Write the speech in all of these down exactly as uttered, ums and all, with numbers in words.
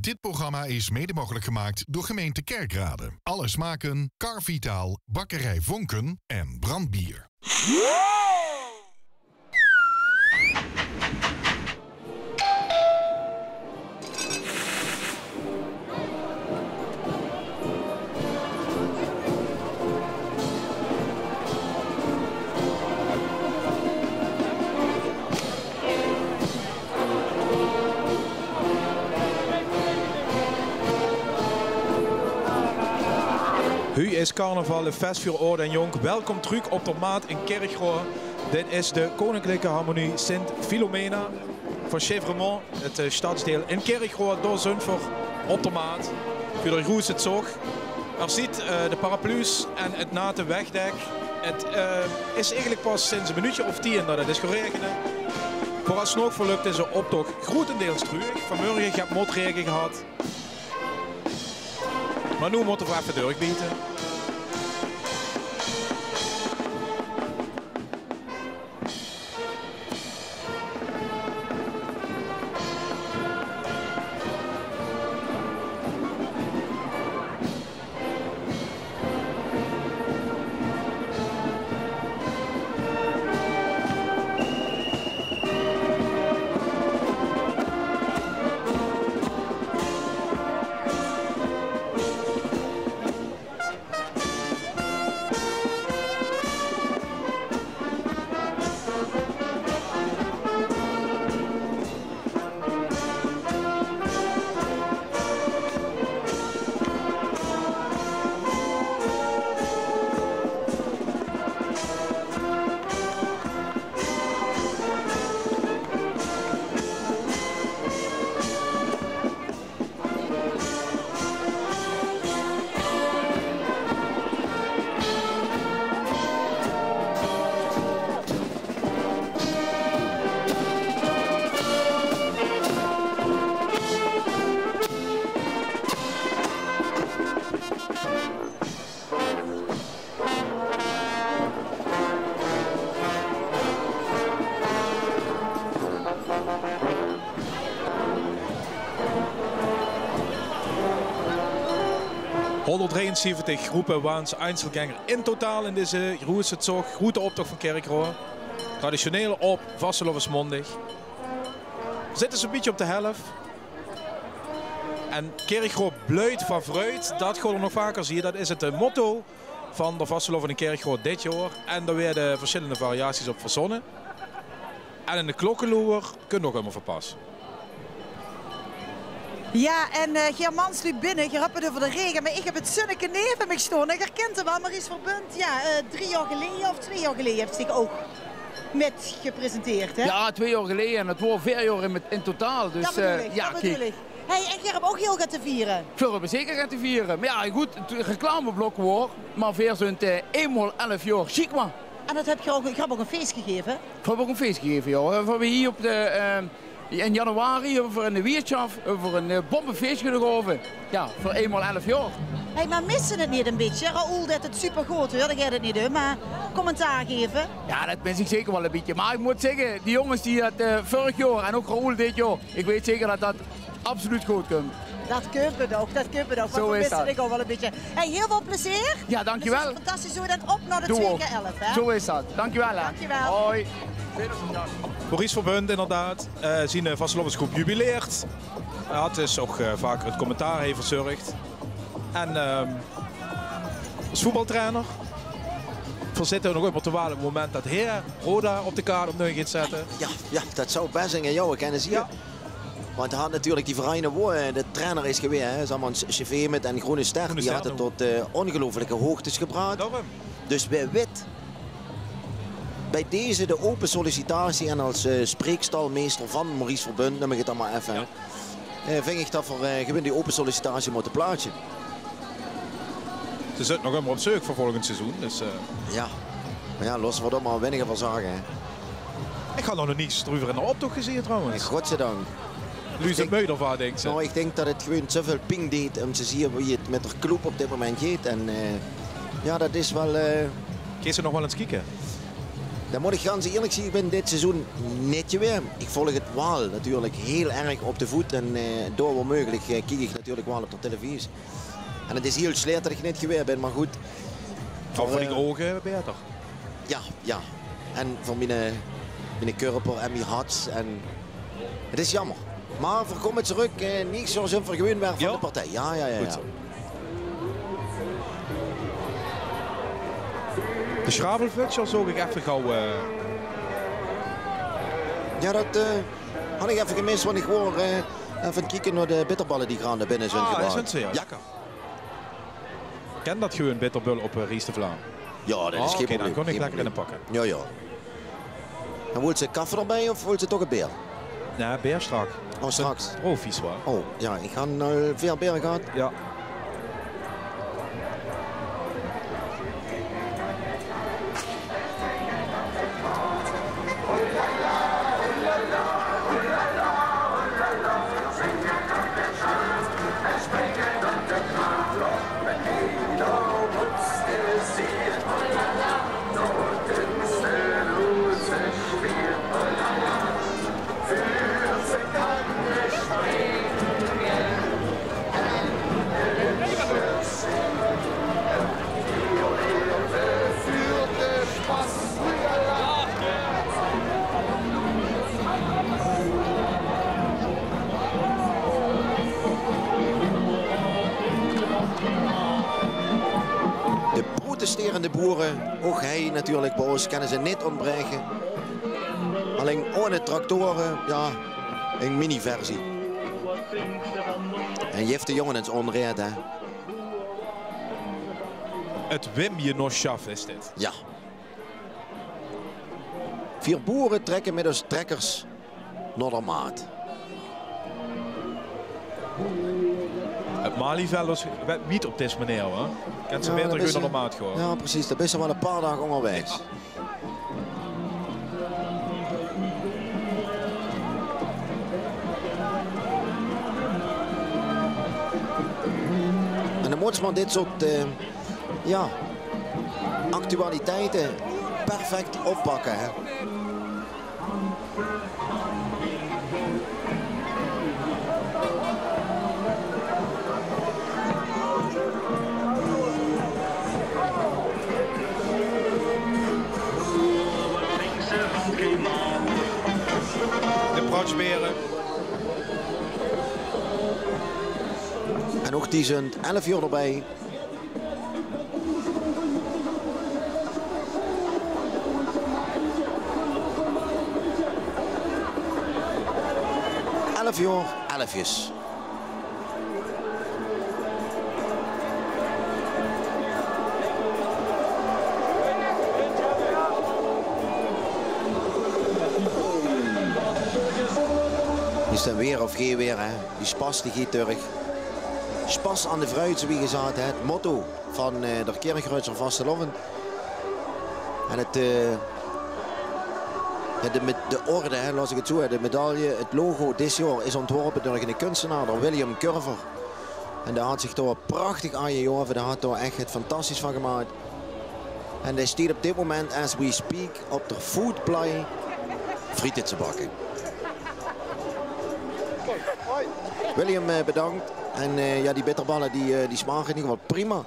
Dit programma is mede mogelijk gemaakt door gemeente Kerkrade. Alle smaken, Carvitaal, Bakkerij Vonken en Brandbier. Hu is carnaval, e fes veur aod en jónk. Welkom trök op de Maat in Kirchroa. Dit is de Koninklijke Harmonie Sint Filomena van Chèvremont, het, eh, stadsdeel in Kirchroa. Dao zunt v'r op de Maat veur de groeëtse zóch. Geer zeet, eh, de paraplu's en het nate wegdek. Het, eh, is eigelik pas sinds e minuutje of tieën det het is gaon raegene. Veursjtandj verlöp deze optoch groeëtendeels dreug. Vanmorge höbbe v'r motrege gehad. Mer noe mótte v'r effe durchbiete. Hónderddrieënzeventig groepe, waans Einzelgänger in totaal in deze groeëtse zóch, groeëte optoch van Kirchroa. Traditioneel op vastelaovesmaondig. Zitte ze e bietje op de helf. En Kirchroa bleut van vreud, det gaon v'r nog vaker zeen. Det is het, eh, motto van de vastelaovend in Kirchroa dit jaor. En d'r waere versjillende variaties op verzónne. En eine klokkeloer kóntj geer ouch ummer verpasse. Jao, en, eh, geer mans luuj binne, geer höb het euver de raege, mer ich höb het zunneke neve mich staon. En geer kint 'm waal, Maurice Verbund. Jao, eh, drie jaor geleje of twee jaor geleje höb ich ouch mit gepresenteerd, hè? Jao, twee jaor geleje en het waor veer jaor in, in totaal. Dus, det bedoel eh, ich, jao, det bedoel kiek. Ich. Hey, en geer höb ouch hieël get te viere. Veer höbbe zeker get te viere. Mer jao, good, het reclameblok waor, mer veer zunt, eh, einmaol elf jaor Chicma. En det höb geer ouch, geer höb ouch ein fees gegaeve? Veer höbbe ouch ein fees gegaeve, jao. Veer höbbe hie op de, eh, in januari höbbe veer in de wiertsjaf, höbbe veer ein, eh, bombefees gegaeve. Jao, veur einmaol elf jaor. Hey, mer misse het neet ein bietje? Raoul deit het supergood, huur, dao geit het neet um, mer commentaar gaeve. Jao, det mis ich zeker waal ein bietje. Mer ich mót zègke, die jónges die het, eh, vörig jaor en ouch Raoul dit jaor, ich weit zeker det det absoluut good kump. Det kump ouch, det kump ouch. Zoe is det. Mer veer misse dich ouch waal ein bietje. Hey, hieël väöl plezeer. Jao, dankjewel. Fantastisch, zoe dan op nao de twee keer elf, hè? Zoe is det. Dankjewel, hè. Dankjewel. Hoi. Maurice Verbund, inderdaad. Eh, zien, eh, vastelaovesgroep jubileert. Hae haet dus ouch, eh, vaker het commentaar hie verzörg. En, ehm, es voetbaltrainer verzit hae nog ummer te wachte op het moment det hae Roda op de kaart opnuuj geit zètte. Jao, jao, det zou bès eine, jao, kènne zeen. Jao. Want hae haet natuurlik die vereine wo hae de trainer is gewaes, hè. Zeg mer, Sjefemert en Groene Ster, die haet het tot, eh, óngeluifelike hoogtes gebrach. Daorum. Dus wae weit, bie deze de ope sollicitatie en es, eh, spreekstalmeester van Maurice Verbund, neum ich het dan mer effe, eh, vinj ich det v'r, eh, gewoon die ope sollicitatie mótte plaatse. Ze zunt nog ummer op zeuk veur volgend seizoen, dus, eh. Jao. Mer jao, laot v'r dao mer weinige van zage, hè. Ich höb nog neet zeuver in de optoch gezeen, trouwens. Godzijdank. Luuj zunt meug d'rvan, dink ich. Noe, ich dink det het gewoon zoeväöl ping deit um te zeen wie het mit de club op dit moment geit. En, eh, jao, det is waal, eh. Geis se nog waal ins kieke? Dan mót ich gans ierlik zègke, ich bin dit seizoen neet gewaes. Ich volg 't waal natuurlik hiel erg op de voet en, eh, dao wao meugelik, eh, kiek ich natuurlik waal op de televisie. En 't is hiel slecht det ich neet gewaes bin, mer good. Veur, veur die, eh, ouge baeter. Jao, jao. En veur miene, miene körper en mien hart en 't is jaomer. Mer veer kómme trök, eh, neet zoe zeen veer gewoon weer van de partij. Jao, jao, jao. Good zoe. De Sjravelfutsjer zoog ich effe gaw, eh. Jao, det, eh, had ich effe gemis, want ich waor, eh, effe aan 't kieke nao de bitterballe die graad nao binne zeen gebrach. Ah, is 't zoe, jao. Lekker. Kin det gewoon bitterbal op, eh, Ries de Vlaam? Jao, det is gein probleem. Oh, oké, dan kós ich lekker inpakke. Jao, jao. En wils se kaffe d'rbie of wils se toch 't beer? Nae, beer straks. Oh, straks. Profies, wa? Oh, jao, ich han, eh, väöl beer gehad. Jao. De protesterende boere, ouch hie natuurlik bie ós, kinne ze neet óntbraeke. Allein ohne tractore, jao, ein miniversie. En jeft de jónge ins ónraed, hè. 't Wimgenossjaf is dit. Jao. Veer boere trèkke mit ós trèkkers nao de maat. 't Malieveld is wied op dees meneer, hè? Kins se baeter gewoon nao de maat gaon. Jao, precies. Dan bis se waal e paar daag óngerwaeg. En dan mót se mer dit soort, eh, jao, actualiteite perfect oppakke, hè. De Protsbere. En ouch die zunt elf jaor d'rbie. Elf jaor, elfjes. Is 't weer of gee weer, hè? Die spas die geit trök. Spas aan de vruit, wie gezaat, hè, 't motto van, eh, d'r Kirchroadsjer vastelaovend. En 't, eh, jao, de, mit de orde, hè, laot ich 't zoe, hè, de medaille, 't logo, dis jaor is óntworpe door eine kunstenaar, door William Curver. En dae haet zich dao prachtig aan gejaove, dae haet dao ech get fantastisch van gemaak. En dae steit op dit moment, as we speak, op d'r foodplei friete te bakke. William, eh, bedank. En, eh, jao, die bitterballe, die, eh, die smake in eder geval prima.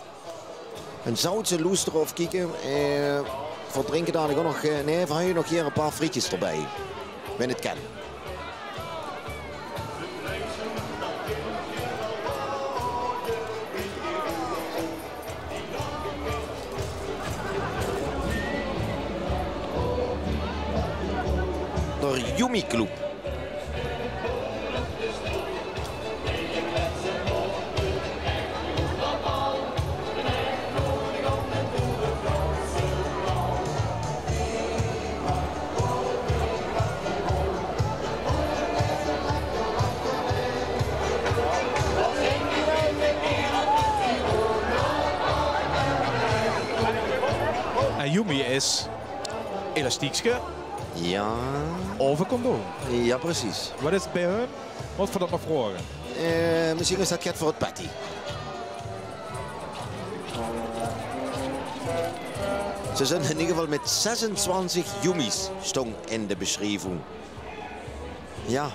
En zouts se loestere of kieke, eh, veer drinke dalik ouch nog, eh, nae, veer höbbe nog hie e paar frietjes d'rbie. Wen 't kin. D'r Yumi Club. En Yumi is elastiekske. Jao. Of e condoom. Jao, precies. Waat is 't bie hun? Mót v'r dat nog vraoge? Eh, mesjien is dat get veur 't patty. Ze zunt in eder geval mit zesentwintig jummies, stóng in de besjrieving. Jao,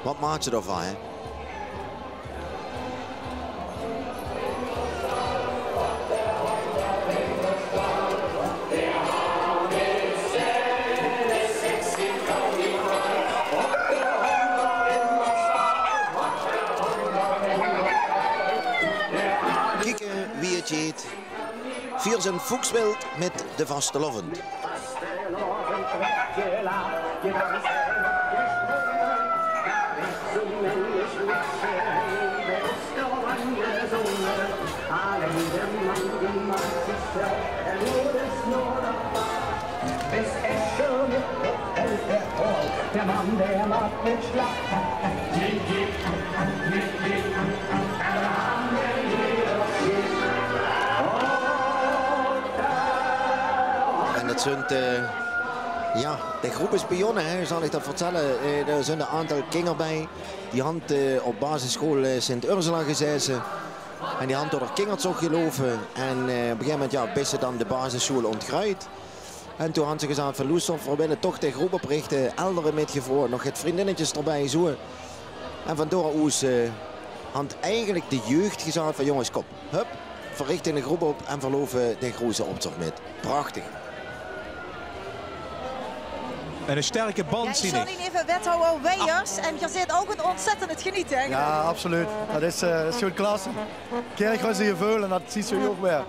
wat maaks se daovan, hè? Kieke wie 't geit. Veer zeen foekswild mit de vastelaovend. En dat zunt, eh, jao, de groep is begonne, hè, zal ich dat vertèlle. Eh, d'r zunt 'n aantal kinger bij. Die hant, eh, op basissjool, eh, Sint Ursula gezaete. En die hant door d'r kingertsoch geloupe. En, eh, op e gegaeve moment, jao, bis se dan de basissjool ontgruid. En toen hant ze gezag van: "Loester, veer wille toch de groep oprichte, eldere mitgevraog, nog get vriendinnetjes d'rbij, zoe." En van dao oes, eh, hant eigelik de jeug gezag van: "Jónges, kóm, hup, veer richte 'n groep op en veer loupe de groeze optoch mit." Prachtig. En 'ne sterke band, Jao, ich zeen ich. Jao, Johnny, neve wethouder Weijers. En geer zeet ouch 'n ontzettend geniete, hè? Jao, absoluut. Dat is, eh, is gewoon klasse. Kirchroa is hie väöl en dat zuus se hie ouch weer.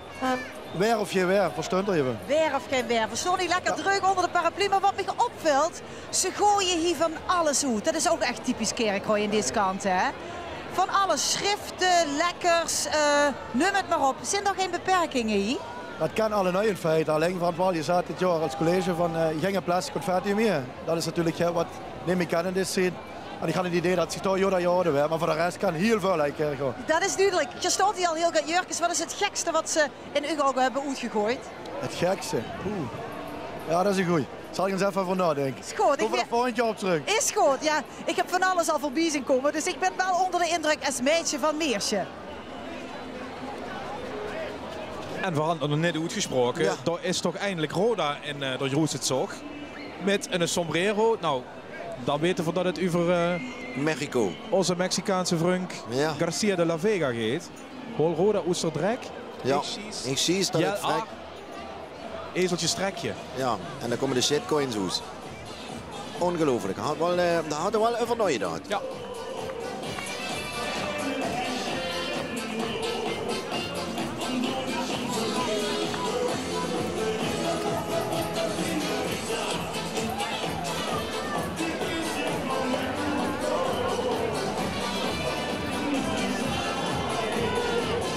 Weer of gein weer, versteit geer effe. Weer of gein weer. Veer stoon hie lekker dreug ónger de paraplu. Mer wat mich opvilt, ze gooie hie van alles oet. Dat is ouch ech typisch Kirchroa in dees kant, hè? Van alles. Sjrifte, lekkers, eh, neum 't mer op. Zeen d'r gein beperkinge hie? Dat kan allemaol in feite. Allein, veer hant waal gezag dit jaor es college van, eh, gein plastic confetti mie. Dat is natuurlik, hè, wat neet mie kan in dees tied. En ich han 't idee dat zich dao jaor nao jaor hawwe. Mer veur de res kan hieël väöl, hè, Kirchroa. Dat is dudelik. Geer stoont hie al hieël get jäörkes. Wat is 't gekste wat ze in eur ouge höbbe oetgegoeid? 't Gekste? Oeh. Jao, dat is 'n gooj. Zal ich ins effe euver naodinke. Is good. Kómme v'r d'r volgend jaor op trök. Is good, jao. Ich höb van alles al veurbie zeen kómme, dus ich bön waal ónger d'n indrök es meidje van Meersje. En v'r hant 't nog neet oetgesproke. Jao. Dao is toch eindelik Roda in, eh, d'r groeze tsoch. Mit 'ne sombrero. Nou, dan weite v'r dat 't euver, eh, Mexico, ózze Mexicaanse vrung, jao, Garcia de la Vega geit. Haol Roda oet d'r drek. Jao, ich sjies dat 't vrek. Ezeltje strekje. Jao, en dan kómme de shitcoins oet. Óngeluifelik. Hant waal, eh, dao hant ze waal euver naogedacht. Jao.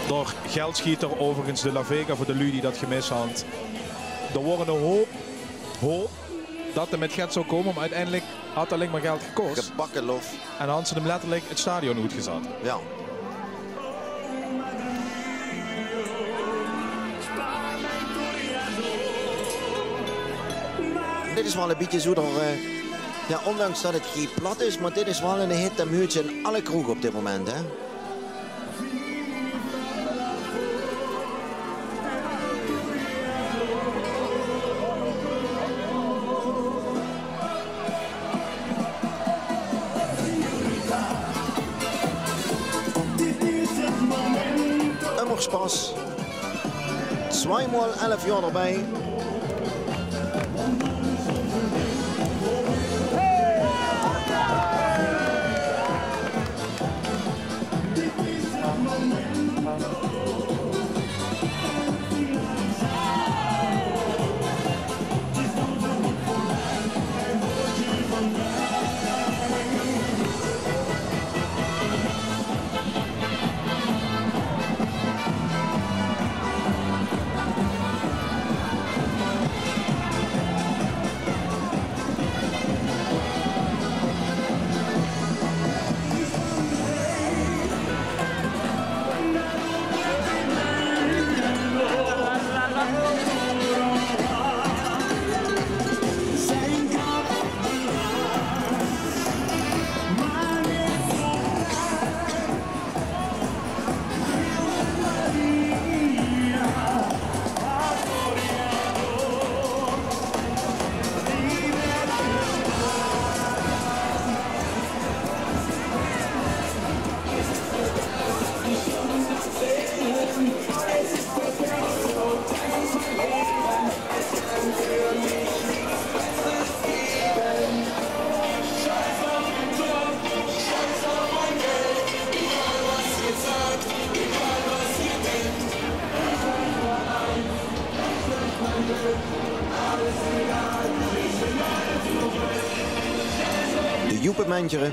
D'r geldschieter, euverigens de La Vega veur de luuj die dat gemis hant. D'r waor 'ne hoop, hoop dat 'r mit get zou kómme, mer oeteindelik haet 't allein mer geld gekos. Gebakke lof. En hant ze 'm letterlik 't stadion oetgezat. Jao. Dit is waal e bietje zoe d'r, eh, jao, óndanks dat 't hie plat is, mer dit is waal 'ne hit, dae meuts se in alle kroege op dit moment, hè. Ummer Spaß. Zweimol elf Johr d'rbij. Joepe Mentjere.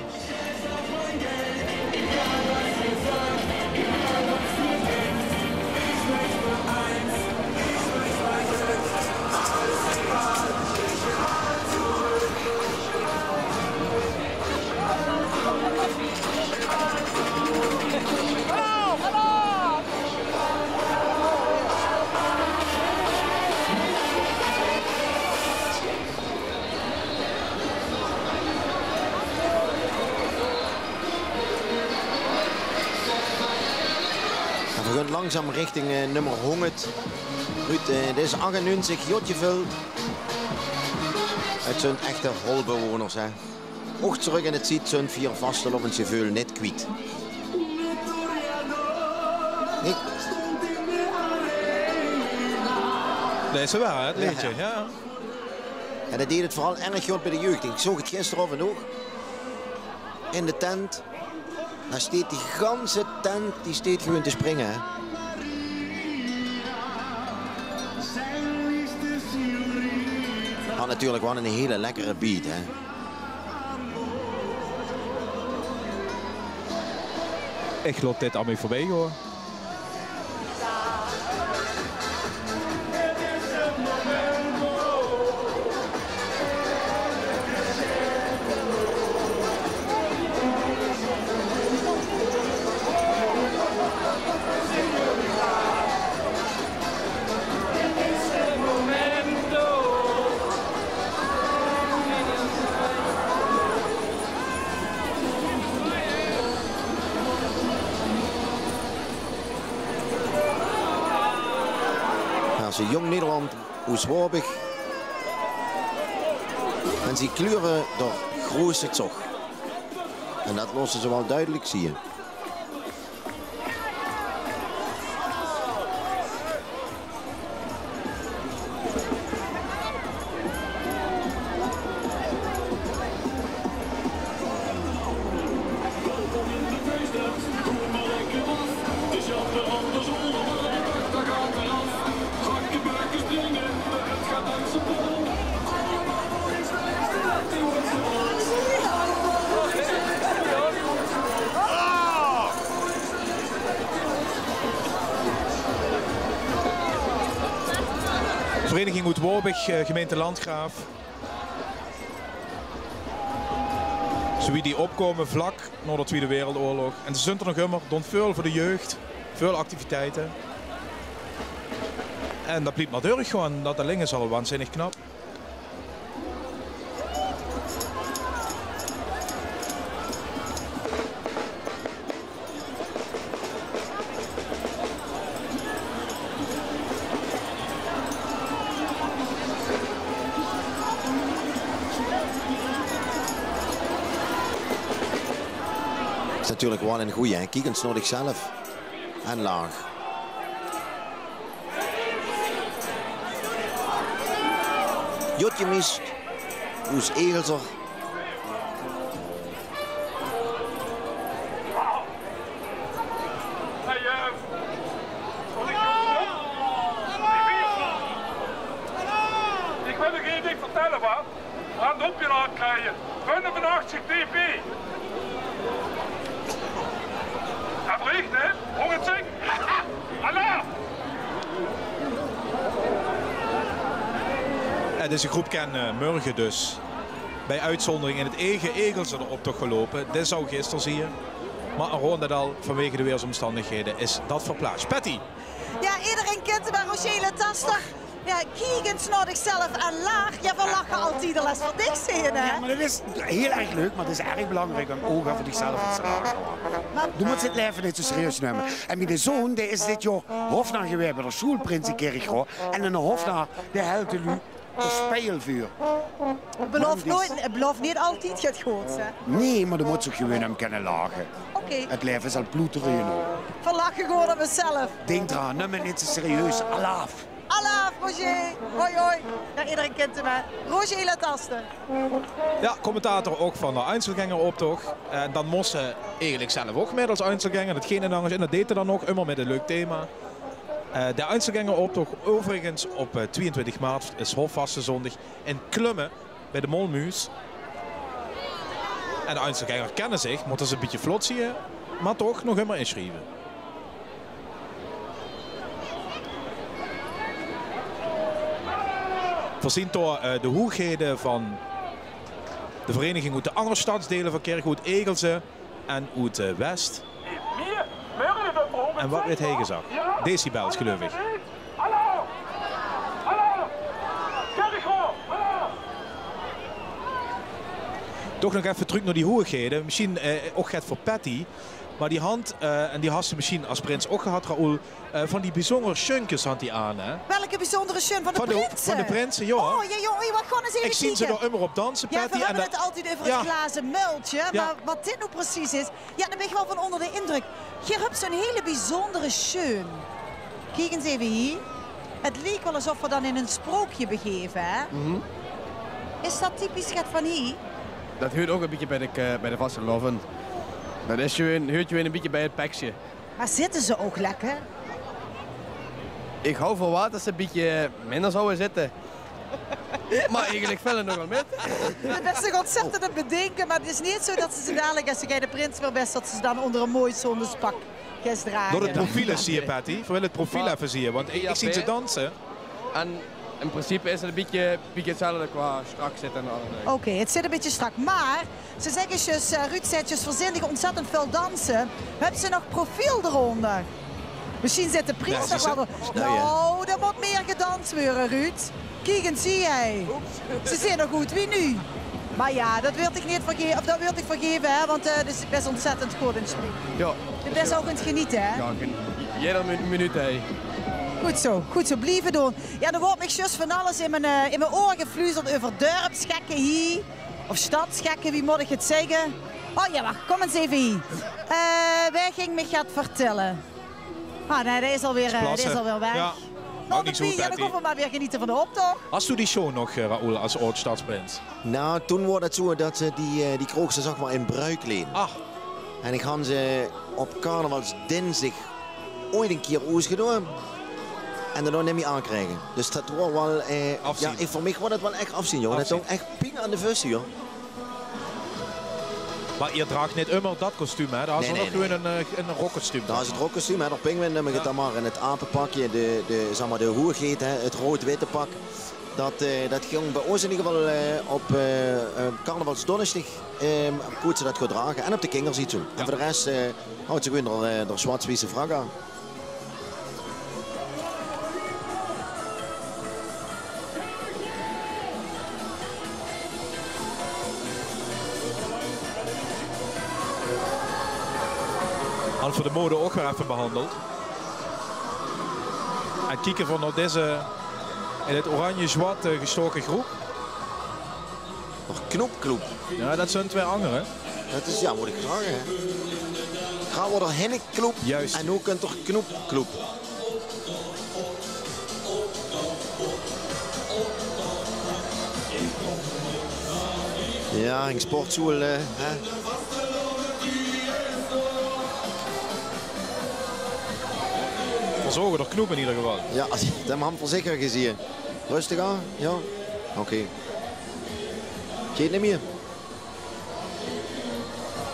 En veer gaon langzaam richting, eh, nummer hóngerd. Ruud, eh, dit is achtennegentig, Jotjeveld. Het zunt echte Holbewoners, hè. Ouch trök in 't Zied zunt veer vastelaovesgeveul neet kwiet. Neet? Dit is waal, hè, 't leedje, jao. En det deeg 't veural erg good bie de jeug. Ich zoog 't gisteraovend ouch. In de tent. Dao steit die ganse tent, die steit gewoon te springe, hè. Had natuurlik waal 'n hele lekkere beat, hè. Ich laot dit aan mich veurbie gaon. Jao, zoe Jóng Nederland oes Waubich. En zie kleure d'r groeëste zog. En det losse ze waal dudelik zieë. Vereiniging oet Waubich, eh, gemeinte Landgraaf. Zoewie die opkómme vlak nao de Twiede Wereldoorlog. En ze zunt d'r nog ummer, doon väöl veur de jeug, väöl activiteite. En det blief mer deurgaon, det allein is al waanzinnig knap. Is natuurlik waal 'ne goeie, hè? Kiek ins nao dichzelf. En laach. Jotje Mies, oes Egelser. Hey, eh, zal ich, ich wil nog ein ding vertelle, wa? Aan de opgelaat krieje. Vijfenachtig dB. Hebbe v'r recht, hè? Hoort 't zich? Alaaf! En deze groep kan, eh, mörge dus bij uitzondering in 't eige Egelser de optoch gaon loupe. Dit zou gister zieë. Maar aroon det al vanwege de weersomstandighede is det verplaats. Patty! Jao, ederein kint 'm, Roger Letaster. Jao, kiek ins nao dichzelf en laach. Jao, veer lache altied al es veer dich zeen, hè? Jao, maar det is hiel erg leuk, maar 't is erg belangriek óm ouch veur dichzelf ins te lache. Doe mós 't laeve neet zoe serieus numme. En miene zoon, dae is dit jaor hofnar gewaes bij de sjoeal Prinse Kirchroa. En eine hofnar, dae helt de luuj d'r speil veur. Beloof neet, beloof neet altied get goods, hè? Nae, maar doe mós ouch gewoon óm kinne lache. Oké. 't Laeve is al ploetere genóg. Veer lache gewoon óm ós zelf. Dink d'raan, num 't neet zoe serieus. Alaaf. Alaaf, Roger. Hoi, hoi. Jao, ederein kint 'm, hè. Roger Letaster. Jao, commentator ouch van de Einzelgängeroptoch. En dan mós se eigelik zelf ouch mit es Einzelgänger. Det góng neet angers en det deis se dan ouch ummer mit ein leuk thema. Eh, de Einzelgängeroptoch, euverigens op, eh, twieëntwintig maart, is hofvastezóndig in Klumme bij de Molmuus. En de Einzelgänger kenne zich, mótte ze e bietje vlot zieë, mer toch nog ummer insjrieve. Veer zieë dao, eh, de hoeëgheden van de vereniging oet de anger sjtadsdeile van Kirchroa, oet Egelse en oet, eh, West. En wat weurt hie gezag? Decibels, geleuf ich. Toch nog effe trök nao die hoeëgheden. Mesjien, eh, ouch get veur Patty. Mer die hant, eh, en die has se mesjien es prins ouch gehad, Raoul, eh, van die bezunjere sjunkes hant die aan, hè? Welke bezunjere sjun? Van de prinse? Van de prinse, jao. Oh, jao, jao, oei, waat gaon ins effe kieke. Ich zieë ze dao ummer op danse, Patty. Jao, veer höbbe 't altied euver 't glaze muiltje, mer waat dit noe precies is, jao, dao bin ich waal van ónger de indrök. Geer höbt zoe'n hiel bezunjere sjun. Kiek ins effe hie. 't Liek waal esof veer ós dan in e sjprookje begeve, hè? Is dat typisch get van hie? Dat huurt ouch e bietje bie de, eh, bie de vastelaovend. Dat is gewoon, huurt gewoon e bietje bie 't peksje. Mer zitte ze ouch lekker? Ich haw verwach dat ze e bietje minder zouwe zitte. Mer eigelik vèlt 't nogal mit. Doe bis dich óntzèttend aan 't bedinke, mer 't is neet zoe dat ze ze dalik, es se de prins weer bis, dat ze ze dan ónger e mooi zóndagspak geis drage. Door 't profiel zieë, Patty. Veer wille 't profiel effe zieë, want ich, ich zieë ze danse. En in principe is 't e bietje, bietje 'tzelfde qua sjtrak zitte en alle. Oké, 't zit e bietje sjtrak, mer ze zègke zjus, eh, Ruud zaet zjus, veer zeen dich óntzèttend väöl danse. Höbs se nog profiel d'ronder? Mesjien zit de pries nog waal d'r. Nou, d'r mót mieë gedans weure, Ruud. Kiek ins hie. Ze zeen nog good wie nuuj. Mer jao, dat weurt dich neet verge-, of dat weurt dich vergeve, hè, want, eh, 't is bès óntzèttend good in sjpring. Jao. 't Is ouch aan 't genete, hè? Jao, gen-, jeder mi-, minuut, hè. Good zoe, good zoe. Blieve doon. Jao, d'r weurt mich zjus van alles in mien, eh, in mien oor gefluusterd euver dörpsgekke hie. Of sjtadsgekke, wie mót ich 't zègke? Oh jao, wach, kóm ins effe hie. Eh, wae góng mich get vertèlle? Ah, nae, dae is alweer, eh, dae is alweer weg. Jao. Noe, dan kónne veer mer weer genete van d'n optoch. Has doe die sjoo nog, eh, Raoul, es aod-sjtadsprins? Nou, toen woor 't zoe dat ze die, eh, die kroog ze, zag mer, in bruuk leen. Ach. En ich han ze op carnavalsdinsdig oeats 'ne kier oesgedoon. En daonao neet mieë aangekrege. Dus dat woor waal, eh, jao, veur mich woor dat waal ech aafzeen, jóng. Dat dóng ech pien aan de vösse, jóng. Mer geer draagt neet ummer dat kostuum, hè? Dao has geer nog gewoon e, eh, e rokkostuum. Dat is 't rokkostuum, hè, d'r pinguïn, neum ich 't dan mer. En 't apepakje, de, de, zag mer, de hoeëgheid, hè, 't roead-witte pak. Dat, eh, dat góng bie ós in eder geval, eh, op, eh, eh, carnavalsdónnesdig, eh, kóste ze dat gewoon drage. En op de kingerzietsjoen. En veur de res, eh, haw ze gewoon d'r, eh, d'r sjwats-wietse frak aan. Hant v'r de mode ouch weer effe behandeld. En kieke v'r nao deze in 't oranje-zwart, eh, gesjtoke groep. Nog Knoepkloep. Jao, dat zunt twee angere. Dat is, jao, mót ich zègke, hè. Gaon v'r d'r Hennikloep. Juist. En noe kunt d'r Knoepkloep. Jao, in sportsjoel, eh, hè. Verzorger d'r Knoep in eder geval. Jao, dem han v'r zeker gezieë. Rustig aan, jao. Oké. Geit neet mieë.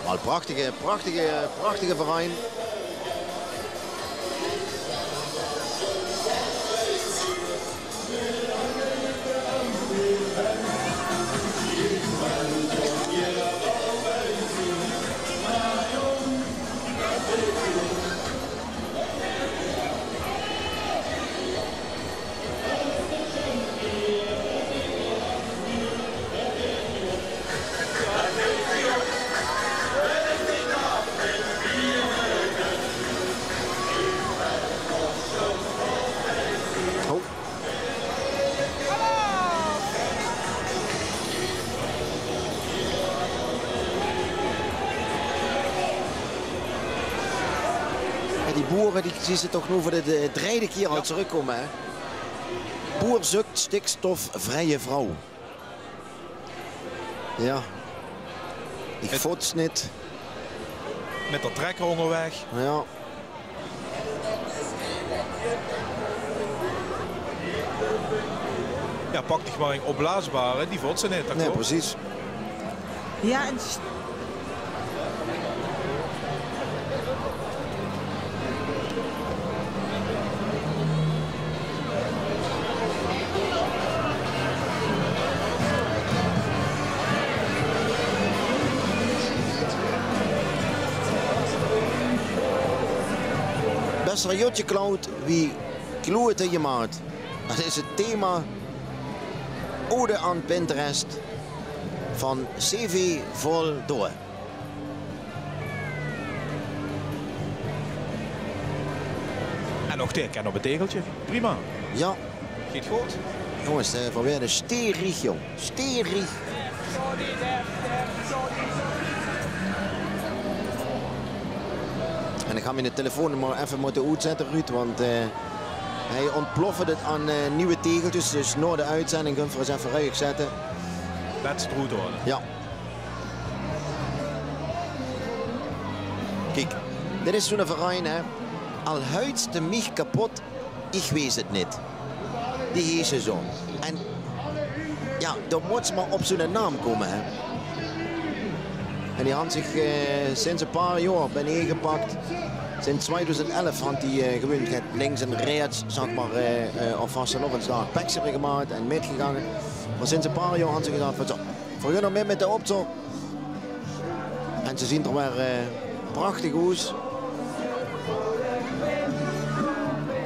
Waal prachtige, prachtige, prachtige verein. Oh. Jao, die boere, die zuus se toch noe veur de, de derde kier al trökkómme, hè? Boer zökt stikstofvrije vrouw. Jao. Ich vóts neet. Mit d'r trekker óngerwaeg. Jao. Jao, pak dich mer ein opblaasbare, die vóts se neet, dat klop. Nae, precies. Jao, en s-, As er jot jeklaut, wie kloe 't jemaat. Dat is 't thema Ode aan Pinterest van C V Vol Door. En ouch dit kan op 't tegeltje. Prima. Ja. Giet good. Jónges, eh, veer waere sterig, jóng. Sterig. En ich gaon miene telefoon mer effe mótte oetzètte, Ruud, want, eh, hae óntplof 't aan, eh, nuuj tegeltjes. Dus nao de oetzending gaon v'r ins effe ruig zètte. Bèste Ruud, huur. Ja. Kiek, dit is zoe'n verein, hè. Al huits te mich kapot, ich weit 't nit. Die heesje zo. En ja, dan mós se mer op zoe'n naam kómme, hè. En die hant zich, eh, sinds e paar jaor biejein gepak. Sinds twiedoezend elf hant die, eh, gewoen get links en rechts, zag mer, eh, eh, op vastelaovesdaag pekserig gemaak en mitgegange. Mer sinds e paar jaor hant ze gezag van: zo, veer gaon nog mit mit de optoch. En ze zeen d'r weer, eh, prachtig oes.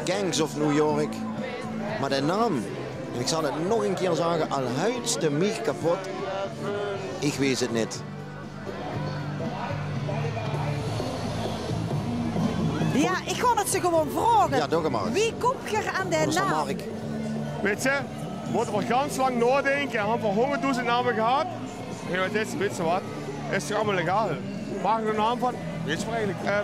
Gangs of New York. Mer de naam, en ich zal 't nog ein kier zage, al huits te mich kapot, ich weit 't nit. Ja, ich gaon 't ze gewoen vraoge. Ja, doot mer. Wie kómp geer aan de naam? Mark. Wits se, mótte v'r gans lang naodinke. Hant v'r hóngerddoezend name gehad. Hey, wat is, wits se wat? Is toch allemaol legaal? Maag ich 'ne naam van? Wits se eigelik? Eh,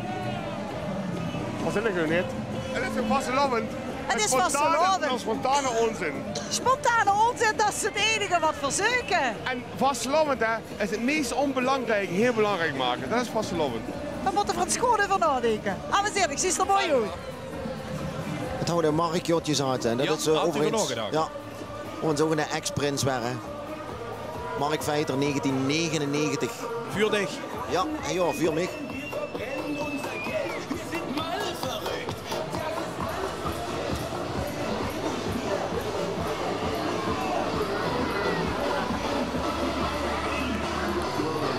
wat zègk ich noe nit? 't Is toch vastelaovend? 't Is spontane, vastelaovend. 't Is spontane ónzin. Spontane ónzin, dat is 't einige wat v'r zeuke. En vastelaovend, hè, is 't meis ónbelangrieke hiel belangriek make. Dat is vastelaovend. Dao mótte v'r ins good euver naodinke. Amuseer dich, zuus d'r mooi oet. 't Houwe Mark Jotjes hart, hè. Dat is, eh, Aad euver naogedach. Ja. Ózze ex-prins waere. Mark Veiter, negentien negenennegentig. Vuur dich. Ja, hè, ja, vuur mich.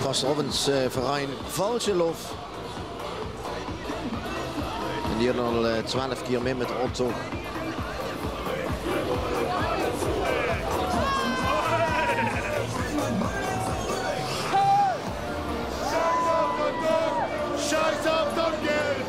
Vastelaovesverein Valsje Lof. En die doon al, eh, twelf kier mit mit de optoch. Scheiß auf das Geld!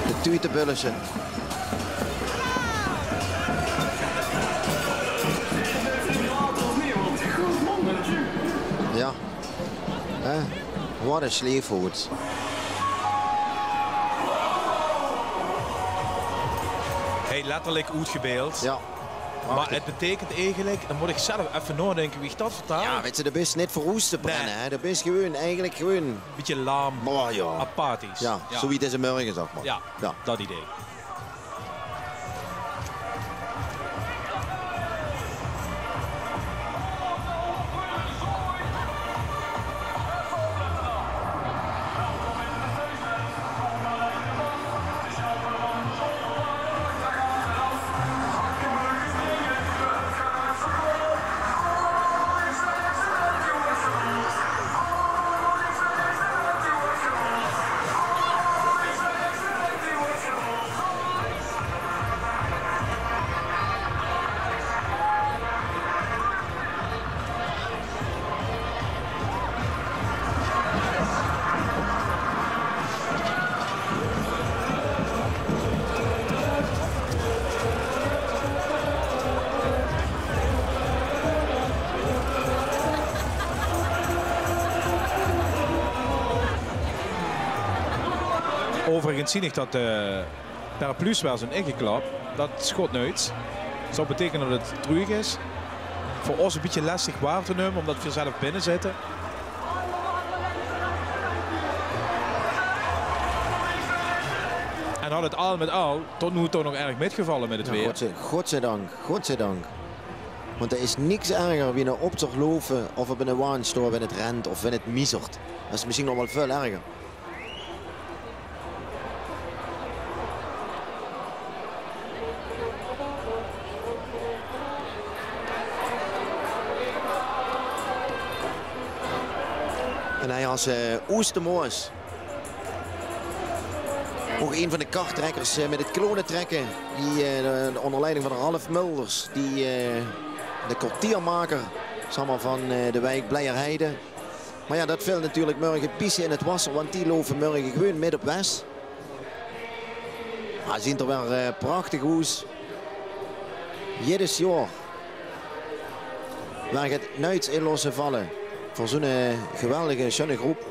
De tuutebulleske. Ja. Hè? Wat 'ne sleefhoed. Hey, letterlik oetgebeeld. Ja. Mer 't beteikent eigelik, dan mót ich zelf effe naodinke wie ich dat vertaal. Ja, wits se, de bis nit veur oes te brenne, hè. De bis gewoen, eigelik gewoen bietje laam. Boah, ja. Apathisch. Ja, zoe wie deze mörge, zag mer. Ja, dat idee. Euverigens zeen ich det de paraplu's weer zeen ingeklap. Det is good nuits. Zou beteikene det 't druueg is. Veur ós e bietje lestig waor te numme, ómdet veer zelf binne zitte. En haet 't al mit al tot noe toe nog erg mitgevalle mit 't weer. Jao, godzij-, godzijdank, godzijdank. Want d'r is niks erger wie 'nen optoch loupe of op 'ne waan stoon wen 't rent of wen 't miezert. Det is mesjiens nog waal väöl erger. En hie is, eh, Oes de Moos. Ouch ein van de kartrekkers, eh, mit 't kloonetrekke. Die, eh, de, ónger leiding van Ralf Mulders. Die, eh, de kwartiermaker, zag mer, van, eh, de wiek Blijerheide. Mer jao, det vilt natuurlik mörge e bietje in 't wasser, want die loupe mörge gewoon mit op Wes. Mer zeen d'r weer, eh, prachtig oes. Jiddes jaor. Waer ich 't nuits in losse valle. Veur zoe'n, eh, geweldige, sjoene groep.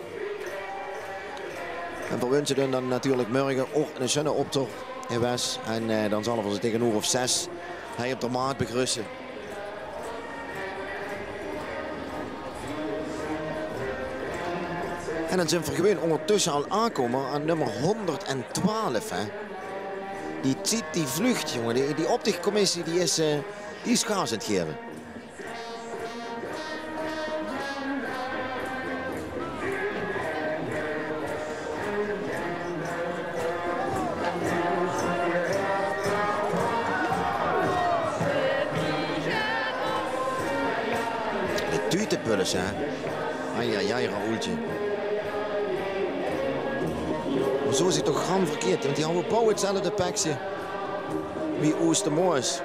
En veer winse hun dan natuurlik mörge ouch 'ne sjoene optoch in Wes. En, eh, dan zalle veer ze taenge 'n oer of zes hie op de Maat begrusse. En dan zeen veer gewoon óngertösse al aankómme aan nómmer hóndertentwaalf, hè. Die tied, die vluugt, jónge. Die, die optochcommissie, die is, eh, die is gaas aan 't gaeve. 't Tuutepuls, hè? Ai, ai, ai, Raoultje. Mer zoe is 't toch gram verkeerd, want die hawwe bouw 'tzelfde pekske wie Oes de Moos.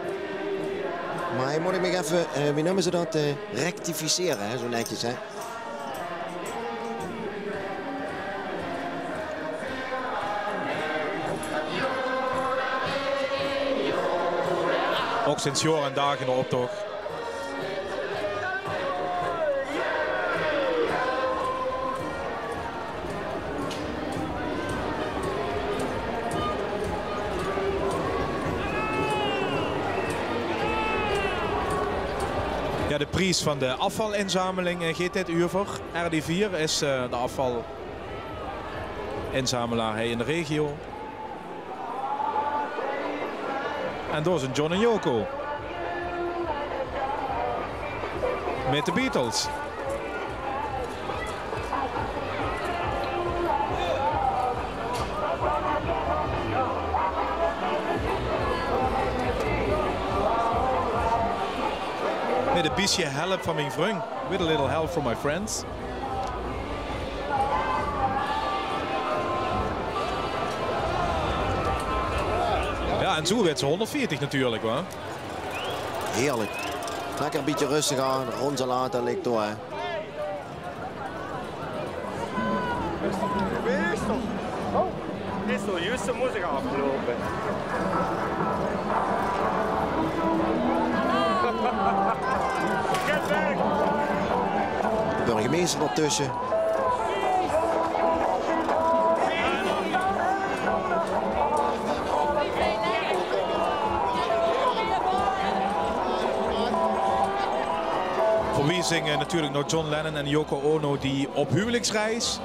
Mer hie mót ich mich effe, eh, wie neume ze dat, eh, rectificere, hè, zoe netjes, hè. Ouch sinds jaor en daag in de optoch. Jao, de pries van de afvalinzameling, eh, geit dit uur veur. R D vier is, eh, de afvalinzamelaar hie in de regio. En dao zeen John en Yoko. Mit de Beatles. Mit e bietje help van mien vrung. With a little help from my friends. Jao, en zoe weurt ze hónderdveertig natuurlik, huur. Heerlik. Lekker bietje rustig aan, rónzelater, lik door, hè. Is zojuus de muziek aafgeloupe. De burgemeister d'r tösse. Verwiezing, eh, natuurlik nao John Lennon en Yoko Ono, die op huwelijksreis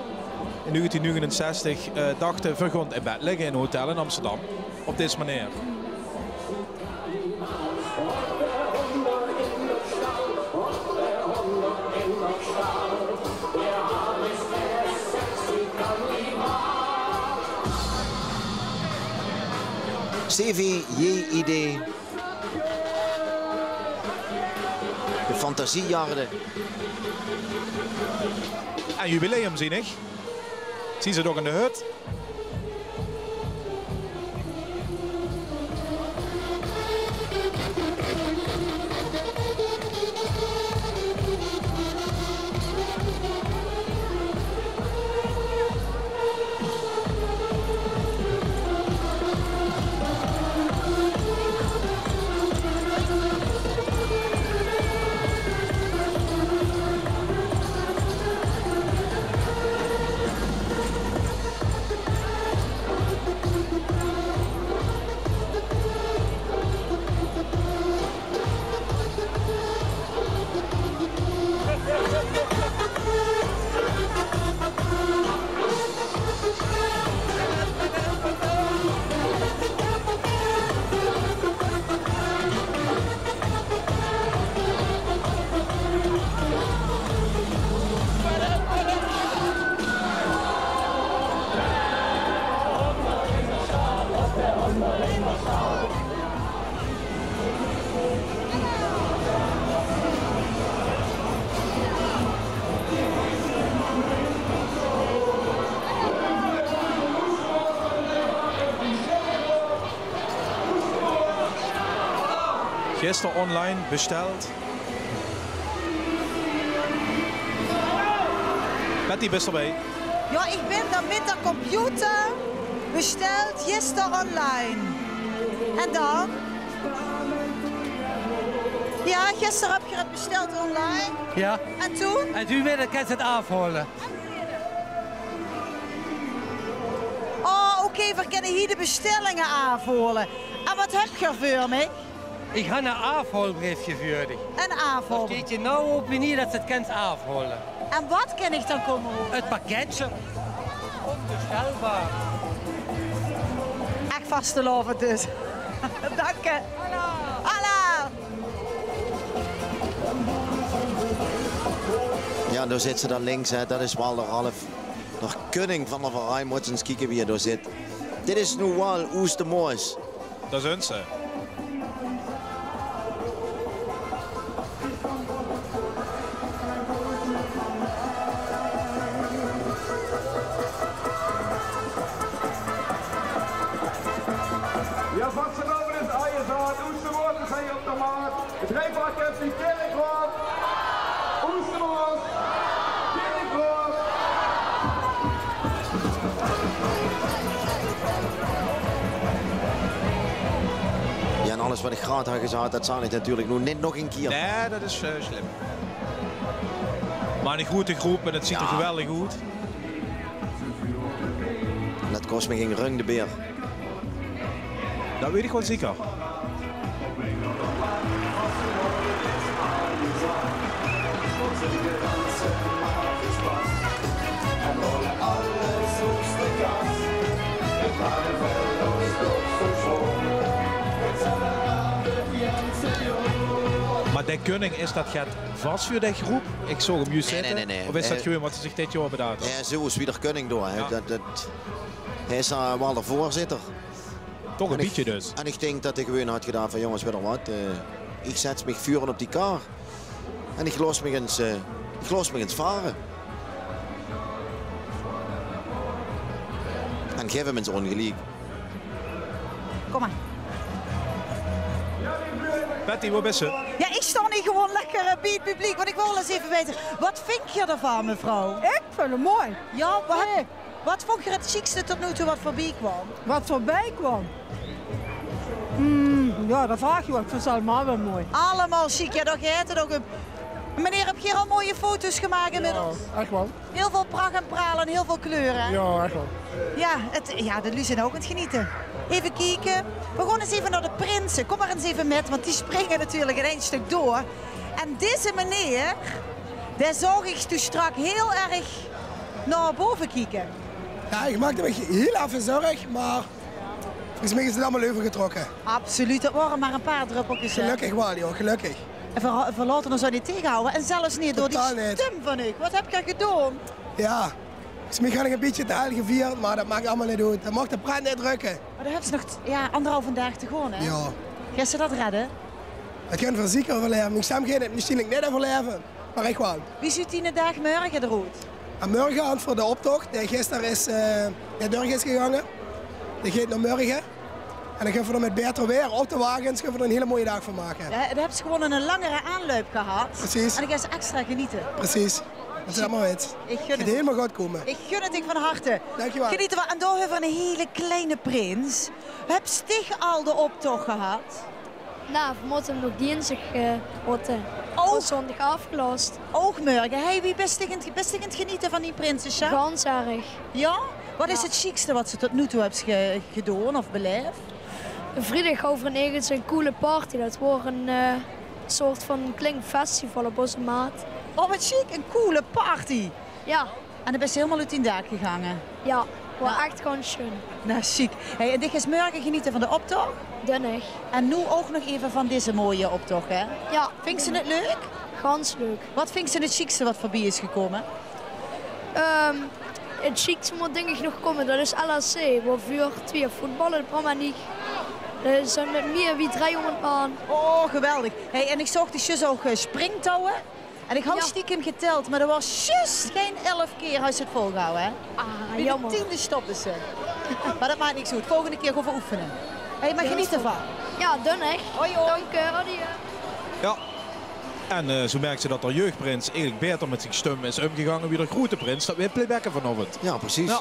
in negentien negenenzestig, eh, dachte: "Veer gaon in bed ligke in ein hotel in Amsterdam." Op dees meneer. C V J I D. De fantasiejarre. En jubileum, zeen ich. Zeen ze toch in de hut? Gister online besteld. Betty, bis d'r bie? Jao, ich bin d'r mit de computer besteld, gister online. En dan? Jao, gister höb geer 't besteld online. Jao. En toen? En toen weer, dan kins se 't aafhaole. Oh, oké, veer kinne hie de bestellinge aafhaole. En waat höb geer veur mich? Ich han ein aafhaolbreefke veur dich. Ein aafhaol. Dao steit genau op, wienie det se 't kins aafhaole. En waat kin ich dan kómme haole? 't Pakketje. Ónbestelbaar. Ech vastelaovend dus. Dank dich. Hallo. Jao, dao zit ze dan links, hè. Det is waal d'r Ralf. D'r keuning van de verein, mót se ins kieke wie 'r dao zit. Dit is noe waal Oes de Moos. Dao zunt ze. Jao, vastelaovend is aongezaat. Oes de Moos is hie op de maat. 't Rijpark kint zich Telegraaf. Oes de Moos. Telegraaf. Jao, en alles waat ich graad han gezaat, det zal ich natuurlik noe neet nog ein kier. Nae, det is, eh, slim. Mer ein groete groep en 't zuut d'r geweldig oet. En det kos mich ein rung de beer. Det weit ich waal zeker. Mer de keuning, is det get vas veur de groep? Ich zoog 'm zjus zitte. Nae, nae, nae. Of is det, eh, gewoon waat ze zich dit jaor bedaach han? Jao, zoe is wie d'r keuning dao, hè. Jao. Det, det, hae is, eh, waal de veurzitter. Toch ein bietje dus. En ich dink det hae gewoon haet gedaach van: "Jónges, weit geer waat, eh, ich zèt mich veuraan op die kar en ich laot mich ins, eh, ich laot mich ins vare." En gaef 'm ins óngeliek. Kóm mer. Betty, wo bis se? Jao, ich staon hie gewoon lekker, eh, bie 't publiek, want ich wól ins effe weite, waat vingt geer d'rvan, mevrouw? Ich vinj 'm mooi. Jao, waat, waat vóngt geer 't sjiekste tot noe toe waat veurbie kwaam? Waat veurbie kwaam? Hmm, jao, det vraog geer waal. Ich vinj ze allemaol waal mooi. Allemaol sjiek, jao, dao geit 't ouch óm. Meneer, höb geer al mooie foto's gemaak inmiddels? Jao, ech waal. Hiel väöl prach en praal en hiel väöl kleure, hè? Jao, ech waal. Jao, 't, jao, de luuj zeen ouch aan 't geniete. Effe kieke. Veer gaon ins effe nao de prinse. Kóm mer ins effe mit, want die springe natuurlik in ein stök door. En deze meneer, dae zaog ich toen straks hiel erg nao bove kieke. Jao, ich maakde mich hiel effe zörg, mer volges mich is 't allemaol euvergetrokke. Absoluut, det wore mer ein paar druppelkes, hè? Gelökkig waal, jao, gelökkig. En veer, veer laote ós ouch neet taegehawwe en zelfs neet door die stum van uch. Waat höb geer gedaon? Jao, volges mich han ich ein bietje te hel gevierd, mer det maak allemaol neet oet. Det maag de pret neet rökke. Mer dan höbs se nog, jao, anderhalven daag te gaon, hè? Jao. Geis se det redde? Det kinne veer zeker euverlaeve. Mien stum geit 't waarsjienlik neet euverlaeve. Mer ech waal. Wie zuut diene daag mörge d'roet? En mörge han veer de optoch, dae gister is, eh, dae door is gegange. Dae geit nao mörge. En dan gaon veer d'r mit baeter waer op de wages, gaon veer d'r ein hiel mooie daag van make. Jao, dan höbs se gewoon ein langere aanloup gehad. Precies. En dan gaon se extra geniete. Precies. Det is allemaol wit. Ich gun 't. Geit hielemaol good kómme. Ich gun 't dich van harte. Dankjewel. Geniete waal. En dao höbbe veer eine hiele kleine prins. Höbs dich al de optoch gehad? Nae, veer mótte 'm nog dinsdig, eh, hote. Oh. Zóndig aafgelas. Ouch mörge. Hey, wie bis dich aan 't, bis dich aan 't geniete van dien prinsesjap? Gans erg. Jao? Waat is 't sjiekste waat se tot noe toe höbs ge-, gedaon of belaef? Vriedig hawwe veer örges ein coole party. Det waor ein, eh, soort van klein festival op ózze maat. Oh, waat sjiek, ein coole party. Jao. En dan bis se hielemaol oet dien daak gegange? Jao, waor ech gewoon sjoen. Nou, sjiek. Hey, en dich geis mörge geniete van de optoch? Dink ich. En noe ouch nog effe van deze mooie optoch, hè? Jao. Vinjs se 't leuk? Gans leuk. Waat vinjs se 't sjiekste waat veurbie is gekómme? Ehm, 't sjiekste mót dink ich nog kómme, det is L H C, wo veer twieë voetballe, de Bram en ich. Det is dan mit mieë wie driehóngerd man. Oh, geweldig. Hey, en ich zoog dich zjus ouch, eh, springtouwe. En ich haw stiekem geteld, mer d'r waore zjus gein elf kier haws se 't volgehawwe, hè? Ah, bie de tiende stopde se. Mer det maak niks oet. Volgende kier gaon veer oefene. Hey, mer geneet d'rvan. Jao, dan ech. Hoi, hoi. Dank, eh, adieu. Jao. En, eh, zoe merks se dat d'r jeugprins eigelik baeter mit zien stum is umgegange wie d'r groete prins. Dat weurt playback vanaovend. Jao, precies. Jao.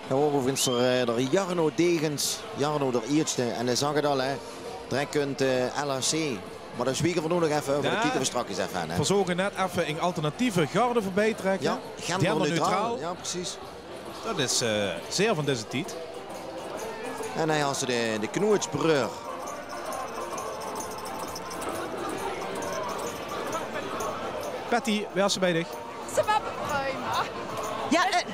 Dao waor euverigens d'r, eh, d'r Jarno Degens, Jarno d'r Ierste. En hae zag 't al, hè. Drek kunt, eh, L H C. Mer dao zwiege v'r noe nog effe euver. Jao. Dao kieke v'r straks effe aan, hè. V'r zoge net effe 'n alternatieve garde veurbij trèkke. Jao, genderneutraal. Genderneutraal. Jao, precies. Dat is, eh, zeer van deze tied. En hie has se de, de Knoetsbreur. Patty, wie has se 't bie dich? Ze waor pruime. Jao, eh.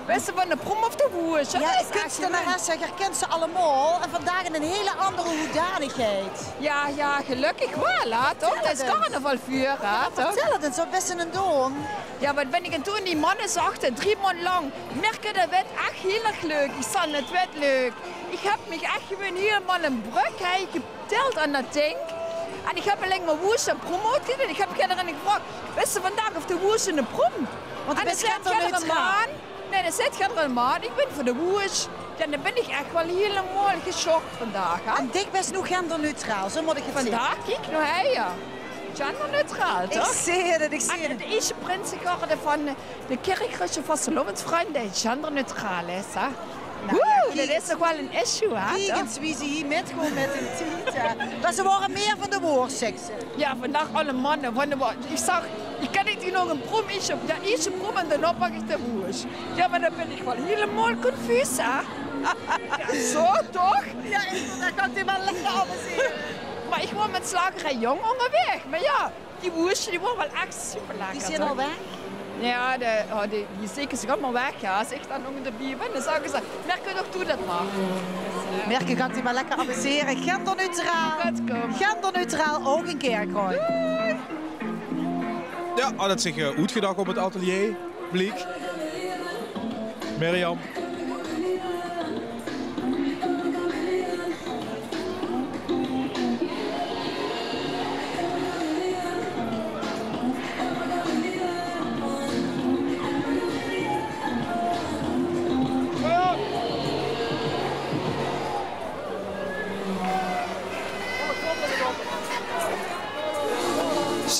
Bis se van de Prom of de Woesj? Jao, ich kin ze mer ins zègke, ich kin ze allemaol. En vandaag in 'n hiel anger hoedanigheid. Jao, jao, gelökkig waal, hè, toch? Vertèl 't ins. Dat is carnaval viere, hè, toch? Vertèl 't ins, wat bis se aan 't doon? Jao, wat bin ich aan 't doon? Die manne zagte drie maond lang: "Mirke, dat weurt ech hiel erg leuk." Ich zag: "Dat weurt leuk." Ich höb mich ech gewoon hielemaol in Brögk hei getèld aan dat dink. En ich höb allein mer Woesj en Prom oetgedaon. Ich höb ederein gevraog: "Bis se vandaag of de Woesj of de Prom?" Want doe bis genderneutraal. En dan zaet ederein: "Nae," dan zaet ederein: "Mer ich bin van de Woesj." Jao, dan bin ich ech waal hielemaol geschokt vandaag, hè? En dich bis noe genderneutraal, zoe mót ich 't zeen. Vandaag, kiek noe hei, jao. Genderneutraal, toch? Ich zeen 't, ich zeen 't. En de ierste prinsegarde van de Kirchroadsje Vastelaovesvrunj, die genderneutraal is, hè? Nou, woe, jao, kiek, dat is toch waal 'n issue, hè, toch? Kiek ins wie ze hie mitgaon mit de tied, hè. Mer ze waore mieë van de Woesj, zègk ze. Jao, vandaag alle manne van de Woesj. Ich zag, ich kin neet nog 'n Prom, ich höb, jao, ierst de Prom en daonao pak ich de Woesj. Jao, mer dan bin ich waal hielemaol confuus, hè? Jao, zoe toch? Jao, ich, dat kan ich dich mer lekker amusere. Mer ich waor mit Slagerij Jong óngerwaeg. Mer jao, die Woesj, die waor waal ech super lekker, toch? Die zeen al weg? Jao, de, oh, die, die zeke zich allemaol weg, jao. Es ich dan nog d'rbie bin, dan zègke ze: "Mirke, doog doe dat mer." Mirke, kan dich mer lekker amusere. Genderneutraal. Good, kóm. Genderneutraal, ouch in Kirchroa. Jao, had 't zich, eh, oetgedach op 't atelier, bliek. Mirjam.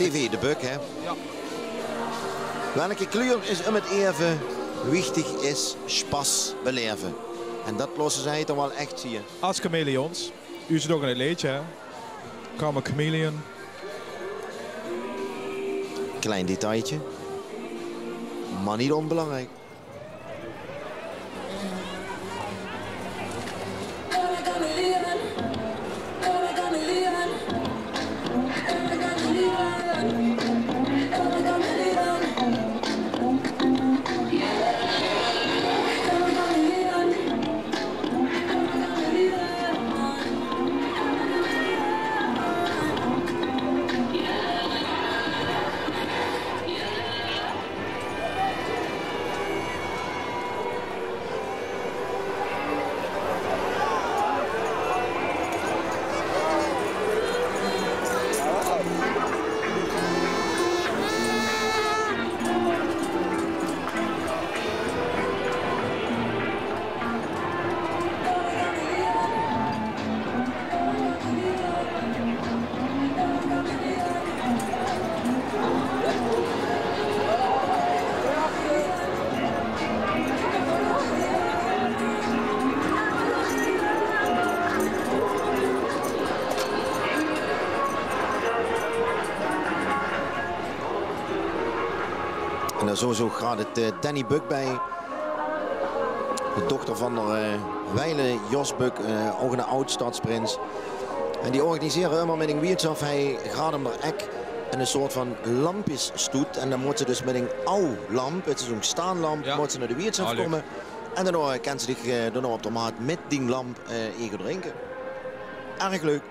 C V de Bök, hè? Jao. Welke kleur is um 't eve? Wichtig is spas belaeve. En dat losse ze hei toch waal ech zeen. As chameleons. Uur zit ouch in 't leedje, hè? Karma Chameleon. Klein detailtje. Mer neet ónbelangriek. En dao zoe, zoe graad 't, eh, Danny Bök bij. De dochter van d'r, eh, wijle Jos Bök, eh, ouch 'ne aod-stadsprins. En die organisere ummer mit 'n wieëtshaf hei, graad um d'r ek, 'n soort van lampjesstoet. En dan mót ze dus mit 'n aw lamp, 't is zoe'n staanlamp, mót ze nao de wieëtshaf kómme. En daonao, eh, kins se dich, eh, daonao op d'r maat mit dien lamp, eh, ete en drinke. Erg leuk.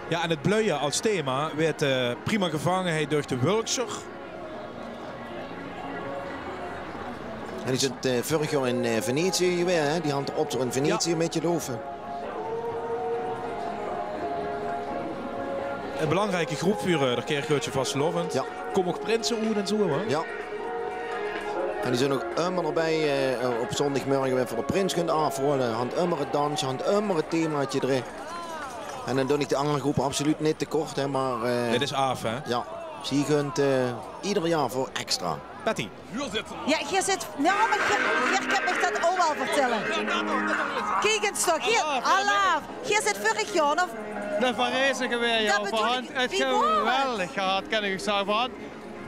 Jao, en 't bluie es thema weurt, eh, prima gevange hei durch de Wulksjer. En die zunt, eh, vörig jaor in, eh, Venetië gewaes, hè? Die hant d'r optoch in Venetië mitgeloupe. 'n Belangrieke groep veur, eh, d'r Kirchroadsje Vastelaovend. Jao. Kómme ouch prinse oet en zoe, hè? Jao. En die zunt ouch ummer d'rbij, eh, op zóndigmörge, wen v'r d'r prins kunt aafhaole. Hant ummer 't dansje, hant ummer 't themaatje d'rin. En dan doon ich de anger gróppe absoluut neet tekort, hè, mer, eh, 't is aaf, hè? Jao, zie gunt, eh, eder jaor veur extra. Patty. Jao, geer zit, jao, mer geer, geer kint mich det ouch waal vertèlle. Kiek ins toch, geer, alaaf. Geer zit vörig jaor nog... Nao Varese gewaes, jao. Geweldig gehad, kan ich uch zègke. V'r hant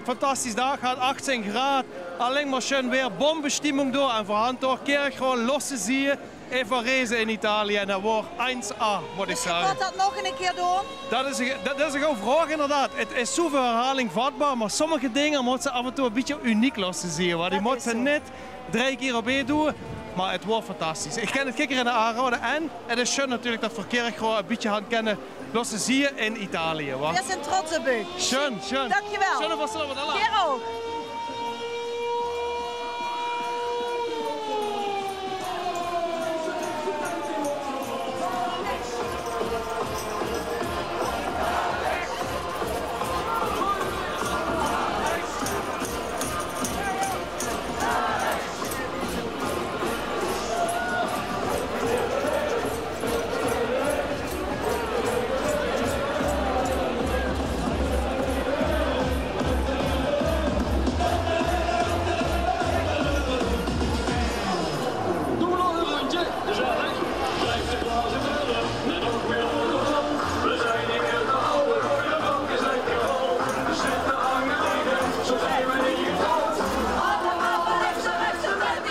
fantastisch daag gehad, achttieën graad. Allein mer sjoen waer, bombestimmung door. En v'r hant door Kirchroa losse zieë. Eva Reze in Italië en det waor eins A, mót ich zègke. Gaot det nog ein kier doon? Det is, det is ein good vraog, inderdaad. 't Is zoeväöl herhaling vatbaar, mer sommige dinger mót se aaf en toe ein bietje uniek losse zieë, want die mót se neet drei kier op ein doon. Mer 't waor fantastisch. Ich kan 't gikker in de aanraoje. En 't is sjoen natuurlik det v'r Kirchroa ein bietje hant kinne losse zieë in Italië, wa? Veer zeen trots op uch. Sjoen, sjoen. Dankjewel. Sjoen, vastelaovend, alaaf. Geer ouch.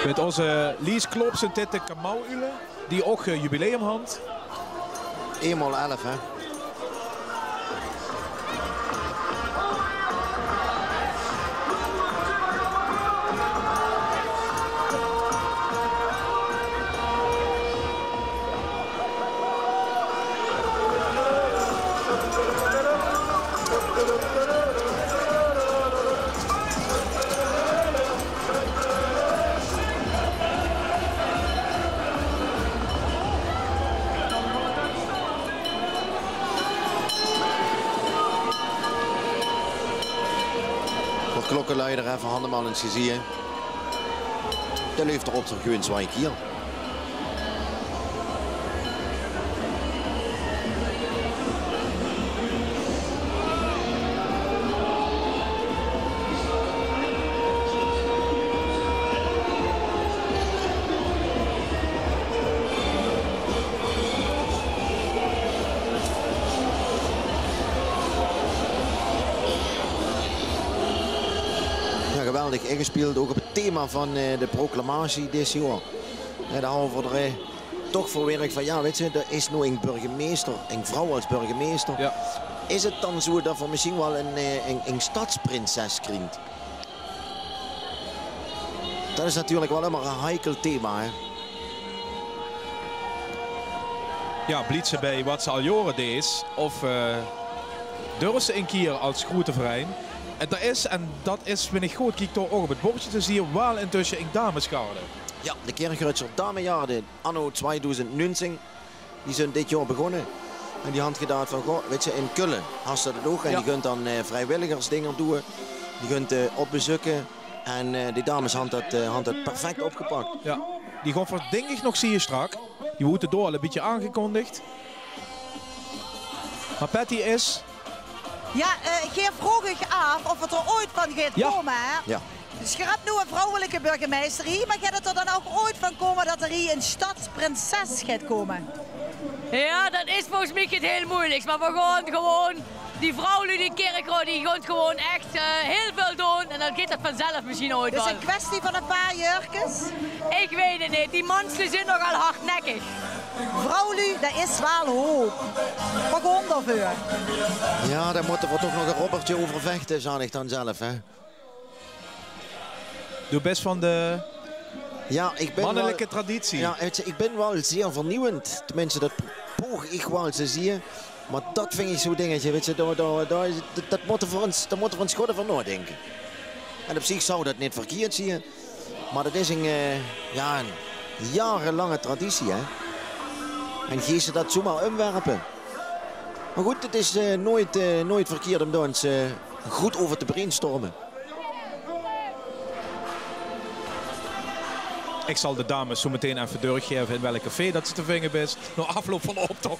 Mit ózze Lies Klop zunt dit de Kamauwule, die ouch, eh, jubileum hant. Ein maol elf, hè? Veur klokkeluier effe hant 'm al ins gezieë. Dae leef d'r op ziech gewuuen zwaai kier. Jao, geweldig ingespeeld, ouch op 't thema vaan, eh, de proclamatie dit jaor. Jao, dao hant v'r d'r, eh, toch veur wirk vaan, jao, weits te, d'r is noe ing burgemeister, ing vrouw es burgemeister. Jao. Is 't daan zoe tot v'r mesjiens wel ing, eh, ing, ing stadsprinses kriege? Dat is natuurlik wel ummer e heikel thema, hè? Jao, blief ze bij wat ze al jaore dees? Of, eh, durf ze ing kier es groete verein? En dat is, en dat is, wens ich good kiek, toch ouch op 't bordje te zieë, wel intösse ing damesgarde. Jao, de Kirchröadsjer Damegarde, anno twiedoezend nuungtsing. Die zunt dit jaor begós. En die hant gedach vaan, goh, weits te, in Kölle hant ze dat ouch. En die gunt daan, eh, vriewilligersdinger doon. Die gunt, eh, op bezeuk. En, eh, die dames hant dat, eh, hant dat perfect opgepak. Jao, die goon v'r dink ich nog zieë straks. Die woorte dao al e bietje aangekondig. Mer Patty is... Jao, eh, geer vroog uch aaf of 't d'r oets vaan geit koume, hè? Jao. Dus geer höb noe 'n vrouwelike burgemeister hie, mer geit 't d'r daan ouch oets vaan koume tot d'r hie 'n stadsprinses geit koume? Jao, dat is volges miech get hiel meujeleks. Mer veer goon gewoen, die vrouwluuj, die Kirchroa, die goon gewoen ech, eh, hiel väöl doon. En daan geit dat vaanzelf mesjiens oets wel. Is 't 'n kwestie vaan e paar jäörkes? Ich weit 't neet. Die manslui zunt nogal hardnekkig. Vrouwluuj, dat is wel hoop. Veer goon d'r veur. Jao, dao mote veer toch nog e robbertje euver vechte, zaan ich daan zelf, hè. Doe bis vaan de... Jao, ich bin wel... Mannelike traditie. Jao, 't, ich bin wel zeer vernieuwend. Tenminste, dat poog ich wel te zieë. Mer dat vin ich zoe'n dingetje, weits te, dao, dao, dao is, dat, dat mote veer ins, dao mote veer ins good euver naodinke. En op ziech zouw dat neet verkierd zieë. Mer dat is 'n, eh, jao, 'n jaorelange traditie, hè. En geis te dat zoemer umwerpe? Mer good, 't is, eh, noets, eh, noets verkierd um dao ins, eh, good euver te brainstorme. Ich zal de dames zoe metein effe doorgaeve in welk café dat ze te vinge bis, nao aafloup vaan d'n optoch.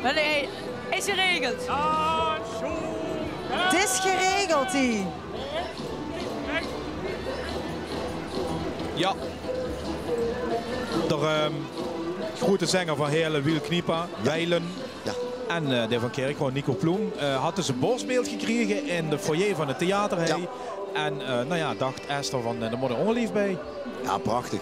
Wel, hey, is geregeld. 't Is geregeld hie. Jao. D'r, ehm, groete zenger van Heële, Wiel Kniepa, Wijlen. Jao. En, eh, de van Kirchroa, Nico Ploem, eh, had dus e borsbeeld gekrege in de foyer van 't theater, hè. Jao. En, eh, nou jao, dacht Esther van, eh, d'r mót e óngerlief bij. Jao, prachtig.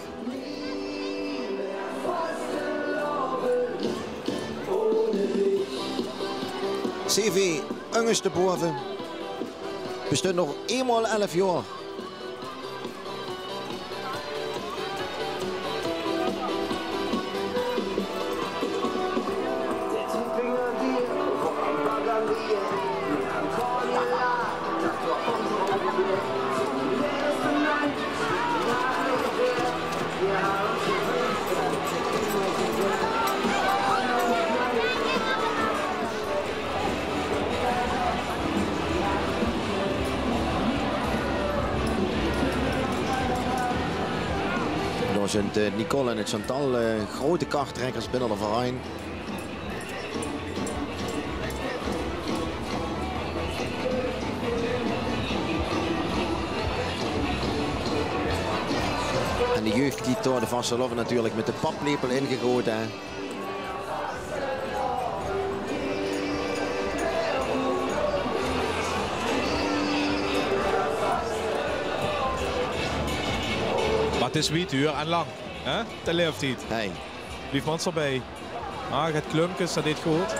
T V Unges te Bove. Besteit nog eenmaol elf jaor. Dao zunt, eh, Nicole en 't Chantal, eh, groete kartrekkers binne de verein. En de jeug die haet de vastelaovend natuurlik mit de paplepel ingegaote, hè. Mer 't is wied, huur, en lang, hè? De laeftied. Hey. Blief mer d'rbie. Ah, get klumkes, det deet good.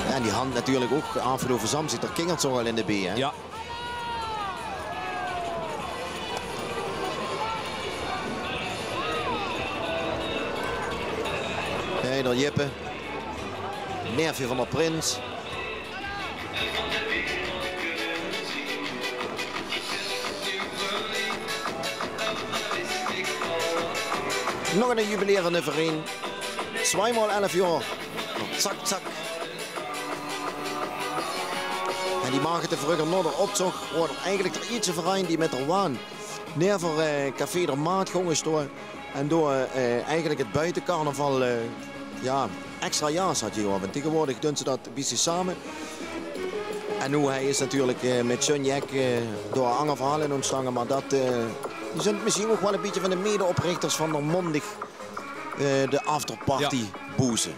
Jao, en die hant natuurlik ouch aafgeloupe zóndig d'r kingertog al in de bie, hè? Jao. Hey, dao Jippe. Neefje van d'r prins. Nog 'ne jubilerende vereen. Tswaimaol elf jaor. Tsak, tsak. En die maag 't vreuger nao d'r optoch, woor d'r eigelik d'r ietsje vereen die mit d'r waan never, eh, Café d'r Maat gónge stoon. En dao, eh, eigelik 't buitecarnaval, eh, jao, extra jaas had gegaeve. Tegenwoordig doon ze dat bietje same. En noe, hae is natuurlik, eh, mit John Jack, eh, door anger verhaole ontstange, mer dat, eh, die zunt mesjien ouch waal e bietje van de medeoprichters van d'r maondig, eh, de afterparty boeze.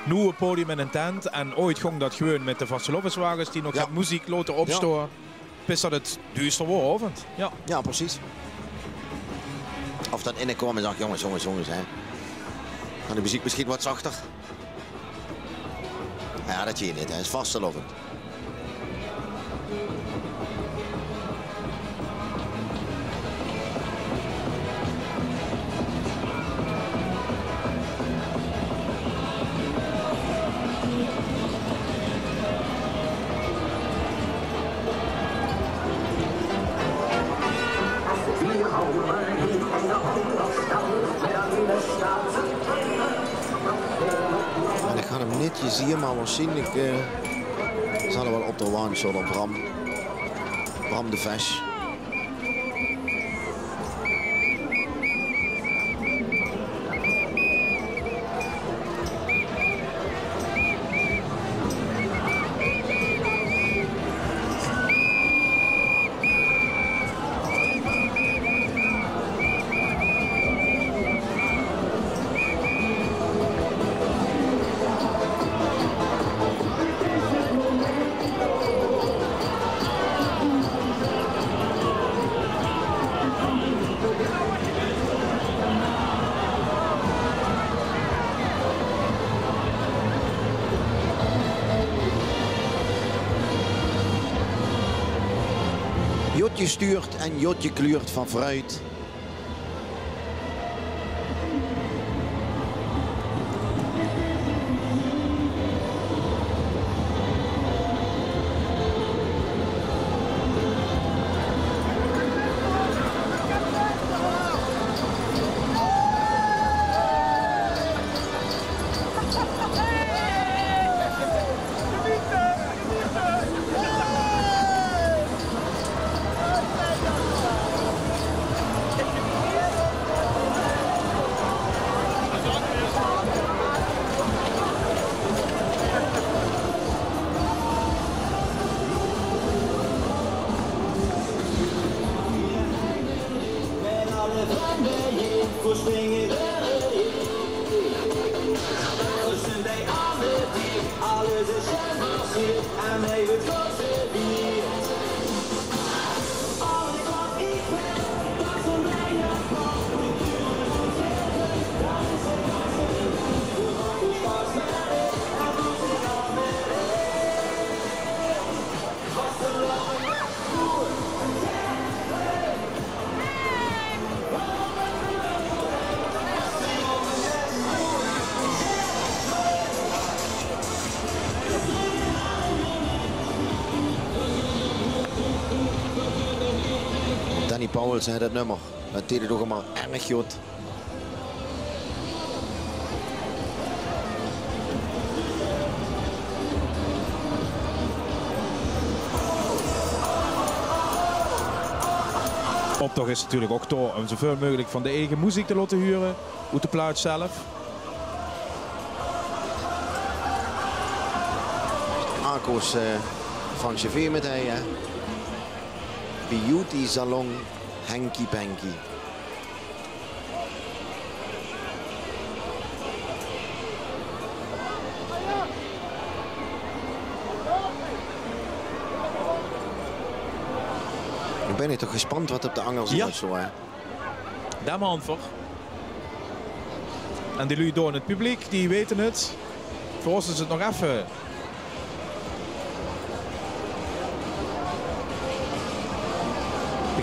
Noe e podium in 'n tent en ooit góng dat gewoon mit de vastelaoveswages die nog get meziek laote opstoon. Bis dat 't duuster woor aovend. Jao. Jao, precies. Of dat inne kaom en zag: "Jónges, jónges, jónges, hè. Kan de meziek mesjien get zachter?" Jao, dat zeen neet, hè. 't Is vastelaovend. En ich han 'm neet gezeen, mer waarsjienlik, eh, zal 'r waal op de waan sjtaon, Bram. Bram de Ves. Jotje stuurt en Jotje kluurt van vruit. Danny Pauwels, hè, det nummer. Det deeg 't ouch ummer erg good. Optoch is natuurlik ouch dao óm zoväöl meugelik van de eige meziek te laote hure oet de plaats zelf. Akos, eh, van Chevé mit hei, hè. Beauty Salon Henky Panky. Noe bön ich toch gespand waat op de angers... Jao. Zo, hè. Dao maan veur. En die luuj dao in 't publiek, die weite 't. Veur ós is 't nog effe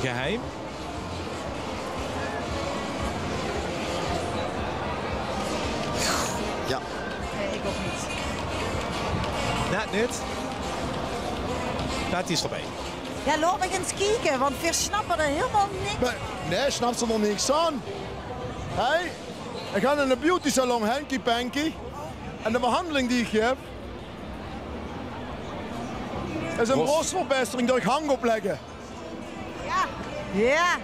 geheim. Jao. Nae, ich ouch neet. Net neet. Patty is d'rbie. Jao, laot mich ins kieke, want veer snappe d'r hielemaol niks. Nae, nae, snaps se d'r niks aan. Hey, ich gaon in de beauty salon Henky Panky. En de behanjeling die ich gaef, is ein borstverbetering door hank oplegke. Jao. Jao.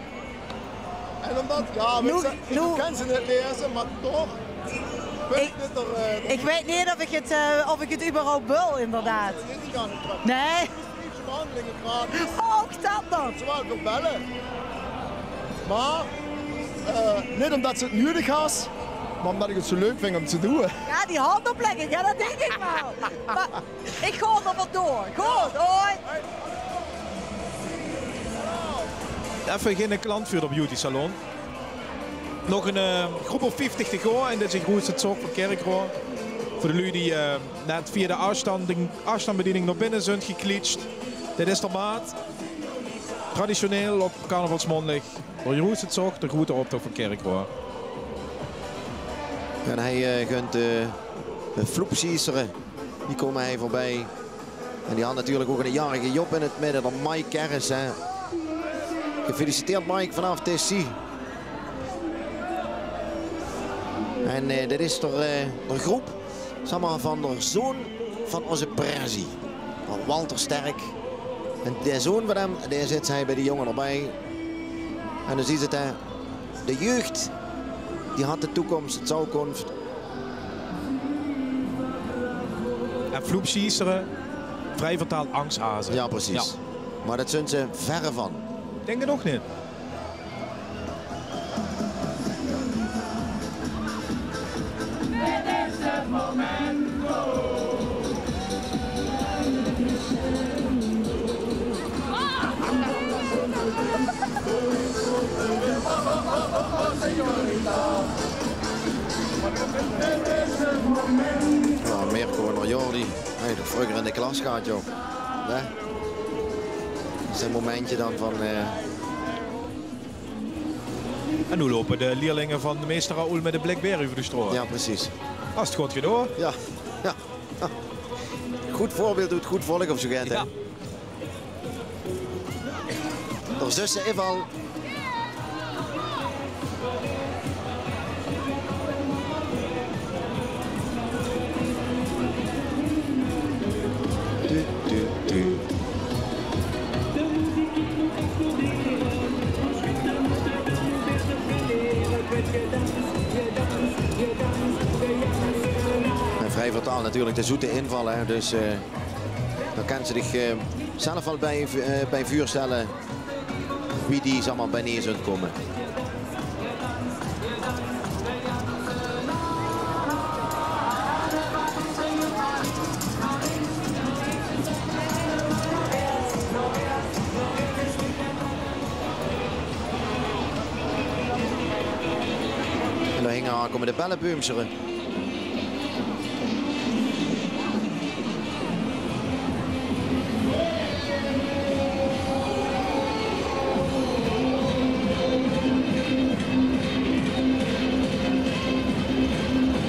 En ómdet, jao, noe, ich kèn ze neet laeze, mer toch. Ich weit neet of ich 't, eh, of ich 't überhaupt wil, inderdaad. Nae. Ouch det nog. Ze wille veur belle. Mer, eh, neet ómdet se 't nudig has, mer ómdet ich 't zo leuk vinj óm te doon. Jao, die hand oplegke, jao, det dink ich waal. Mer ich gaon d'r vandoor. Good, hoi. Effe geine klant veur de beauty salon. Nog ein, eh, groep of vieftig te gaon en dit is de groetste zog van Kirchroa. Veur de luuj die, eh, net via de aafstanding-, aafstandbediening nao binne zunt geklitsj. Dit is de maat. Traditioneel op carnavalsmaondig. De groetste zog, de groete optoch van Kirchroa. En hei, eh, gunt, eh, de Floepsjiessere. Die kómme hei veurbie. En die hant natuurlik ouch eine jarige Job in 't midde, de Mike Kerris, hè. Gefeliciteerd, Mike, vanaaf Tessy. En, eh, dit is d'r, eh, d'r groep, zag mer, van d'r zoon van ózze presi, van Walter Sterk. En de zoon van häöm, dae zit hei bie die jónge d'rbie. En dan zuus se 't, hè. De jeug, die hat de toekoms, de touwkoms. En Floepsjiessere, vrie vertaald angsthaze. Jao, precies. Jao. Mer det zunt ze verre van. Ich dink 't ouch neet. Jao, Mirko en Jordi. Hey, det vreuger in de klas gehad, joh. Hè? Zoe'n momentje dan van, eh, En noe loupe de lierlinge van meester Raoul mit de blikbeer euver de straot. Jao, precies. Has 't good gedaon. Jao, jao. Good veurbeeld doet good volk of zoe get, hè? Jao. D'r zusse inval. Du, du, du. En vrie vertaald natuurlik de zoete inval, hè. Dus, eh, dan kins se dich, eh, zelf waal bie, eh, bie veurstelle wie die, zag mer, bie-ee zunt kómme. En dao hinge kómme de bellebeumsere.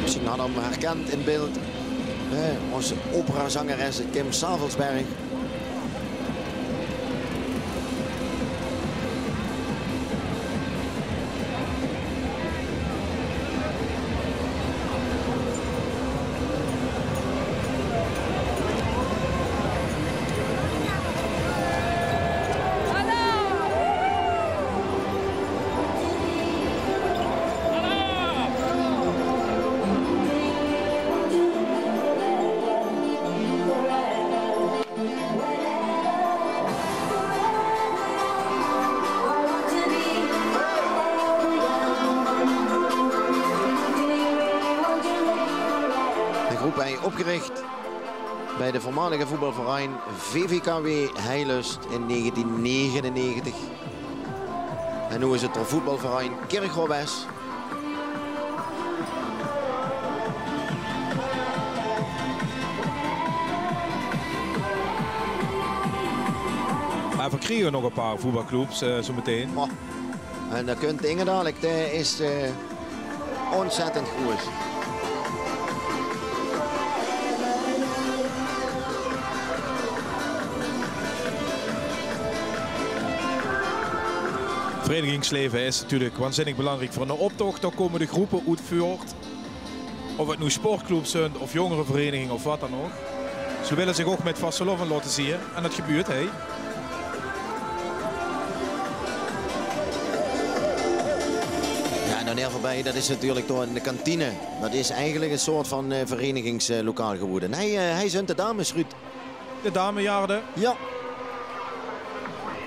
Mesjien hat geer häör herkènd in beeld, hè, ós operazangeres Kim Savelsberg. Opgerich bij de veurmalige voetbalverein V V K W Heilust in negentien negenennegentig. En noe is 't d'r voetbalverein Kirchroa-Wes. Mer veer kriege nog e paar voetbalclubs, eh, zoe metein. Oh. En dao kunt inge dalik, dae is, eh, ontzettend good. Verenigingsleve is natuurlik waanzinnig belangriek veur 'nen optoch. Dao kómme de gróppe oet voort. Of 't noe sportclubs zunt of jóngerevereniging of wat dan ouch. Ze wille zich ouch mit vastelaovend laote zeen. En dat gebeurt, hè. Jao, en dan hie veurbie, dat is natuurlik toch de kantine. Dat is eigelik e soort van, eh, verenigingslokaal gewore. Hei, eh, hei zunt de dames, Ruud. De damejarde. Jao.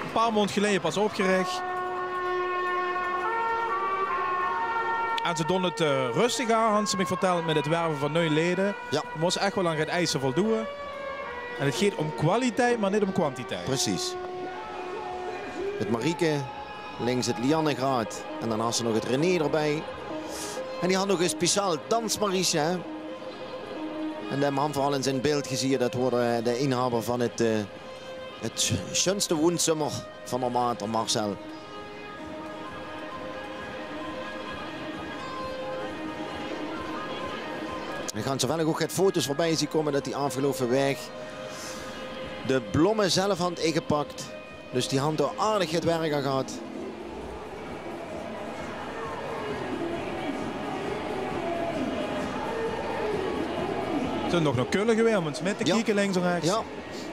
E paar maond geleje pas opgerich. En ze doon 't, eh, rustig aan, hant ze mich vertèld, mit 't werve van nui lede. Jao. Mós ech waal aan get eise voldoe. En 't geit óm kwaliteit, mer neet óm kwantiteit. Precies. 't Marieke, links 't Lianne Graat. En dan has se nog 't René d'rbie. En die hant nog e speciaal dansmariesje, hè. En dae hant v'r al ins in beeld gezeen, dat waor, eh, de inhaber van 't, eh, 't sjunste woonsummer van d'r mater, Marcel. En gans toevallig ouch get foto's veurbie zeen kómme dat die aafgeloupe waek de blomme zelf hant ingepak. Dus die hant dao aardig get werk aan gehad. Zunt nog nao Kölle gewaes óm ins mit te kieke, links en rechs. Jao.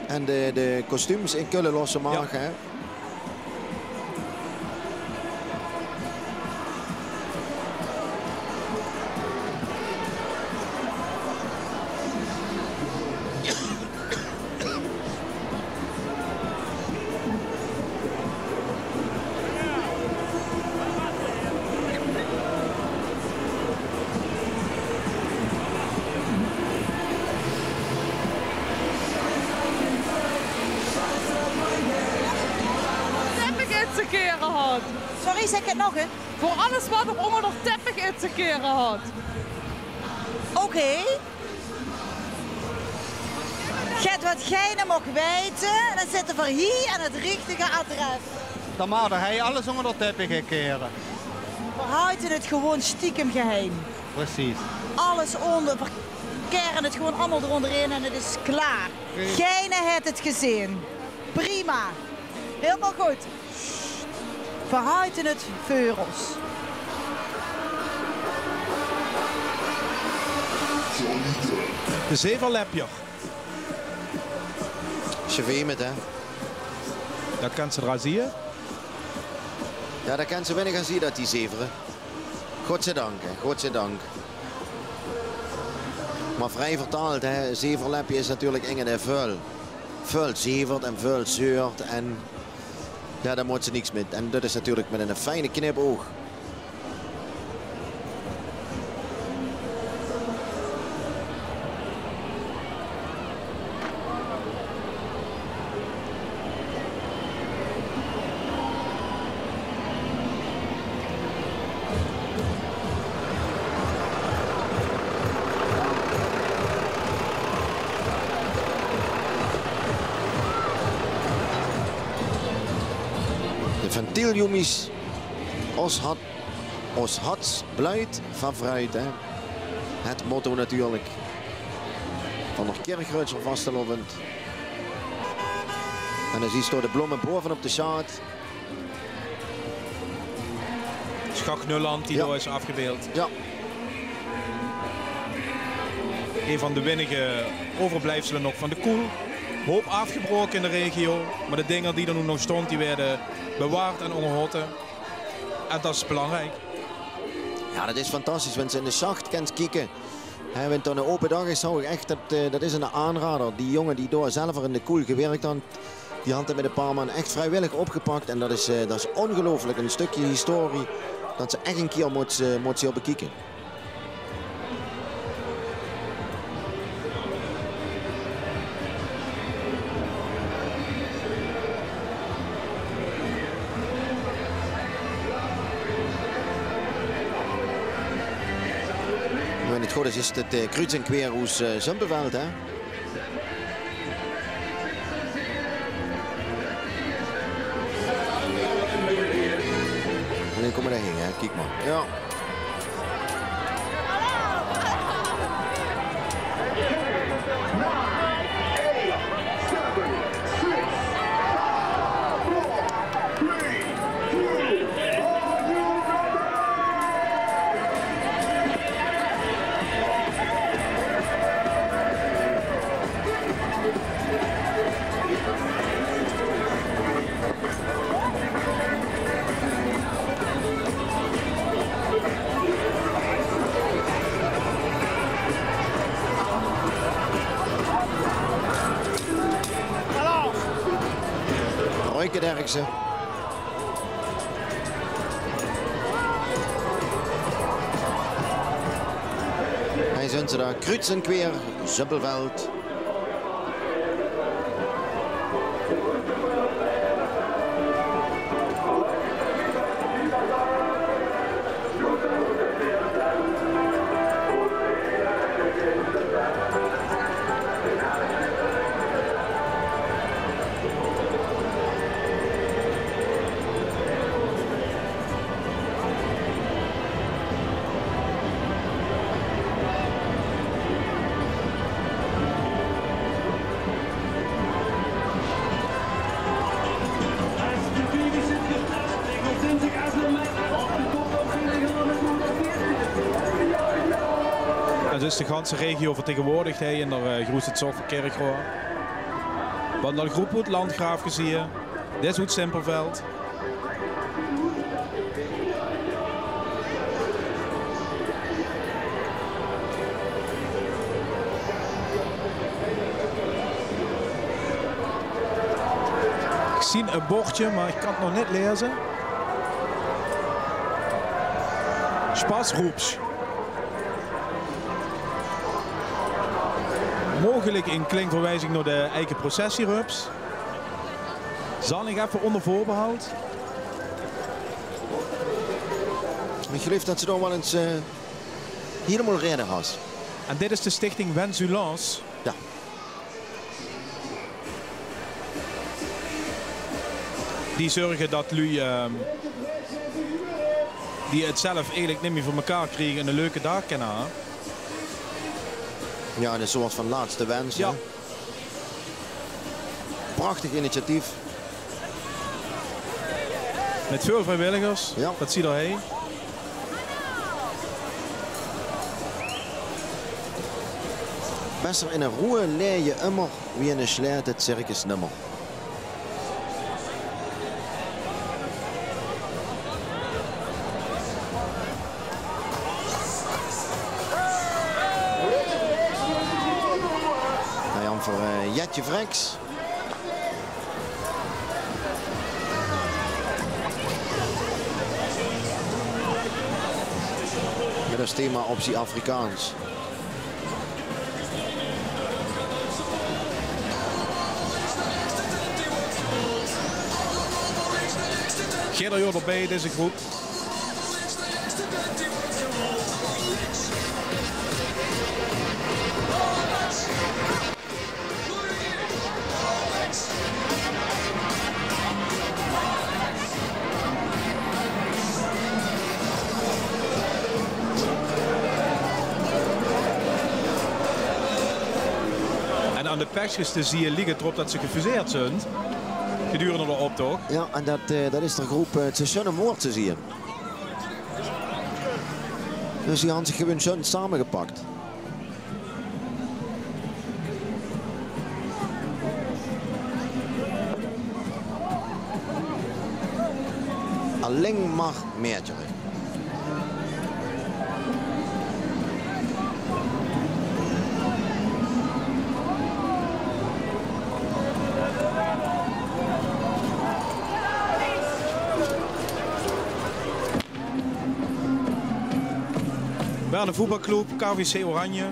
En de, de kostuums in Kölle losse maag, hè. Teppich its te kere had. Sorry, zèk 't nog ins. Veur alles wat d'r ónger d'r teppich its te kere had. Oké. Get wat geine moch weite, dan zitte v'r hie aan 't richtige adres. Dan maag d'r hei alles ónger d'r teppich kere. V'r haoje 't gewoen stiekem geheim. Precies. Alles ónger, v'r kere 't gewoen allemaol d'r ónger in en 't is klaor. Geine haet 't gezeen. Prima. Hielemaol good. V'r haoje 't veur ós. De zeverlepjer. Ze veme 't, hè? Dat kans se d'r aan zeen. Jao, dat kans se winnig aan zeen, dat die zevere. Godzijdank, hè, godzijdank. Mer vrie vertaald, hè, zeverlepjer is natuurlik inge dae väöl, väöl zevert en väöl zeurt en Jao, dao mót ze niks mit. En dat is natuurlik mit 'ne fijne knipoog. De ventieljoemies, os hat, os hats bluit van vruit, hè. Het motto natuurlik van de Kirchröadsjer vastelaovend. En dan zuus se door de blomme bovenop de sjaat. Sjaak Nulland, die dao is aafgebeeld. Jao. Ein van de weinige euverblijfsele nog van de koel. Hoop aafgebraoke in de regio, mer de dinger die d'r noe nog stónge, die waerde bewaard en óngerhaoje. En dat is belangriek. Jao, dat is fantastisch, wens se in de sjacht kans kieke. Hè, wens 't dan 'nen ope daag is, zów ich ech, dat, eh, dat is 'nen aanrader. Die jónge die dao zelver in de koel gewirk hant, die hant 't mit e paar man ech vriewillig opgepak. En dat is, eh, dat is óngeluifelik. E stökske historie dat se ech 'ne kier mós, eh, mós zeen bekieke. Good, det is 't, eh, Kreuz und Quer oes, eh, Zumpelveld, hè? En dan kómme v'r dao heen, hè? Kiek mer. Jao. Royke Derksen. Hie zunt ze dao, Kreuz und Quer, Zumpelveld. En dus de ganse regio vertegenwoordigd hie in de, eh, groete zog van Kirchroa. Want de groep oet Landgraaf gezieë, dit is oet Simpelveld. Ich zeen ein bordje, mer ich kan 't nog net laeze. Spaßrups. Meugelik ein kleng verwiezing nao de eige processierups. Zal ich effe ónger veurbehoud. Ich gleuf det se dao waal ins, eh, hielemaol raed has. En dit is de stichting Wens u Lans. Jao. Die zörge det luuj, ehm, die 't zelf eigelik neet mieë veur mekaar kriege, ein leuke daag kinne höbbe. Jao, ein soort van laatste wens, hè? Jao. Prachtig initiatief. Mit väöl vriewilligers, jao, det zuut geer hie. Besser inne roeë leje ummer wie inne sjlaete 't circus nummer. Hie aan veur, eh, Jetje Freks. Mit es thema op zie Afrikaans. Geer d'r bie, deze groep. En aan de pechjes te zieë ligk 't d'rop det ze gefuseerd zunt gedurende de optoch. Jao, en det, eh, det is de groep, eh, Ze Sjunne Moord te zieë. Dus die hant zich gewuuen sjoen samegepak. Alleng mer maedjes. Berne voetbalclub, K V C Oranje.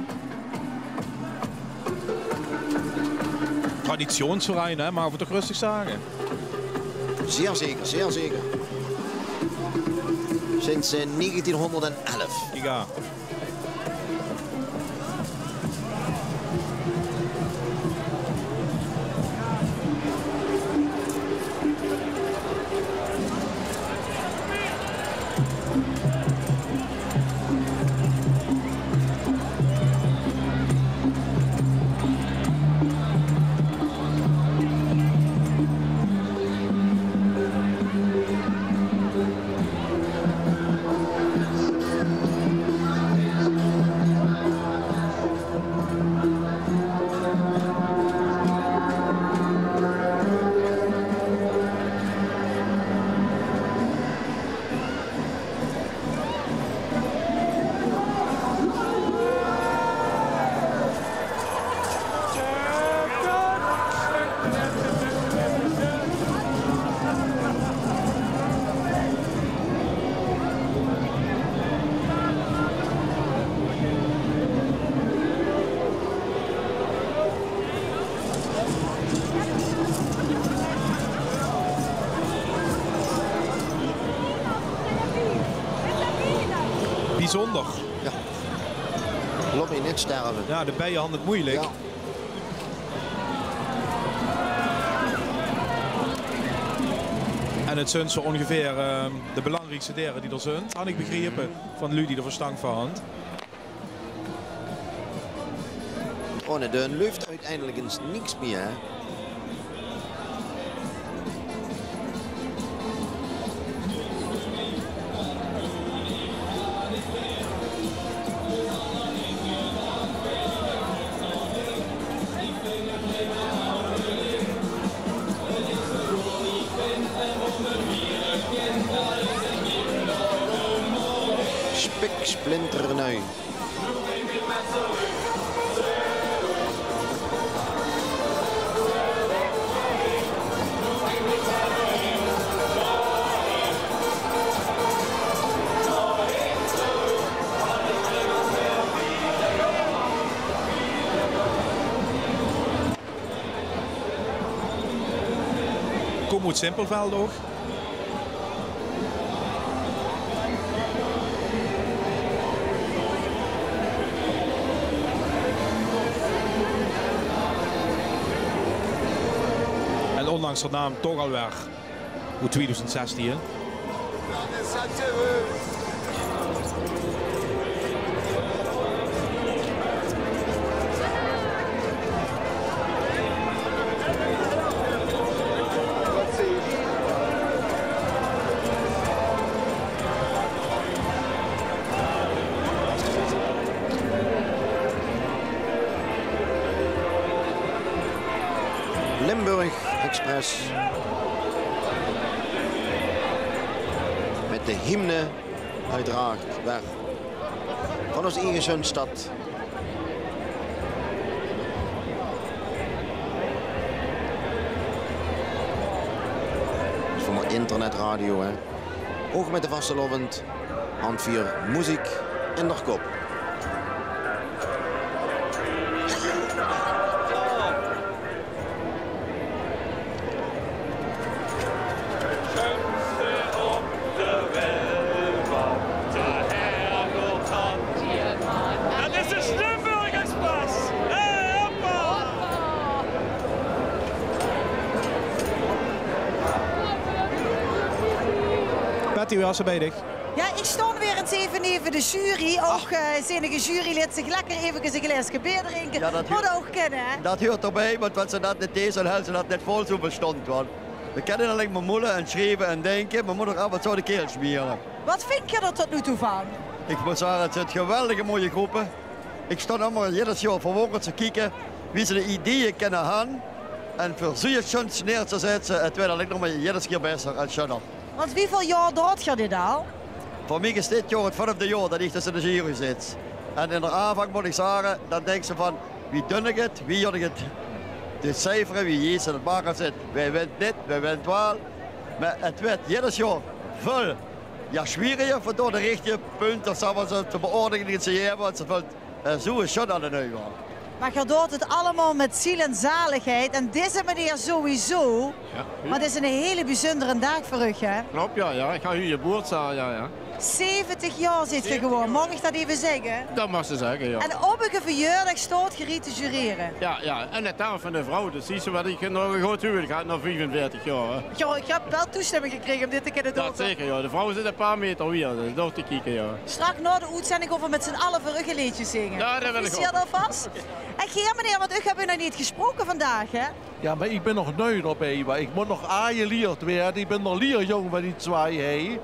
Traditionsverein, hè, maag v'r toch röstig zage. Zeer zeker, zeer zeker. Sinds, eh, negentienhónderdelf. Kiek aan. Biezónder. Jao. Laot mich neet sterve. Jao, de beie hant 't meujelik. Jao. En 't zunt zoe óngeveer, eh, de belangriekste dere die d'r zunt, han ich begrepe, van de luuj die d'r verstang van hant. Ohne deun luuftj oeteindelik ins niks mie, hè? Spiksplinternuuj. Kómme oet Simpelveld ouch. En óndanks d'r naam toch al weer oet twiedoezend zestien. Limburg Express. Mit de hymne, oeteraard, weer van ós eige sjoen stad. Is veur mich internetradio, hè. Ouch mit de vastelaovend, hant veer meziek in d'r kop. Dat is de Limburg Express. Hey, hoppa! Patty, wie waas 't bie dich? Jao, ich stóng weer ins eve neve de jury. Ouch, eh, zeen ich e jurylid, zich lekker eve e glaeske beer drinke. Jao, dat huurt, mót ouch kinne, hè? Dat huurt d'rbie, want wens se dat neet deis, dan hels se dat neet vol, zoe bestónd, want veer kinne allein mer moele en sjrieve en dinke, mer mót ouch aaf en toe de keel smiere. Wat vinjs se d'r tot noe toe van? Ich mót zage, 't zint geweldige mooie gróppe. Ich stóng ummer, jeder jaor verwóngerd te kieke wie ze de ideeë kinne han en veur zoe get sjoens neer te zètte. 't Weurt allein nog mer jeder kier besser en sjoener. Want wieväöl jaor doot geer dit al? Veur mich is dit jaor 't völfde jaor dat ich dus in de jury zit. En in d'r aanvang, mót ich zage, dan dinks se van: wie dun ich 't? Wie jut ich 't? De ciefere, wie jees se 't make zit. Wae wint neet, wae wint waal. Mer 't weurt jeder jaor väöl, jao, sjwieriger veur door de richtige punte, zal ich mer zègke, te beoordeile en te jage, want ze völt Eh, zoe is 't dan noe waal. Mer geer doot 't allemaol mit ziel en zaligheid. En deze meneer sowieso. Jao. Want 't is 'ne hele bezunjere daag veur uch, hè? Klop, jao, jao. Ich han hie geboortsdaag, jao, jao. Zeventig jaor zit geer gewore, zeventig jaor, maag ich dat eve zègke? Dat maags se zègke, jao. En op uche verjaordaag staot geer hie te jurere. Jao, jao. En de taal van de vrouw, dus zuus se wat, ich nog e good huwelik gehad nao viefenveertig jaor, hè. Jao, ich höb waal toesjtumming gekrege óm dit te kinne doon. Dat zeker, jao. De vrouw zit e paar meter wier, dus door te kieke, jao. Straks nao de oetzending gaon v'r mit z'n alle veur uch e leedje zinge. Jao, dat wil ich ouch. Gefeliciteerd alvas. En geer, meneer, want uch höb ich nog neet gesproke vandaag, hè? Jao, mer ich bin nog nui d'rbie, want ich mót nog aangelieërd waere. Ich bin d'r lierjóng van die tswai, hè.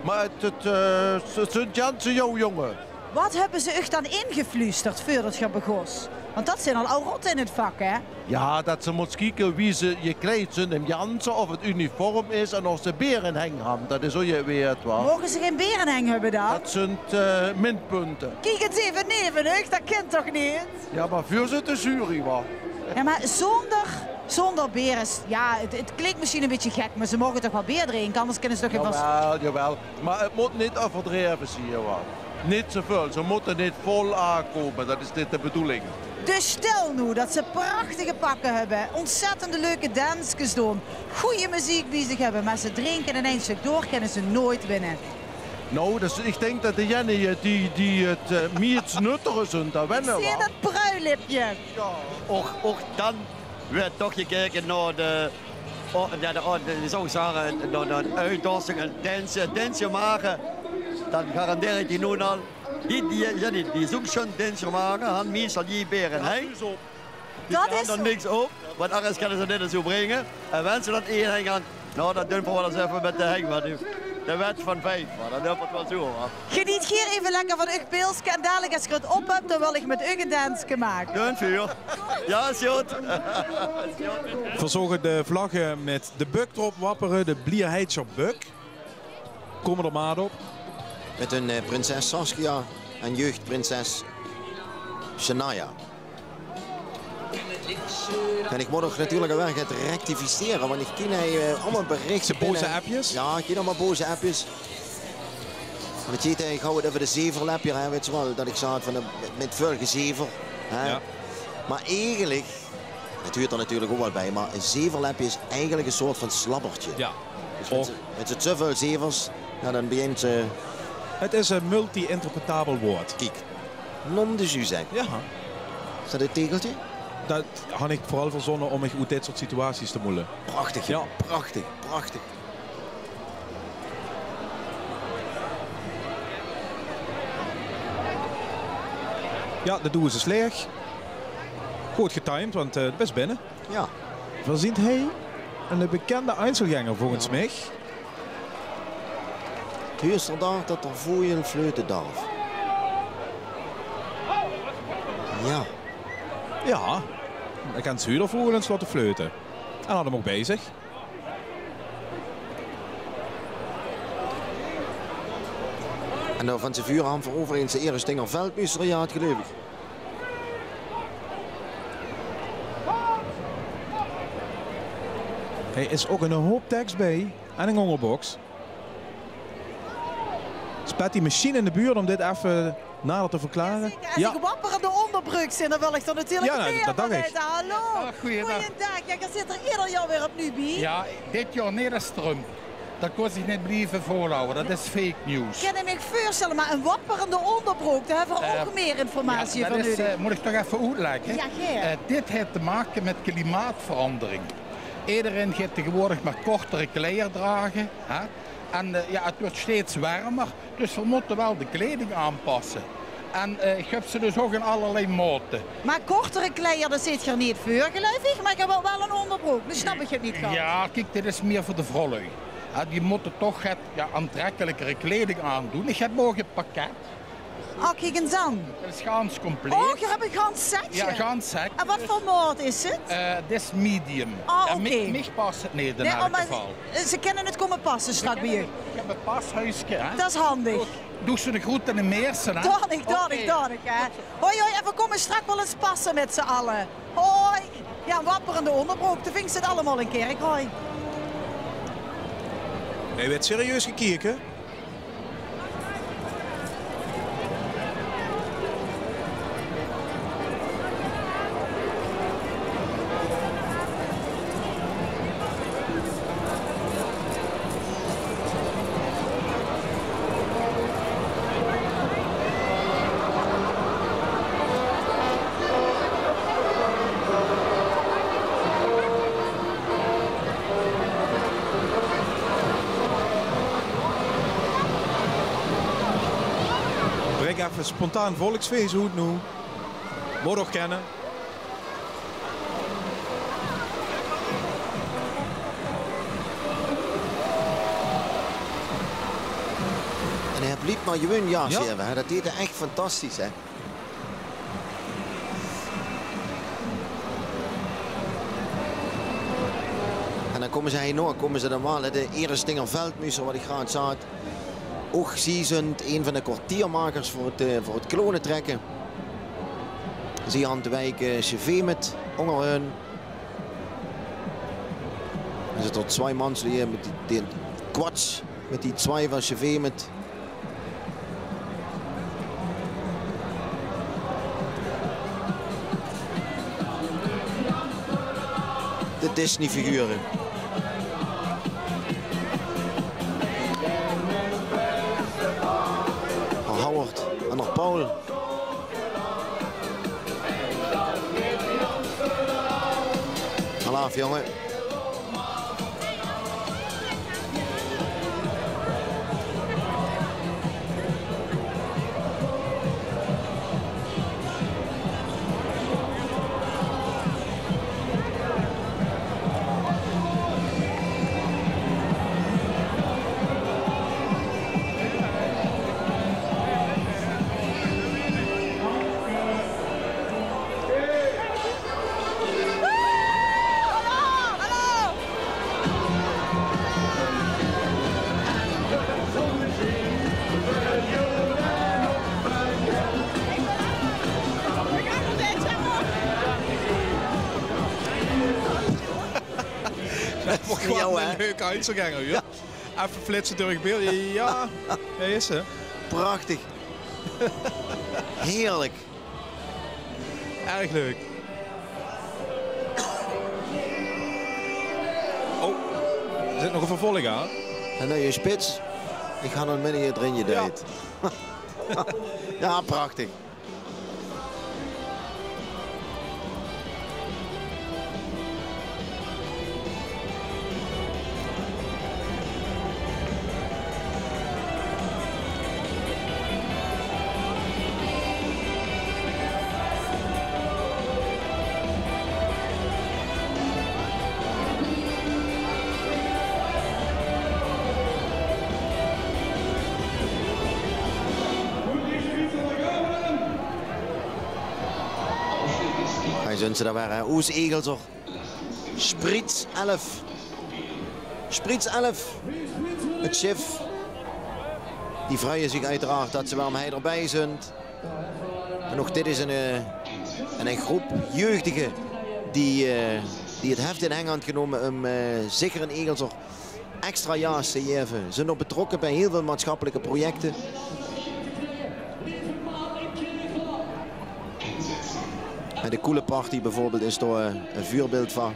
Mer 't, 't, eh, 't zunt janse jóng jónge. Wat höbbe ze uch dan ingefluusterd veurdat geer begós? Want dat zeen al aw rotte in 't vak, hè? Jao, dat ze mós kieke wie ze gekleid zunt in janse, of 't uniform is en of ze beer in heng han. Dat is ouch get weerd, wa? Moge ze gein beer in heng höbbe dan? Dat zunt, eh, minpunte. Kiek ins eve neve uch, dat kint toch neet? Jao, mer veer zunt de jury, wa? Jao, mer zónger, zónger beer is, jao, 't, 't klink mesjien e bietje gek, mer ze moge toch waal beer drinke, anders kinne ze toch gein vas- Jaowel, jaowel. Mer 't mót neet euverdreve zeen, wa? Neet te väöl. Ze mótte neet vol aankómme. Dat is neet de bedoeling. Dus stèl noe dat ze prachtige pakke höbbe, ontzettende leuke danskes doon, gooj meziek bie zich höbbe, mer ze drinke en ein sjtök door, kinne ze noeit winne. Nou, dus ich dink det dejenne die, die 't, eh, miets nuttige zunt, dae wenne. Ich zeen waal. Det pruilipje. Och, och dan wuuert toch gekeke nao de, o-, jao, de, o-, de, die zouw ich zage, nao, nao ein oetdorsting, ein densje, ein densje make. Dan garandeer ich die noe al. Die, die, jao, die, die zouw ich zoe'n densje make, han meistal die bere, hè? Det is zoe. Die hant d'r niks op, want angers kinne ze 't neet zoe bringe. En wens ze det ein heng hant, nou, det doon v'r waal ins effe mit de heng, want die, de wet van vief, mer det höbbe v'r waal zoe, wa. Geneet geer effe lekker van eur pilske en dalik, es geer 't op höbt, dan wil ich mit uch ein denske make. Doon v'r. Jao, is good. V'r zage de vlagge mit de bök d'rop wappere, de Blierheidsjer bök. Kómme d'r mer op. Mit hun, eh, prinses Saskia en jeugdprinses Shania. En ich mót ouch natuurlik waal get rectificere, want ich krie hie, eh, allemaol berichte binne. Boze appjes? Jao, ich krie allemaol boze appjes. Want ich, eh, ich haw 't euver de zeverlepjer, hè, wèts se waal, det ich zag van de, mit, mit väöl gezever, hè. Jao. Mer eigelik, 't huurt d'r natuurlik ouch waal bie, mer ein zeverlepje is eigelik ein soort van slabbertje. Jao. Dus mit zo-, mit zoväöl zevers, jao, dan begint ze. 't Is ein multi-interpretabel waord. Kiek, nom de jus, hè. Jao. Is det ein tegeltje? Det han ich veural verzónne óm mich oet dit soort situaties te móle. Prachtig, hè? Jao. Prachtig, prachtig. Jao, de doeës is leeg. Good getimed, want, eh, 't is binne. Jao. Veer zeen hie eine bekende Einzelgänger volges mich. Huuers te dao det d'r voegel fleute darf? Jao. Jao, hae kin de voegel ins laote fleute. En haet 'm ouch bie zich. En dao van ze vuur aan veur euverigens de Erestinger veldmeester, jao, 't geleuf ich. Hie is ouch eine hoop teks bie en ein óngerboks. Is Patty mesjien in de buurt óm dit effe nader te verklare? Jao, zeker. Es ich wapperende óngerbrook zeen, dan wil ich d'r natuurlik mieë van weite. Jao, det dach ich. Hallo. Daag, goojendaag. Goojendaag. Jao, geer zit d'r eder jaor weer opnuuj bie. Jao, dit jaor neet es Trump. Det kós ich neet blieve volhawwe. Det is fake news. Kin ich mich veurstelle, mer ein wapperende óngerbrook, dao höbbe v'r ouch mieë informatie van nudig. Eh, jao, det is, eh, mót ich toch effe oetlègke? Jao, gaer. Eh, dit haet te make mit klimaatverandering. Ederein geit taegewoordig mit kortere kleier drage, hè? En, eh, jao, 't wuuert steeds wermer. Dus v'r mótte waal de kleiding aanpasse. En, eh, ich höb ze dus ouch in allerlei maote. Mer kortere kleier, dao zeet geer neet veur, geleuf ich, mer geer höb waal ein óngerbrook. Dan snap ich 't neet gans. Jao, kiek, dit is mieë veur de vrouwlui. Jao, die mótte toch get, jao, aantrekkelijkere kleiding aandoon. Ich höb morge 't pakket. Och, kiek ins aan. 't Is gans compleet. Oh, geer höb ein gans setje. Jao, gans setje. En waat veur maot is 't? Eh, dit is medium. Ah, oké. Jao, mich, mich pas 't neet in eder geval. Nae, mer ze kinne 't kómme passe straks bie uch. Ich höb ein pashuiske, hè. Det is handig. Doog ze de groete aan de meerste, hè? Doon ich, doon ich, doon ich, hè. Hoi, hoi, en veer kómme straks waal ins passe mit z'n alle. Hoi. Jao, ein wapperende óngerbrook. Dao vings se 't allemaol in Kirchroa. Hie weurt serieus gekeke. Brik effe spontaan volksfees oet noe. Mót toch kènne. En hae blief mer gewoon jao zègke, hè. Det deeg hae ech fantastisch, hè. En dan kómme ze hie nog, kómme ze dan waal, hè, de Erestinger veldmeester, waat ich graad zag. Ouch zie zunt ein van de kwartiermakers veur 't, eh, veur 't klonetrekke. Zie hant de wiek, eh, Sjevemert ónger hun. D'r zitte al tswai mans hie mit die, die kwats, mit die tswai van Sjevemert. De Disney-figure. Jónge. Det waor gewoon 'ne leuke oetzoekgang, huur. Jao. Effe flitse door 't beeld. Jao, dao is ze. Prachtig. Heerlijk. Erg leuk. Oh, d'r zit nog 'n vervolg aan. En dan je spits. Ich han 'm midde d'rin gedeid. Jao. Jao, prachtig. Hie zunt ze dan weer, hè. Oes Egelser. Spritz elf. Spritz elf. 't Sjif. Die vreuie zich oeteraard det ze weer mei d'rbie zunt. En ouch dit is 'n, eh, 'n, 'n groep jeugdige die, eh, die 't heft in heng hant genómme um, eh, zich in Egelser extra jaas te gaeve. Ze zunt ouch betrokke bie hiel väöl maatsjappelike projecte. En de Koele Party bieveurbeeld is dao, eh, e veurbeeld van.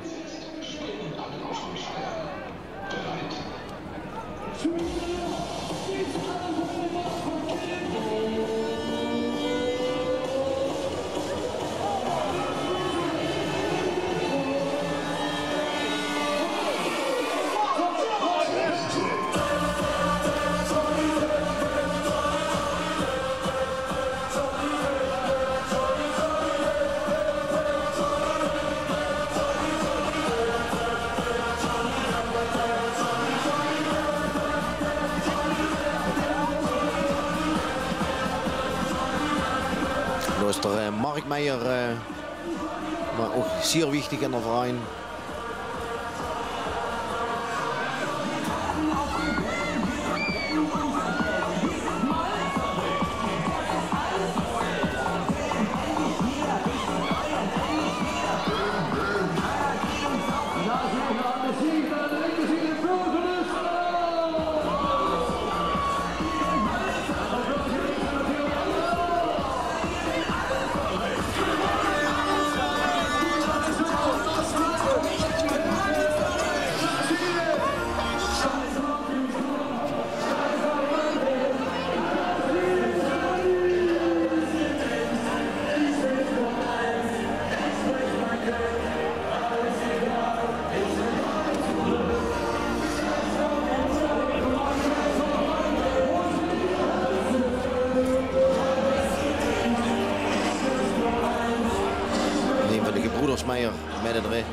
Noe is d'r, eh, Mark Meijer, eh, mer ouch zeer wichtig in d'r verein. Ein van de gebroeders Meijer mit d'rin.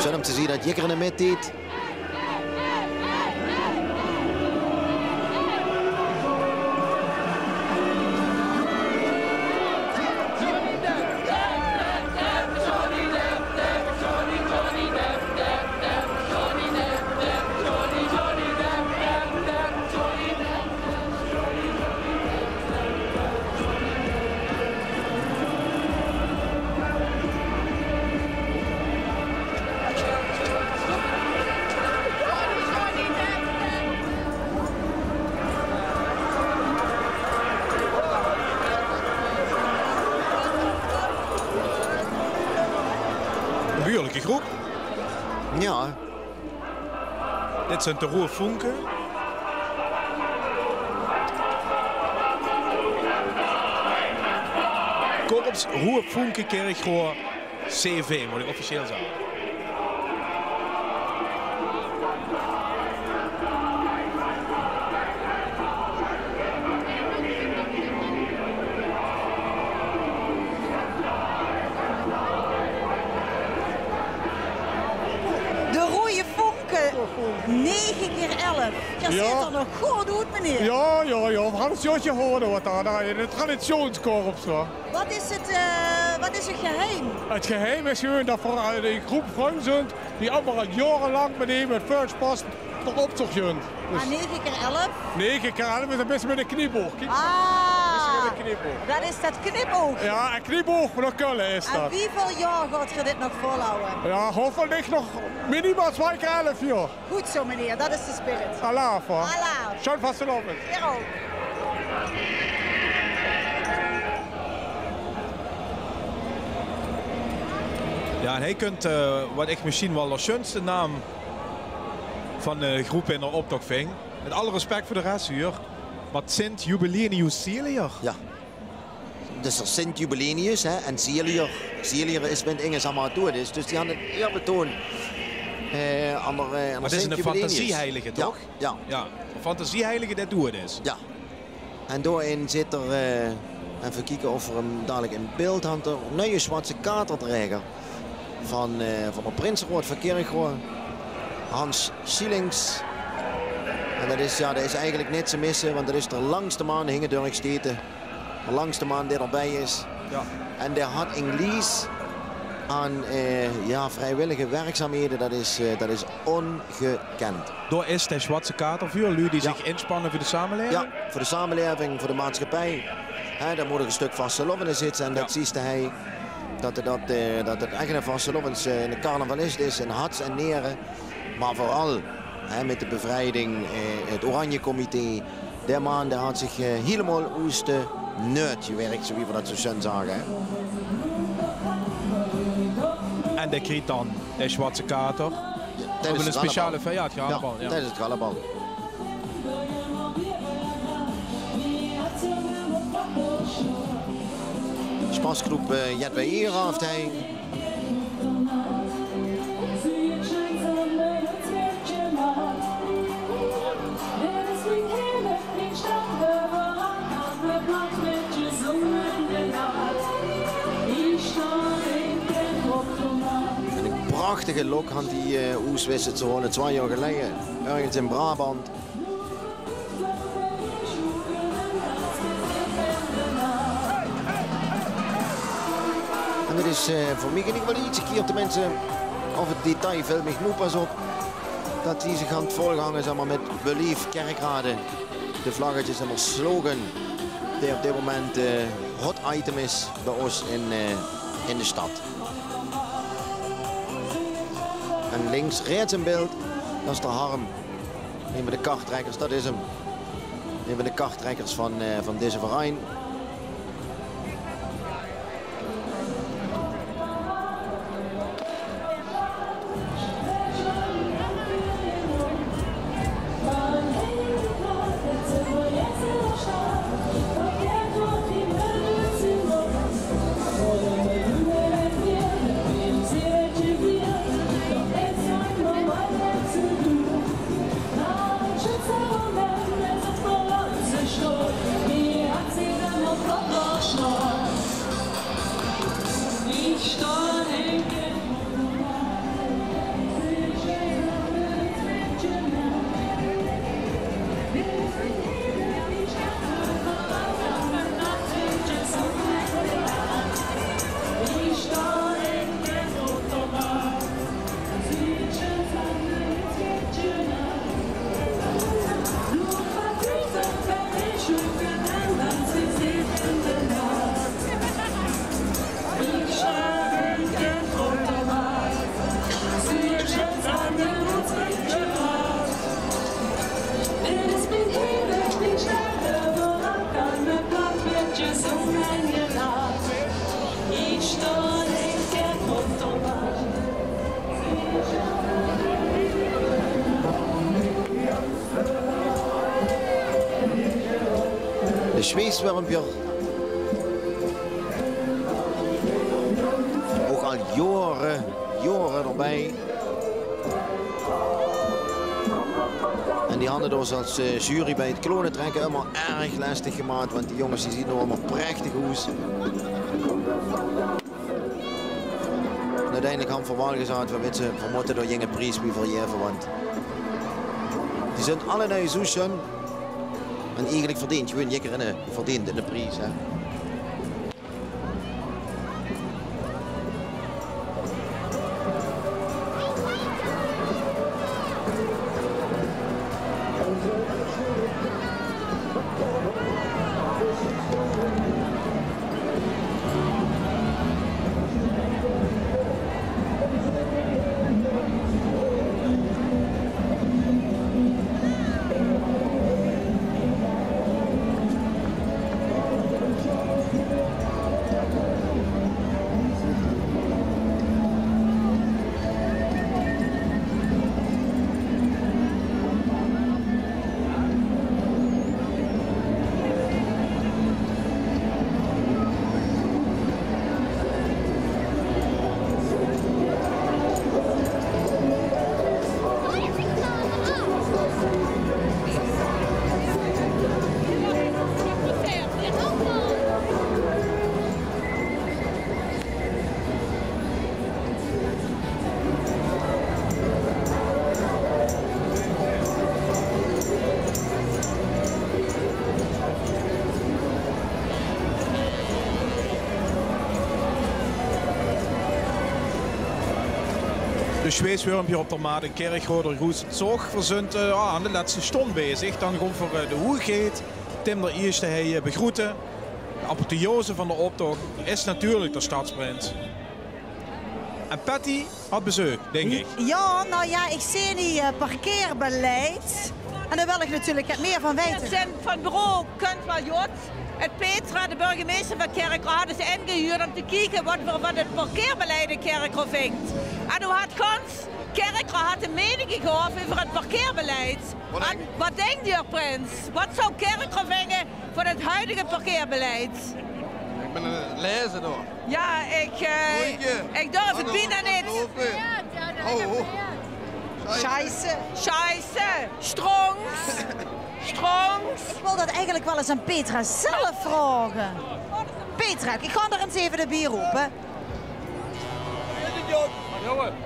Sjun um te zeen det Jikkeren mitdeet. Ja. Dit zunt de Roeë Funke. Korps Roeë Funke Kirchroa C V, mót ich officieel zage. De Roeë Funke, nege kier elf. Geer zeet d'r nog good oet, meneer. Ja, ja, ja. Veer hant 't zoe gehuurd, wat dao, dao in 't traditieënskorps, wa. Wat is 't, eh, wat is 't geheim? 't Geheim is gewoon dat veer, eh, 'n groep vrunj zunt die allemaol al jaorelang mit emes mit väöl sjpas d'r optoch gunt. Dus nege kier elf? Nege kier elf is 'n bietje mit 'n knipoog. Kiek, ah, 'n bietje mit 'n knipoog. Dat is dat knipoog. Ja, 'n knipoog veur Kölle is dat. En wieväöl jaor gaot geer dit nog volhawwe? Ja, hopelijk nog minimaal twee kier elf jaor. Good zoe, meneer. Dat is de spirit. Alaaf, hè. Alaaf. Sjoen vastelaovend. Geer ouch. Ja, en hie kunt, eh, wat ich mesjien waal de sjunste naam van de groep in d'r optoch ving. Mit alle respect veur de res, huur. Mer Sint Jubilenius Zieliger. Ja. Dus d'r Sint Jubilenius, hè, en Zieliger. Zieliger is, wint Inge Samma doed is. Dus die hant 'n eerbetoon, eh, aan d'r, eh, aan d'r Sint Jubilenius. Mer 't is 'ne fantasieheilige, toch? Ja. Ja, 'ne fantasieheilige dae doed is. Ja. En dao-in zit d'r, eh, effe kieke of veer 'm dalik in beeld hant, d'r nuie Sjwatse Kater-draeger van, eh, van d'r Prinseraod van Kirchroa, Hans Sielings. En dat is, ja, dat is eigelik neet te misse, want dat is d'r langste man hinge dörch sjtete. D'r langste man dae d'r bie is. Ja. En dae hat 'n lies aan, eh, ja, vriewillige werkzaamhede, dat is, eh, dat is ongekend. Dao is de Sjwatse Kater veur, luuj die zich inspanne veur de samelaeving. Ja, veur de samelaeving, veur de maatschappij. Hè, dao mót ouch 'n stök vastelaovend in zitte en dat zuus te hie, dat 't, dat, eh, dat 't ech 'ne vastelaovends, eh, 'ne carnavalist is in hats en nere. Mer veural, hè, mit de bevrijding, eh, 't Oranjecomité. Dae man, dae hat zich, eh, hielemaol oes de neut gewirk, zoe wie v'r dat zoe sjoen zage, hè. En dae kriet dan de Sjwatse Kater. Op 'ne speciale vierjaorige karnaval, ja. Tiedes 't karnaval. Sjpasgroep, eh, Jet Weira haet hie. En 'n prachtige lok hant die, eh, oes wisse ze hole twee jaor geleie. Örges in Brabant. En dat is, eh, veur mich in eder geval ietsie kier, tenminste, of 't detail veel mich noe pas op, dat die zich hant volhange, zeg mer, mit Beleef Kerkrade. De vlaggetjes en d'r slogan, dae op dit moment, eh, hot item is bie ós in, eh, in de sjtad. En links, rechts in beeld, dat is d'r Harm. Ein van de kartrekkers, dat is 'm. Ein van de kartrekkers van, eh, van deze verein. Zweeswurmpje. Ouch al jaore, jaore d'rbie. En die hant 't ós es, eh, jury bie 't klonetrekke ummer erg lestig gemaak, want die jónges die zuut d'r ummer prechtig oes. En oeteindelik hant v'r waal gezag, v'r weite, v'r mótte d'r jinge pries bie vergaeve, want die zunt allebei zoe sjun. En eigelik verdeent gewoen jidderein, eh, verdeent 'ne pries, hè. De Zweeswurmpje op d'r Maat in Kirchroa, d'r groeëtste zoch. V'r zunt, eh, jao, aan de lètste sjtóng bezig. Dan gaon v'r, eh, de Hoeëgheid, Tim d'r Ieësjte, hie, eh, begroete. De apotheose van d'r optoch is natuurlik d'r sjtadsprins. En Patty hat bezeuk, dink ich. Jao, nou jao, ich zeen hie, eh, parkeerbeleid. En dao wil ich natuurlik get mieë van weite. V'r zunt van bureau Kunt Majotte. En Petra, de burgemeister van Kirchroa, hat ós ingehuurd óm te kieke wat v'r van 't parkeerbeleid in Kirchroa vinge. En noe hat gans Kirchroa hat de meining gegaeve euver 't parkeerbeleid. Wat dink geer, prins? Wat zou Kirchroa vinge van 't huidige parkeerbeleid? Ich bön aan 't laeze, hoor. Jao, ich, eh, ich durf 't bienao neet. Oh, oh. Scheisse. Scheisse. Strongs. Strongs. Ich wil dat eigelik waal ins aan Petra zelf vraoge. Petra, ich gaon d'r ins effe d'rbie rope.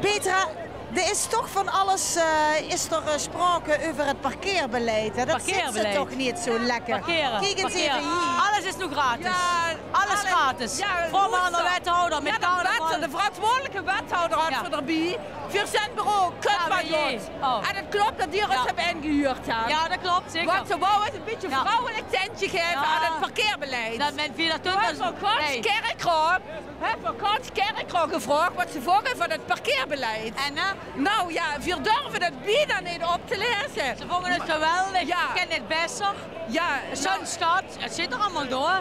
Petra, d'r is toch van alles, eh, is d'r, eh, sjpraoke euver 't parkeerbeleid, hè? Dat zit ze toch neet zo lekker. Kiek ins effe hie. Alles is noe gratis. Jao, alles gratis. Jao, vraog mer aan de wethouder mit carnaval. De verantwoordelijke wethouder hat v'r d'rbie. V'r zunt bureau Kunt Majotte. En 't klop dat geer ós höb ingehuurd, hè? Jao, dat klop, zeker. Want ze wouwe 't e bietje vrouwelik tintje gaeve aan 't parkeerbeleid. Dat men via dat... V'r höbbe gans Kirchroa, v'r höbbe gans Kirchroa gevraog wat ze vónge van 't parkeerbeleid. En, hè? Nou jao, v'r durve 't bienao neet op te laeze. Ze vónge 't geweldig. Jao. Kin 't besser. Jao, zoe'n sjtad, 't zit d'r allemaol door.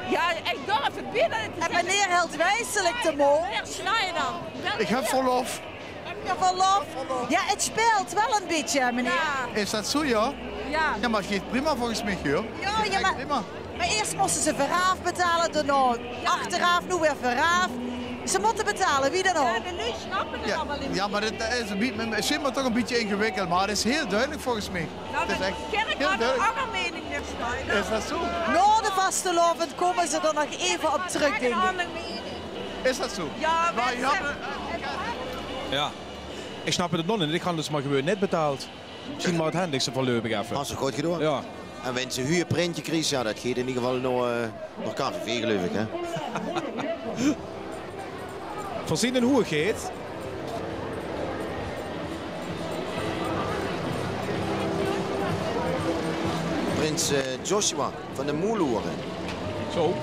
Jao, ich durf 't bienao neet te zègke. En meneer hilt wijselijk de mond. Meneer Schneider. Ich höb verlof. Höb geer verlof? Jao, 't speelt waal e bietje, hè, meneer? Jao. Is dat zoe, jao? Jao. Jao, mer 't geit prima volges mich, huur. Jao, jao, mer, mer ieërs móste ze veuraaf betale, daonao achteraaf, noe weer veuraaf. Ze mótte betale, wie dan ouch. Jao, de luuj snappe 't allemaol neet. Jao, mer dat, dat is e bie-, zeen v'r toch e bietje ingewikkeld, mer 't is hieël dudelik volges mich. Nou, 't is ech hieël dudelik. Is dat zoe? Nao de vastelaovend kómme ze d'r nog effe op trök, dink ich. Is dat zoe? Jao, ich snap 't nog neet. Ich han dus mer gewoeën neet betaald. Mesjien mer 't hendigste veurluipig effe. Has se good gedaon. Jao. En wens se huuj e printje kriegs, jao, dat geit in eder geval nao, eh, nao K V V, geluif ich, hè? Veur zien hoeëgheid. Prins, eh, Joshua van de Moeloere. Zoe.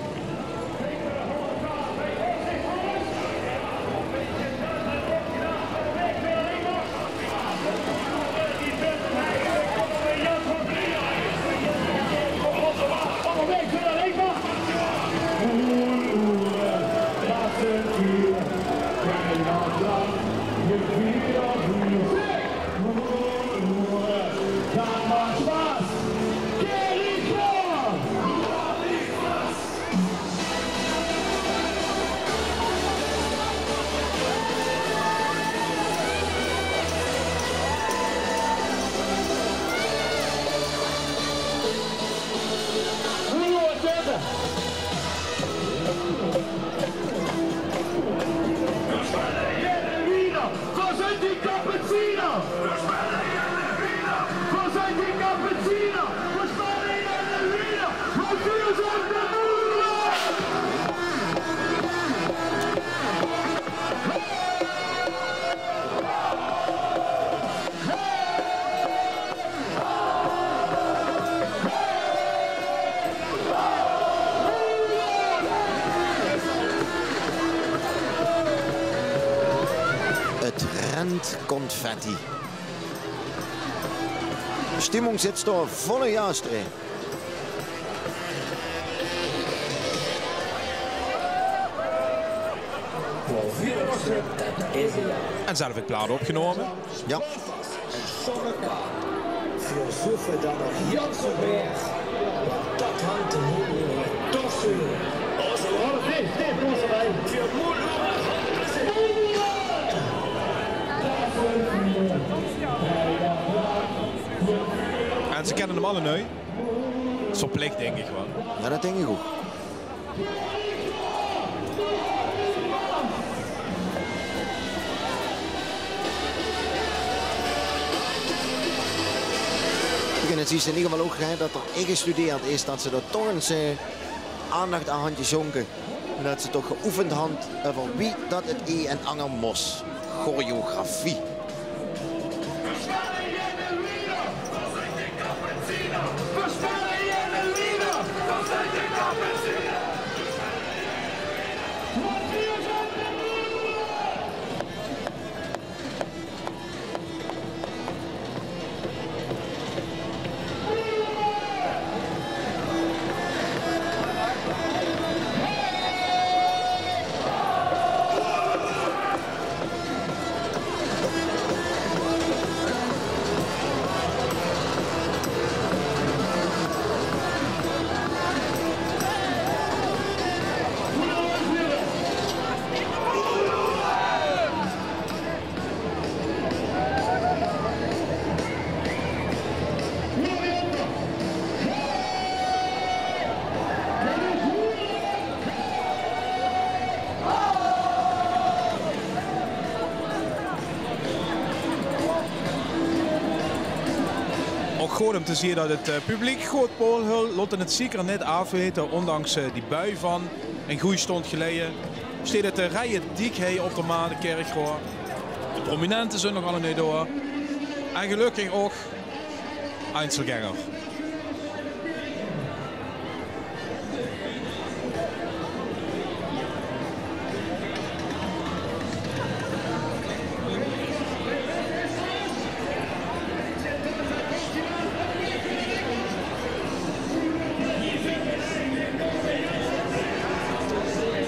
Cappuccino! Cos'è di cappuccino? Cos'è di cappuccino? Het rent confetti. Stimmung zit d'r volle gas in. En zelf 'n plaat opgenome. Ja. Veur zoeväöl dan nog hiel zoe weer. Want dat hangt de moel toch zoe. En ze kenne 'm allebei. Verplicht, dink ich waal. Ja, dat dink ich ouch. Ich vinj 't in ieder geval ouch, hè, dat d'r ingestudeerd is, dat ze d'r toch ins, eh, aandach aan hant gesjónke. En dat ze toch geoefend hant euver wie dat 't ein en anger mós. Choreografie. Ouch good um te zieë dat 't, eh, publiek good pool hölp, lotte 't zeker neet aafwete, ondanks, eh, die bui van ein gooj stond geleie. Steet 't, eh, rieje diek hie op de Maan, de Kirchroa. De prominente zunt nog allebei door. En gelökkig ouch Einzelgänger.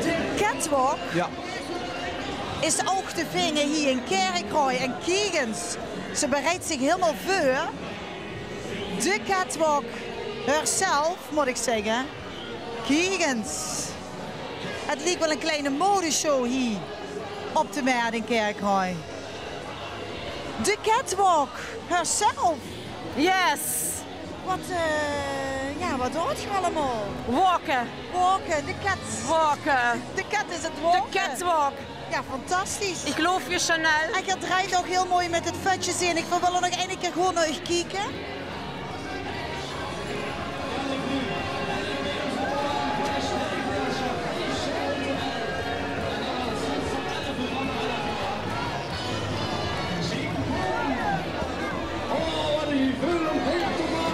De catwalk, ja, is ouch te vinge hie in Kirchroa. En kiek ins, ze bereit zich hielemaol veur. De catwalk herself, mót ich zègke. Kiek ins. 't Liek waal ein klein modeshow hie op de Mert in Kirchroa. De catwalk herself. Yes. Wat, eh, ja, wat doot geer allemaol? Walke. Walke, de cat. Walke. De cat is 't walke. De catwalk. Ja, fantastisch. Ich loop veur Chanel. En geer drejt ouch hiel mooi mit 't vötje zeen. Ich wil waal nog eine kier good nao uch kieke.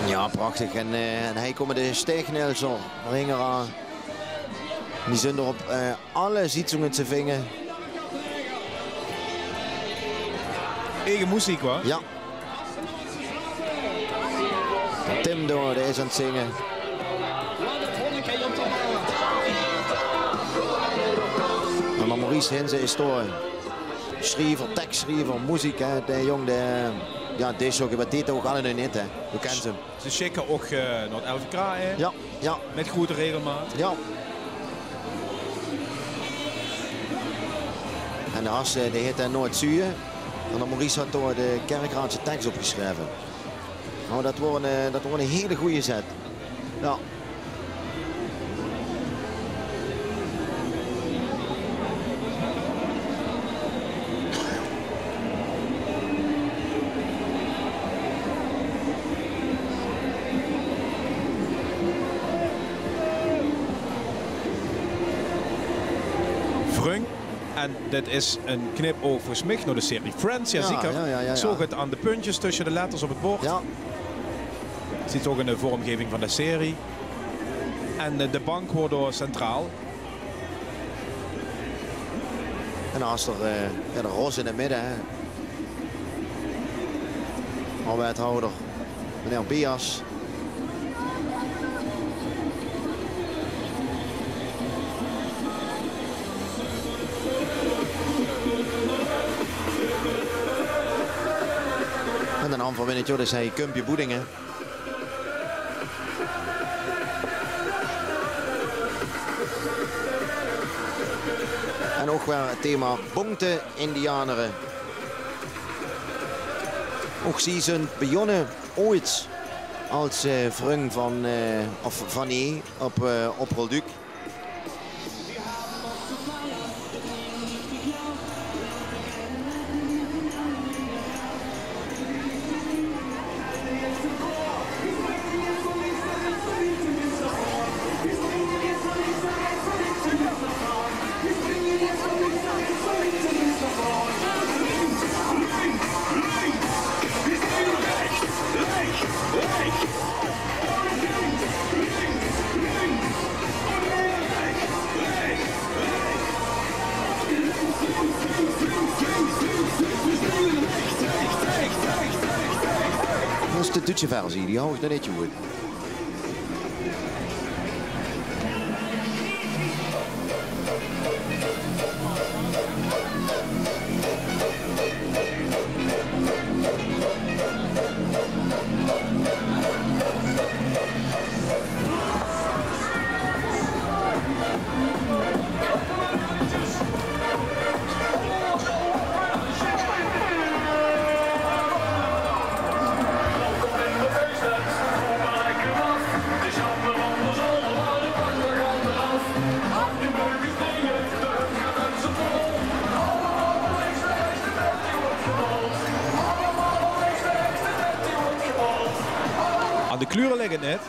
Ja, prachtig. En, eh, en hie kómme de Stegnelser d'r hinger aan. Die zunt d'r op, eh, alle zietsónge te vinge. Eige meziek, wa? Ja. Tim dao, dae is aan 't zinge. En dan Maurice Hinze is dao. Sjriever, tekssjriever, meziek, hè. Dae jóng, dae, ja, dae is ouch, waat deet 'r ouch allemaol neet, hè. Doe kins 'm. Ze sjikke ouch, eh, nao 't L V K, hè? Ja, ja. Mit groete regelmaat. Ja. En de Hasse, eh, dae heet, eh, Noord Zuie. En de Maurice haet dao de Kirchroadsje teks opgesjreve. Noe, dat waor ein, eh, dat waor ein hiel gooj zet. Ja. Dit is ein knipoog volges mich nao de serie Friends, jao, zeker. Jao, jao, jao. Ich zoog 't aan de puntjes tösse de letters op 't bord. Jao. Zuus ouch in de vormgeving van de serie. En, eh, de bank woort dao centraal. En dao is d'r, eh, jao, de ros in 't midde, hè. Wethouder, meneer Bias. En de naam van Winnetje, det is hie Kumpje Boedingen. En ouch weer 't thema Bóngte Indianere. Ouch zie zunt begonne ooit es, eh, vrung van, eh, of van, eh, op, eh, op Rolduc. Det is de Duutse versie, die haw ich nog neet gehuurd. Aan de kleure ligk 't neet.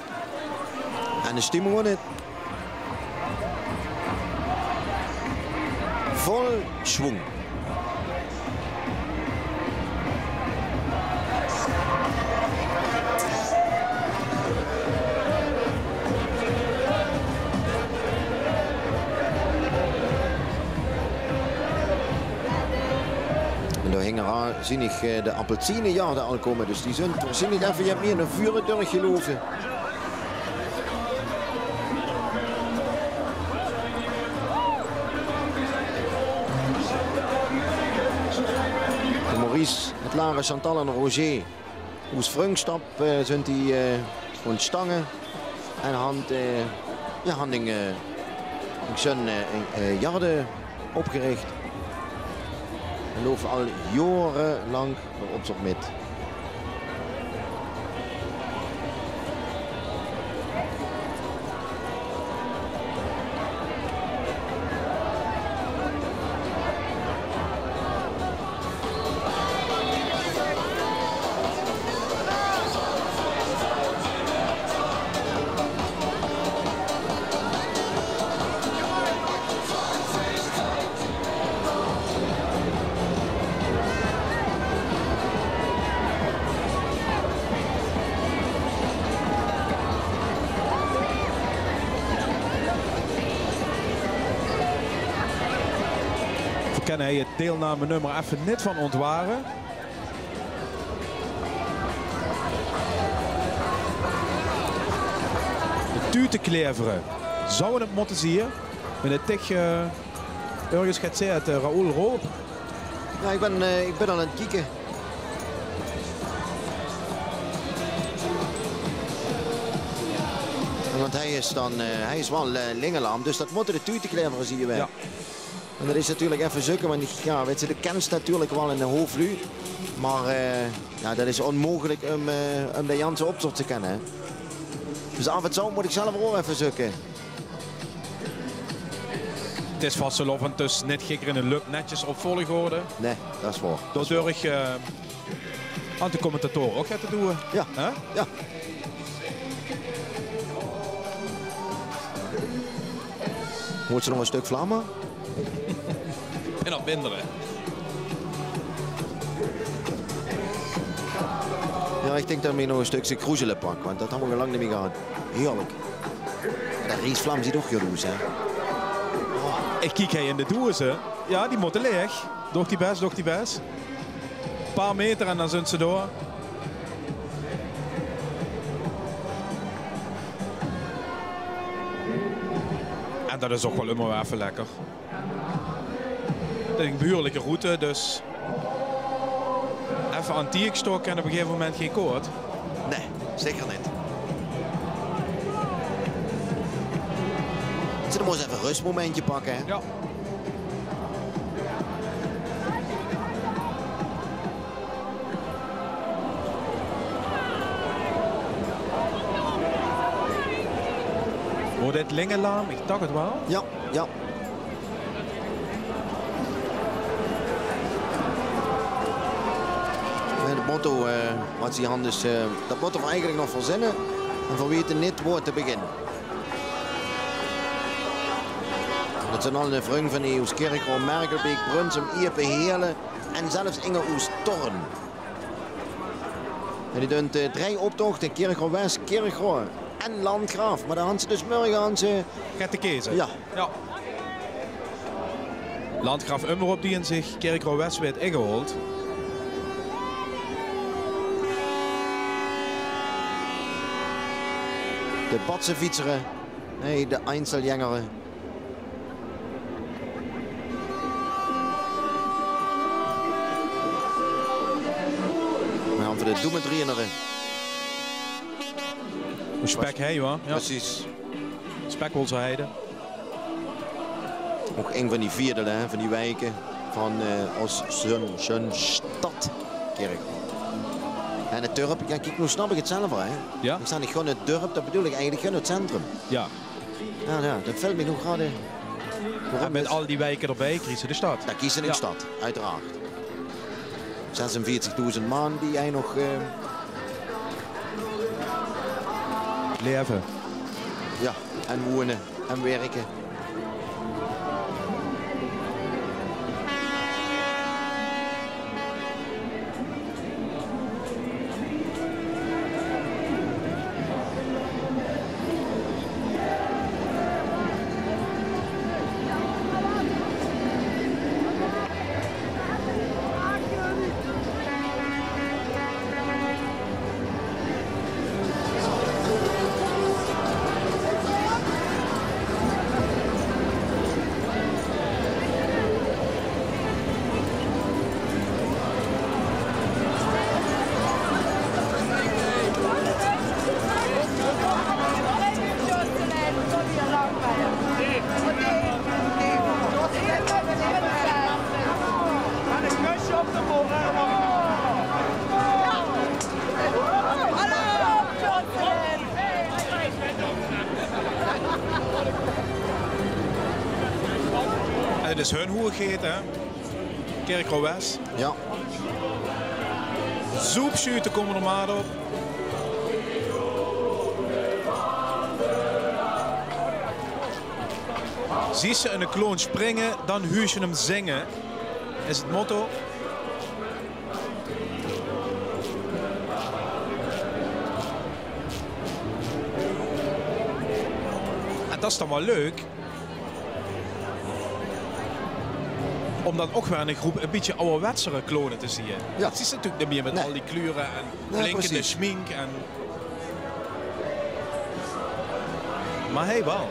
En de stemming ouch neet. Vol schwung. En dao hingeraan zeen ich, eh, de appelzienejarde al kómme. Dus die zunt waorsjienlik effe get mieë nao veure durchgelaufe. De Maurice, 't Lara, Chantal en Roger. Oes vrungschap, eh, zunt die, eh, óntstange. En hant, eh, jao, hant 'n, eh, 'n sjoen, eh, 'n, eh, jarde opgerich. En loupe al jaorelank d'r optoch mit. Veer kènne hei 't deilnamenummer effe neet van óntware. De Tuuteklevere. Zouwe 't mótte zieë? Mit 't tich, eh, örges get zeet, eh, Raoul Roop. Jao, ich bön, eh, ich bön al aan 't kieke. Want hei is dan, eh, hei is waal, eh, Lingelam, dus dat mótte de Tuuteklevere zieë waere. Jao. En dat is natuurlik effe zeuke, want ich, jao, wits se, de kèns natuurlik waal 'ne houp luuj. Mer, eh, jao, dat is ónmeugelik um, eh, um de ganse optoch te kènne, hè. Dus aaf en toe mót ich zelf ouch effe zeuke. 't Is vastelaovend, dus neet gikker in de lup, netjes op volgorde. Nae, dat is waor. Daodurch, eh, hant de commentatore ouch get te doeë. Jao. Hè? Mót ze nog e stök vlamme? En dat mindere. Jao, ich dink dat ich nog ein stökske kroezele pak, want dat höbbe v'r al lang neet mie gehad. Hierlik. De riesvlam zuut ouch good oes, hè? Ich kiek hie in de doeze. Jao, die mótte leeg. Doch die bès, doch die bès. Paar meter en dan zunt ze door. En dat is ouch waal ummer weer effe lekker. Dat is ein behuurlike route, dus effe aan 't tiek sjtokke en op ein gegaeve moment gein koord. Nae, zeker neet. Zölle v'r ins effe ein rösmomentje pakke, hè? Jao. Weurt dit Lingelaam? Ich dach 't waal. Jao, jao. En 't motto, eh, wat ze hie han, dus, eh, dat mótte v'r eigelik nog verzinne. En v'r weite neet wo te beginne. Dat zeen al de vrung van die oes Kirchroa, Merchelbeek, Brunssum, Iepe, Heële en zelfs inge oes Thorn. En die dunt, eh, drei optochte, Kirchroa-Wes, Kirchroa en Landgraaf. Mer dan han ze dus mörge han ze... Get te keze. Jao. Jao. Landgraaf ummer op die in zich Kirchroa-Wes weurt ingehaold. De Batzefietsere, nae, de Einzelgängere. Mer han v'r de doemetrieënere. Spek hei, wa? Jao. Precies. Spek wol ze heide. Ouch ein van die vierdele, hè, van die wieke van, eh, os sjun, sjun sjtad Kirchroa. En 't dörp, jao, kiek, noe snap ich 't zelf waal, hè. Jao. Ich zag neet gewoon 't dörp, dat bedoel ich eigelik gewoon 't centrum. Jao. Jao, jao, dat vilt mich noe grade. Jao, mit al die wieke d'rbie kriegs se de sjtad. Dan kriegs se de sjtad, oeteraard. Zesenveertigdoezend man die hie nog, eh, laeve. Jao, en wone en wirke. En 't is hun hoeëgheid, hè? Kirchroa-Wes. Jao. Zoepsjute kómme d'r mer op. Zuus se eine kloon springe, dan huurs se 'm zinge, is 't motto. En dat is dan waal leuk. Óm dan ouch weer 'n groep e bietje awwerwetsere klone te zieë. Jao. Dat zuus se natuurlik neet mieë mit al die kleure en blinkende sjmink en... Mer hie waal.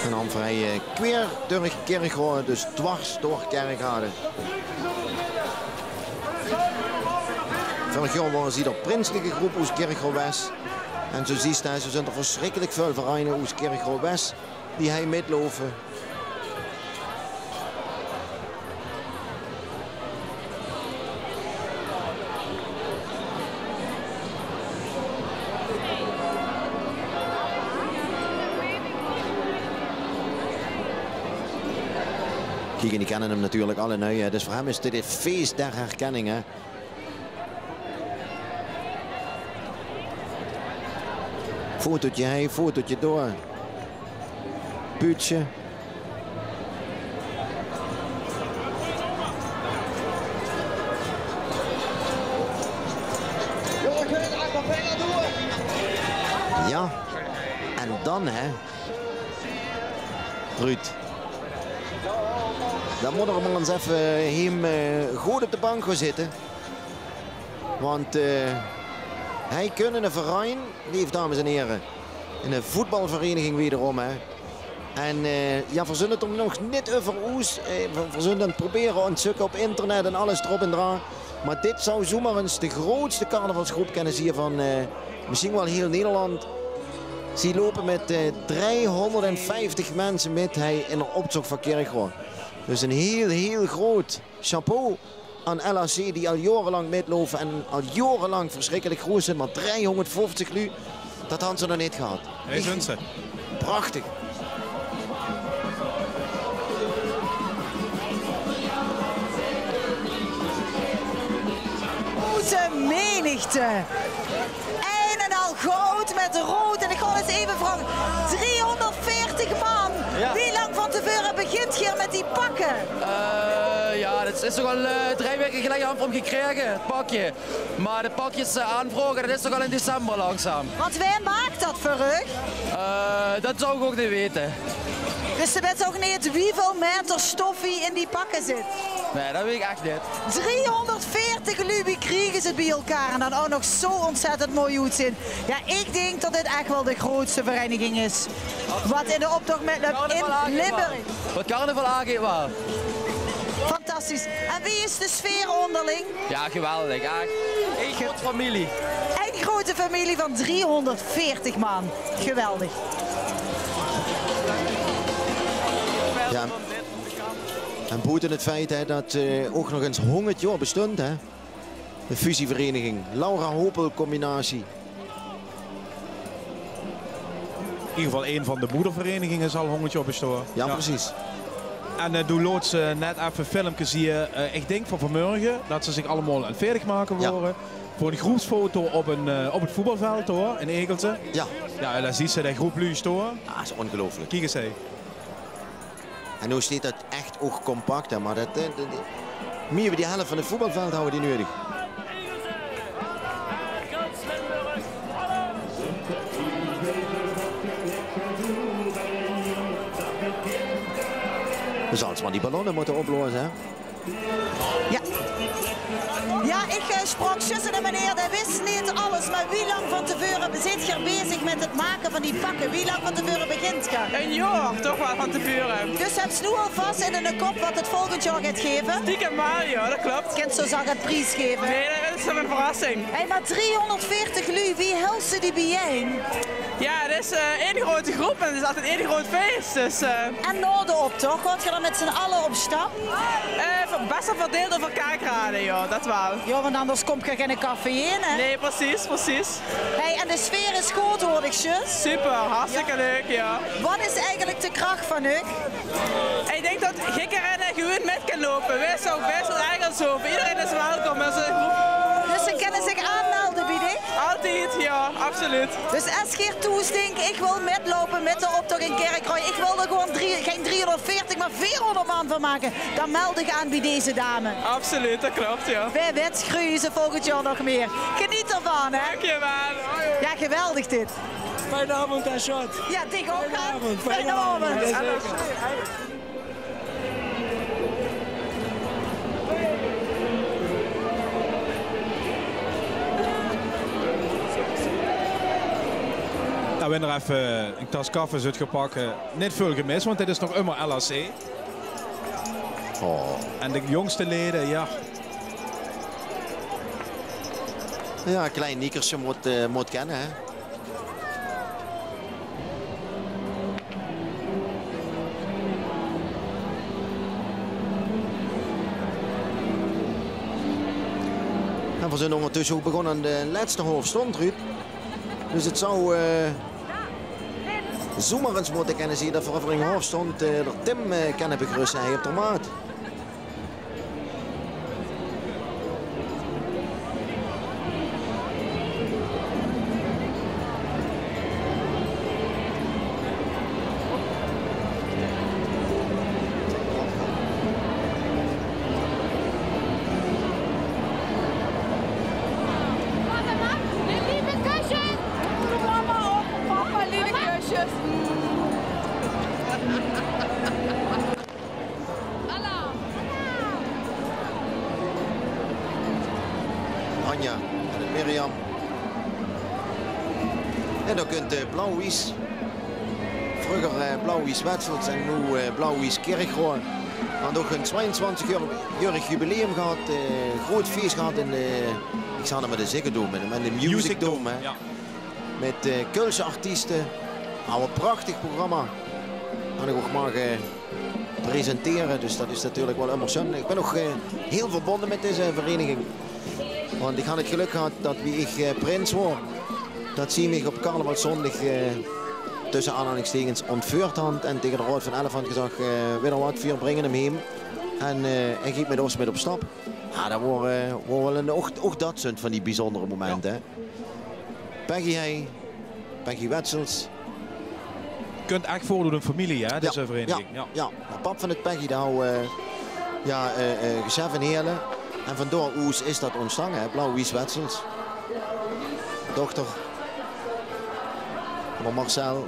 En dan vrij, eh, kweer durch Kirchroa, dus dwars door Kerkrade. Vörig jaor wore ze de prinslike groep oes Kirchroa-Wes. En zoe zuus se, zoe zunt d'r versjrikkelik väöl vereine oes Kirchroa-Wes die hie mitloupe. Die kenne 'm natuurlik alle nui, hè. Dus veur 'm is dit 'n fees der herkenning, hè. Fotootje hei, fotootje dao. Puutsje. Jao, en dan, hè, Ruud. Dan mót 'r mer ins effe hie, eh, good op de bank gaon zitte. Want, eh, hei kinne 'ne verein, leef dames en here, 'ne voetbalvereniging wederom, hè. En, eh, jao, veer zölle 't d'r nog neet euver oes, eh, veer, veer zölle 't probere óntzukke op internet en alles d'rop en d'raan. Mer dit zou zomer ins de grootste carnavalsgroep kenne zieë van, eh, mesjiens waal hiel Nederland. Zie loupe mit, eh, driehóngerdvijftig minse mit hei in d'r optoch van Kirchroa. Dus 'n hiel, hiel groot chapeau aan L H C die al jaorelank mitloupe en al jaorelank versjrikkelik groot zeen, mer driehóngerdvijftig luuj, dat hadde ze nog neet gehad. Hei zeen ze. Prachtig. Grote menigte. Ein en al groot mit rood. En ich gaon ins effe vraoge. Driehóngerdvijftig man. Jao. Wie lang van te veure begint geer mit die pakke? Eh, jao, dat is toch al, eh, drie waeke geleje höbbe v'r 'm gekrege, 't pakje. Mer de pakjes, eh, aanvraoge, dat is toch al in december langzaam. Want wae maak dat veur uch? Eh, dat zou ich ouch neet weite. Dus ze weite ouch neet wieväöl meter stof hie in die pakke zit? Nae, dat weit ich ech neet. Driehóngerdvijftig luuj, wie kriege ze 't bie-ein? En dan ouch nog zo óntzèttend mooi oetzeen. Jao, ich dink dat dit ech waal de grootste vereiniging is wat in d'r optoch mitlöp in Limburg. Wat carnaval aangeit waal. Fantastisch. En wie is de sfeer ónderling? Jao, geweldig. Ech ein groete femilie. Ein groete femilie van driehóngerdvijftig man. Geweldig. Jao. En boete 't feit, hè, dat, eh, ouch nog ins hóngerd jaor bestunt, hè. 'n Fusievereniging. Laura Hopel combinatie. In eder geval ein van de moederverenigingen zal hóngerd jaor bestoon. Jao, precies. En, eh, doe loots, eh, net effe 'n filmke zieë, eh, ich dink van vanmorge, dat ze zich allemaol aan 't veerdig make wore. Veur 'n groepsfoto op 'n, eh, op 't voetbalveld, hoor, in Egelte. Jao. Jao, en dao zuus se de groep luuj stoon. Ah, is óngeluifelik. Kiek ins, hè. En noe steit dat ech ouch compact, hè, mer dat, eh, dat, dat, mieë wie de helf van 't voetbalveld hawwe die nudig. Dus als mer die ballonne mótte opblaoze, hè. Jao. Jao, ich, eh, spraok zjus mit eine meneer, dae wis neet alles, mer wie lang van te veure zeet geer bezig mit 't make van die pakke? Wie lang van te veure begint geer? Ein jaor, toch waal van te veure. Dus höbs noe alvas in de kop wat 't volgend jaor geit gaeve? Stiekem waal, jao, dat klop. Kins se zo zagge 't pries gaeve? Nae, dat is nog ein verrassing. Hé, mer driehóngerdvijftig luuj, wie hèls se die bie-ein? Jao, 't is, eh, ein groete groep en 't is altied ein groot fees, dus, eh. En nao d'n optoch, gaot geer dan mit z'n alle op stap? Eh, bès waal verdeild euver Kerkrade, jao, dat waal. Jao, want anders kómp geer geine café in, hè? Nae, precies, precies. Hé, en de sfeer is good, hoor ich zjus. Super, hartstikke leuk, jao. Wat is eigelik de krach van uch? Ich dink dat geer en gewoen mit kint loupe. Wees ouch bès waal ergens euver. Ederein is welkom. Dus ze kinne zich aanmelde bie dich? Altied, jao, absoluut. Dus es geer thoes dink, ich wil mitloupe mit d'n optoch in Kirchroa, ich wil d'r gewoon drie, gein driehóngerdvijftig, mer veerhóngerd man van make, dan meld uch aan bie deze dame. Absoluut, dat klop, jao. Wae weit gruuze volgend jaor nog mieë. Geneet d'rvan, hè? Dank je waal. Hoi, hoi. Jao, geweldig dit. Fijne aovend, hè, Sjoerd. Jao, dich ouch, hè? Fijne aovend, fijne aovend. Jao, zeker. Noe, wen d'r effe 'n tas kaffe zut gepak, eh, neet väöl gemis, want dit is nog ummer L H C. Oh. En de jóngste leje, jao. Jao, klein Niekersje mót, eh, mót kenne, hè. En veer zeen óngertösse ouch begós aan de lètste haof stónd, Ruud. Dus 't zou, eh, Zoemer ins mótte kènne zeen dat v'r euver ing hof stónge, eh, d'r Tim, eh, kènne begreusse hie op d'r Maat. Mama, lieve kusjes. Mama, papa, lieve kusjes. Anja en 't Mirjam. En dan kunt, eh, Blauw-Wies. Vreuger, eh, Blauw-Wies Wetsels en noe, eh, Blauw-Wies Kirchroa. Want ouch hun twieëntwintigjörig jubileum gehad. Eh, groot fees gehad in de, ich zal 't mer de Ziggo Dome, mer de Music Dome, hè. Jao. Mit, eh, Keulse artieste. Ein prachtig programma. Kan ich ouch mer, eh, presentere. Dus dat is natuurlik waal ummer sjoen. Ich bön ouch, eh, hiel verbónje mit deze vereiniging. Want ich han 't gelök gehad dat wie ich, eh, prins woor, dat zie mich op carnavalszóndig, eh, tösse aanhalingsteikens óntveurd hant en taenge d'r Raod van Elf hant gezag, eh: "Weit geer waat, veer bringe 'm heem." En, eh, hae geit mit ós mit op stap. Jao, dat woor, eh, woor waal ein, ouch, ouch dat zunt van die bezunjere momente, hè. Peggy Heij, Peggy Wetsels. Kunt ech voort oet ein femilie, hè, deze vereiniging. Jao, jao. Mer pap van 't Peggy, dae hou, eh, jao, eh, eh, gesjèf in Heële. En van dao oet is dat óntstange, hè, Blauw-Wies Wetsels. Dochter van Marcel.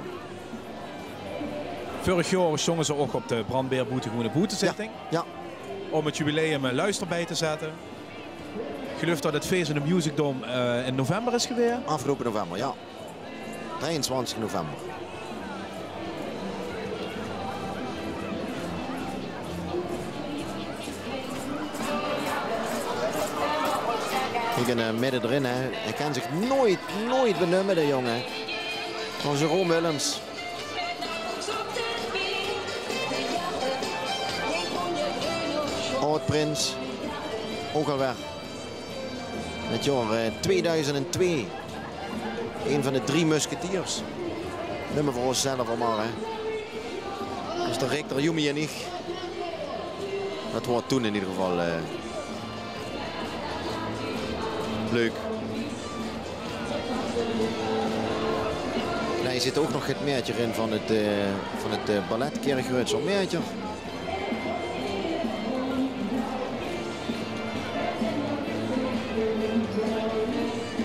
Vörig jaor stónge ze ouch op de Brandbeer Boetegoone Boetezitting. Jao, jao. Óm 't jubileum, eh, luister bij te zètte. Ich geluif dat 't fees in de Music Dome, eh, in november is gewaes. Aafgeloupe november, jao. Drieëntwintig november. Ich bön, eh, midde d'rin, hè. Hae kan zich noeit, noeit benumme, de jóng, hè. Van Jerome Willems. Aod-prins. Ouch al weer. 't Jaor, eh, tweeduizend en twee. Ein van de drie musketiers. Numme v'r ós zelf al mer, hè. Dus d'r Rick, d'r Jumi en ich. Dat woor toen in eder geval, eh, leuk. Nae, hie zit ouch nog 't maedje in van 't, eh, van 't, eh, ballet Kirchroa, zoe'n maedje.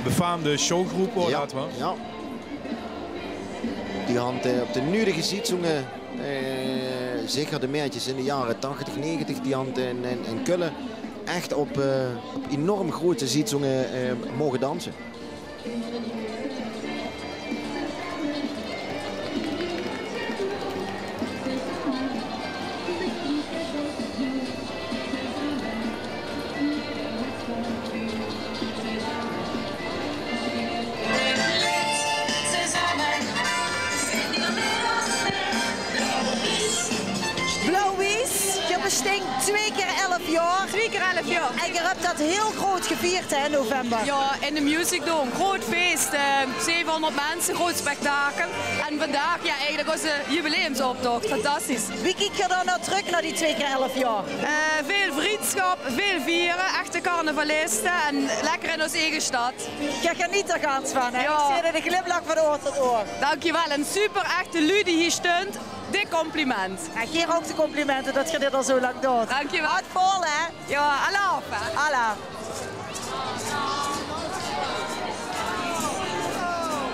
Befaamde showgroep, huur. Jao, dat waal. Jao. Die hant, eh, op de nuuedige zietsoenge, eh, zeker de maedjes in de jaore tachtig, negentig, die hant in, in, in Kölle ech op, eh, op enorm groete zietsoenge, eh, moge danse. Blauw-Wies, geer bestingt twee kier elf jaor. Twee kier elf jaor. En geer höb dat hiel groot gevierd, hè, in november. Jao, in de Music Dome. Groot fees, eh, zevenhóngerd minse, groot spektakel. En vandaag, jao, eigelik ózze jubileumsoptoch. Fantastisch. Wie kiek geer dan nao trök, nao die twee kier elf jaor? Eh, väöl vrundsjap, väöl viere, echte carnavaliste en lekker in ós eige stad. Geer geneet d'r gans van, hè? Jao. Ich zeen de glimlach van oor tot oor. Dankjewel, en super, echte luuj die hie stunt. Dik compliment. En geer ouch de complimente dat geer dit al zoe lang doot. Dankjewel. Hart vol, hè? Jao, alaaf, hè? Alaaf.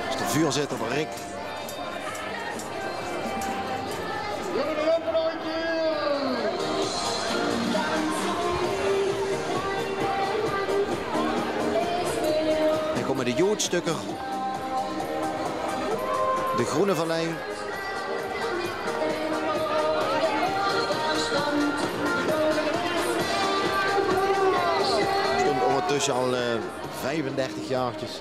Is de veurzitter, Rick. Hie kómme de Joodstukker. De Groene Vallei. Stónt óngertösse al, eh, vijfendertig jaortjes.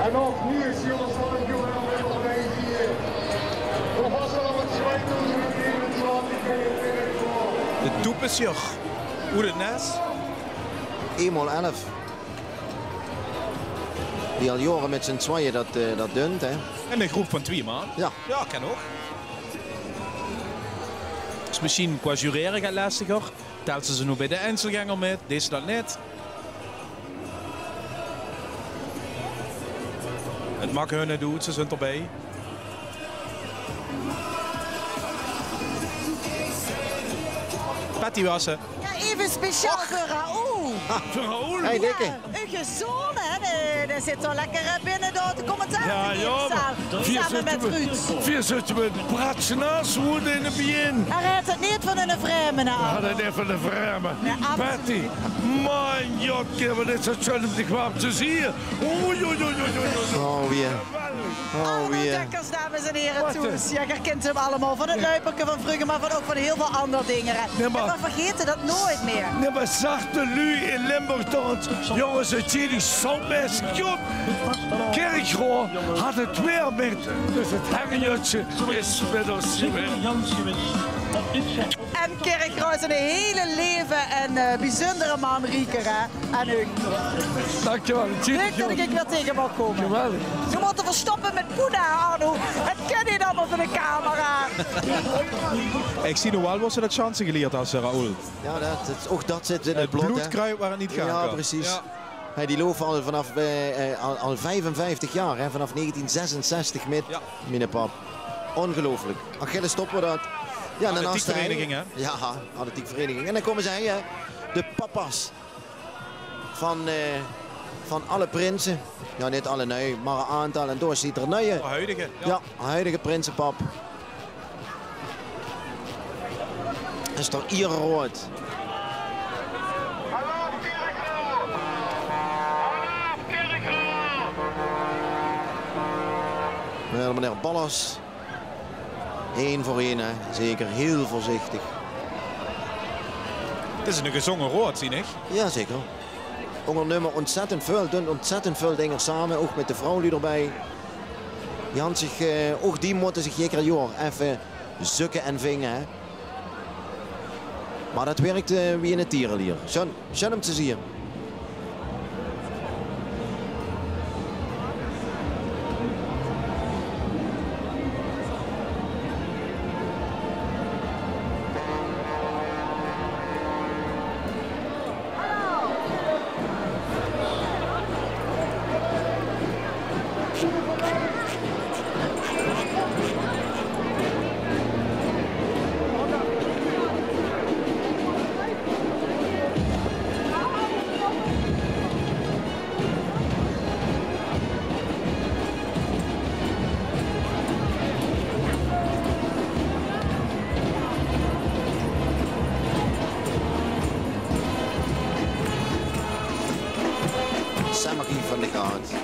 En opnieuw is Joris van de Joel weer op een hier. De vastelaovend tweeduizend eenentwintig. De Toepesjer oet 't Nes. Eenmaol elf. Die al jaore mit zien twieje dat, eh, dat dunt, hè? En 'n groep van twieë man. Ja. Ja, kan ouch. Is mesjiens qua jurere get lestiger. Tèls se ze noe bie de einzelgänger mit, deis se dat nit. 't Maak hun nit oet, ze zunt d'rbie. Patty waas 't. Ja, eve speciaal veur Raoul. Veur Raoul? Hey, dikke. Ja, eur zoon, hè, dae, dae zit al lekker, eh, binne door de commentaar te geve. Same mit Ruud. Veer zitte mit pratsnaas woede in de bien. Hae haet 't neet van 'ne vraeme, hè? Hae haet 't neet van 'ne vraeme. Nae, absoluut. Patty, mien god, kiek, wat is dat sjoen óm dich waal te zieë. Oei, oei, oei. Oh, weer. Geweldig. Arno Dekkers, dames en here, thoes. Ja, geer kint 'm allemaol van 't Luiperke van vreuger, mer van, ouch van hiel väöl anger dinger, hè. Nae, mer veer vergaete dat noeats mee. Nae, mer zag de luuj in Limburg toch ins, jónges, 't is die zoutmeister, god. Kirchroa haet 't weer mit, dus 't herrejutje is mit ós gewaes. En Kirchroa is 'ne hele leve en, eh, biezundere man, Rieker, hè? Aan uch. Dankjewel. Leuk dat ich uch weer taenge maag kómme. Geweldig. Ze mótte verstoppe mit poena, Arno. 't Kin neet allemaol veur de camera. Ich zeen noe waal wo se dat sjanse gelierd has, eh, Raoul. Ja, dat, dat, ouch dat zit in 't blood, hè? 't Blood kruip wao 't neet gaon kan. Ja, precies. Ja. Hey, die loupe al vanaaf, eh, eh, al, al viefenvieftig jaor, hè, vanaaf negentien zesensestig mit, miene pap. Ongeluiflik. Achilles topper dat. Ja, atletiekvereniging, hè? Ja, atletiekvereniging. En dan kómme ze, hè, de papa's van, eh, van alle prinse. Ja, neet alle nuuj, mer 'n aantal. En dao zit d'r nuuj. De huidige, ja. Ja, huidige prinsepap. Is toch ierroad. Ja, meneer Ballas. Ein veur ein, hè. Zeker, hiel veurzichtig. 't Is 'ne gezónge road, zeen ich. Ja, zeker. Óngernummer óntzèttend väöl, dunt óntzèttend väöl dinger same, ouch mit de vrouwluuj d'rbie. Die han zich, eh, ouch die mótte zich jeker jaor effe zökke en vinge, hè. Mer dat wirk, eh, wie 'ne tierelier. Sjoen, sjoen óm te zieë. Sammagie van de Gaat.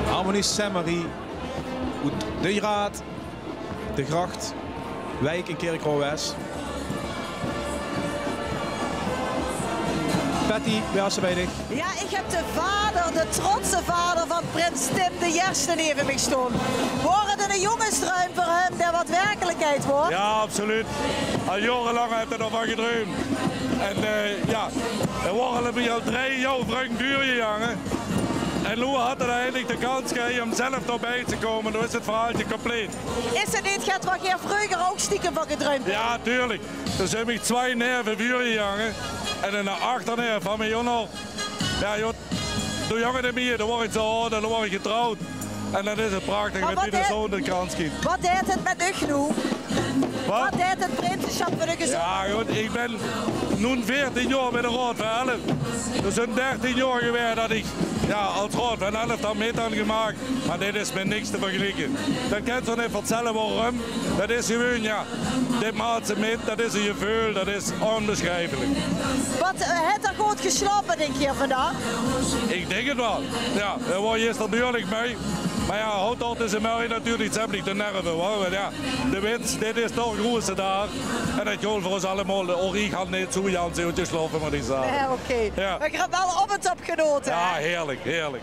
Harmonie Sammagie oet de Graat, de Gracht. Wijk in Kirchroa-West. Patty, wie is 't bie dich? Ja, ich höb de vader, de trotse vader van prins Tim de Ierste neve mich stoon. Waor 't 'ne jóngesdruim veur häöm, dae waor werkelikheid, hè? Ja, absoluut. Al jaorelang haet 'r d'rvan gedruimp. En, eh, ja, 'r waor al bie al drei jaor vrung vuurgejange. En noe haet 'r eindelik de kans gekrege óm zelf d'rbie te kómme. Noe is 't verhaaltje compleet. Is 't neet get wat geer vreuger ouch stiekem van gedruimp höb? Ja, tuurlik. D'r zeen mich tswai neve vuurgejange. En 'nen achterneef van mich ouch nog. Ja, joh, doe jónge, de mie, doe waor ich zo aad, doe waor ich getrouwd. En dan is 't prachtig det dien zoon de kans krieg. Wat deit 't mit uch noe? Wat? Wat deit 't prinsesjap mit uch zoon? Ja, good, ich bön noe veertien jaor bie de Raod van Elf. D'r zeen dertien jaor gewaes det ich, ja, es Raod van Elf dan mit han gemaak. Mer dit is mit niks te vergelieke. Det kins se neet vertèlle waorum. Det is gewoon, ja, dit maaks se mit, det is e geveul, det is ónbesjrieflik. Wat, eh, haet 'r good geslaope, dink geer, vandaag? Ich dink 't waal. Ja, 'r waor gister behuurlik mei. Mer ja, haet toch dizze merrie natuurlik ziemlik de nerve, hè. Want ja, de wins, dit is toch 'ne groeëte daag. En det geldt veur ós allemaol. Ouch ich han neet zo jans good geslaope, mót ich zage. Nae, oké. Ja. Mer geer höb waal op en top genaote, hè? Ja, heerlik, heerlik.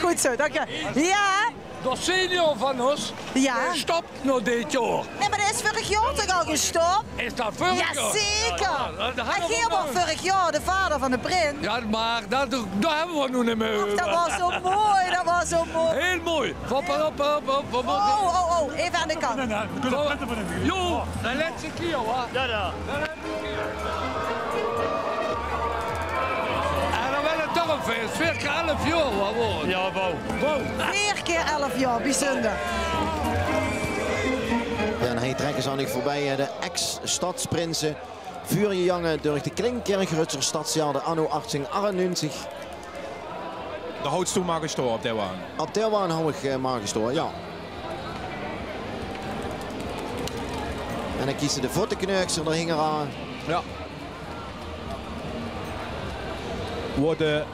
Good zo, dank uch. Ja? De senior van ós, ja, dae stop nog dit jaor. Nae, mer dae is vörig jaor toch al gestop? Is det vörig jaor? Jazeker. Ja, det hadde v'r... En geer waort vörig jaor de vader van de prins. Ja, mer det, det höbbe v'r noe neet mie. Och, det waor zo mooi, det waor zo mooi. Hiel mooi. Hop, hop, hop, hop, hop. Oh, oh, oh, effe aan de kant. Jo, de lètste kier, wa? Ja, ja. En dan waert 't toch e fieës. Veer kier elf jaor, wa, woort 't? Ja, wauw. Wauw. Veer kier elf jaor, bezunder. Ja, en hie trèkke ze aan uch veurbie, hè, de ex-stadsprinse. Vuurgejange durch de Kring-Kirchröadsjer Stadsjade anno achttieën achtennegentig. Dao houts doe mer gestoa op dae waan? Op dae waan hou ich, eh, mer gestoa, ja. En dan kieze de Votteknökser d'r hingeraan. Ja. Wo de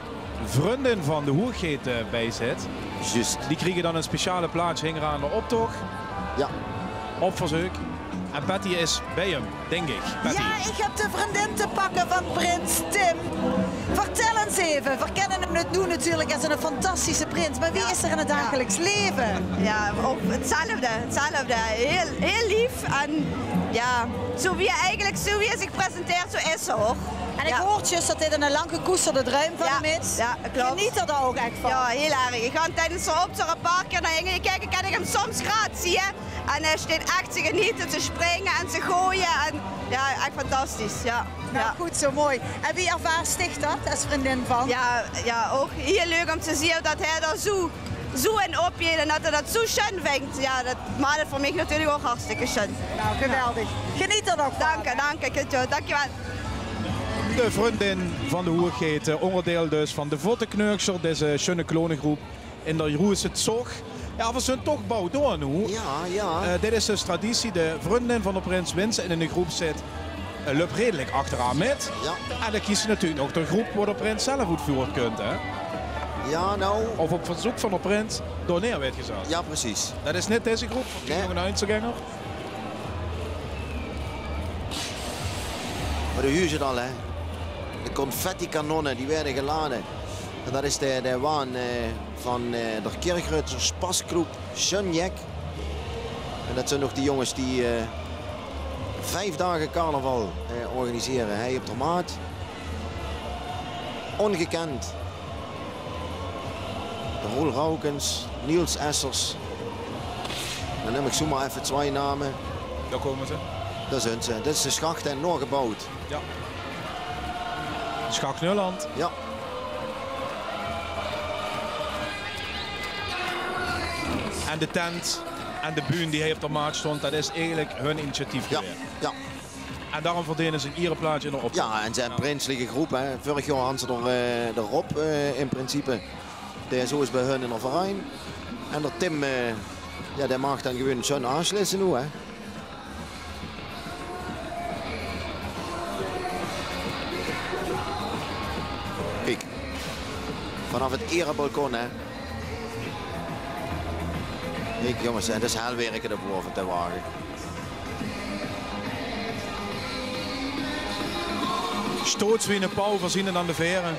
vrundin van de hoeëgheid, eh, bie zit. Juust. Die kriege dan e speciale plaatsje hingeraan d'r optoch. Ja. Op verzeuk. En Patty is bie häöm, dink ich. Patty. Ja, ich höb de vrundin te pakke van prins Tim. Vertèl ins effe, veer kènne häöm noe natuurlik es 'ne fantastische prins, mer wie is 'r in 't dagelijks laeve? Ja, ouch 'tzelfde, 'tzelfde. Hiel, hiel leef en, ja, zo wie 'r eigelik, zo wie 'r zich presenteert, zo is 'r ouch. En ich hoor zjus det dit 'ne lang gekoesterde druim van häöm is. Ja, klop. Geneet 'r dao ouch ech van? Ja, hiel erg. Ich han tiedes de optoch e paar kier nao hinge kieke, kin ich häöm soms graad zieë. En hae steit ech te geneete, te springe en te goeie. En ja, ech fantastisch, ja. Nou, good zo, mooi. En wie ervaars dich det es vrundin van? Ja, ja, ouch hiel leuk óm te zieë det hae dao zo, zo in opjeet en det hae det zo sjun vindj. Ja, det maak 't veur mich natuurlik ouch hartstikke sjun. Nou, geweldig. Geneet d'r nog van. Dank uch, dank uch. Good zo, dankjewel. De vrundin van de hoeëgheid, eh, óngerdeil dus van de Votteknökser, deze sjunne klonegroep in d'r Jeroese Zog. Ja, veer zunt toch baud door noe. Ja, ja. Eh, dit is dus traditie. De vrundin van d'r prins, wins ze in 'n groep zit, eh, löp redelik achteraan mit. Ja. En dan kieze ze natuurlik nog de groep wo d'r prins zelf oet voort kump, hè? Ja, nou. Of op verzeuk van d'r prins door neer weurt gezat. Ja, precies. Det is neet deze groep, van... Nae. Nog 'nen Einzelgänger. Mer doe huurs 't al, hè. De confettikanonne, die weure gelade. En det is de, de waan, eh, van, eh, d'r Kirchröadsjer Spasclub Sjunjek. En det zint ouch die jónges die, eh, vief daag carnaval, eh, organisere. Hie op d'r Maat. Óngekènd. Roel Raukens, Niels Essers. Dan num ich zoemer effe tswai name. Dao kómme ze. Dao zunt ze. Dit is de sjachte en noe gebaud. Ja. Sjacht Nulland. Ja. En de tent en de bühne die hie op d'r Maat stóng, det is eigelik hun initiatief gewaes. Ja. En daorum verdene ze 'n iereplaatsje in d'r optoch. Ja, en ze zint 'n prinselik groep, hè. Vörig jaor han ze d'r, eh, d'r Rob, eh, in principe. Dae is zoe ins bie hun in d'r verein. En d'r Tim, eh, ja, dae maag dan gewoon sjun aansjlisse noe, hè. Kiek. Vanaaf 't ierebalkon, hè. Kiek, jónges, hè, det is hel wirke op de boeëve te wage. Stoot wie 'ne pauw, veer zien 't aan de vere.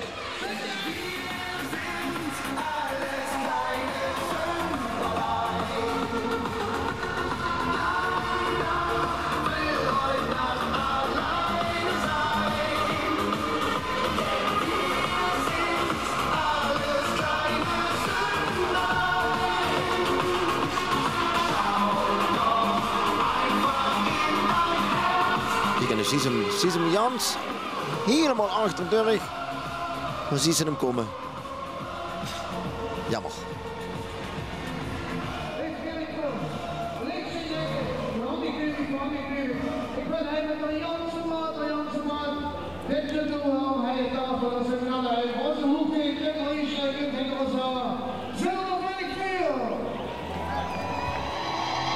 Kiek, en dan zuus se 'm, zuus se 'm, Jans. Hielemaol achter dörch. Dan zuus se 'm kómme. Jaomer.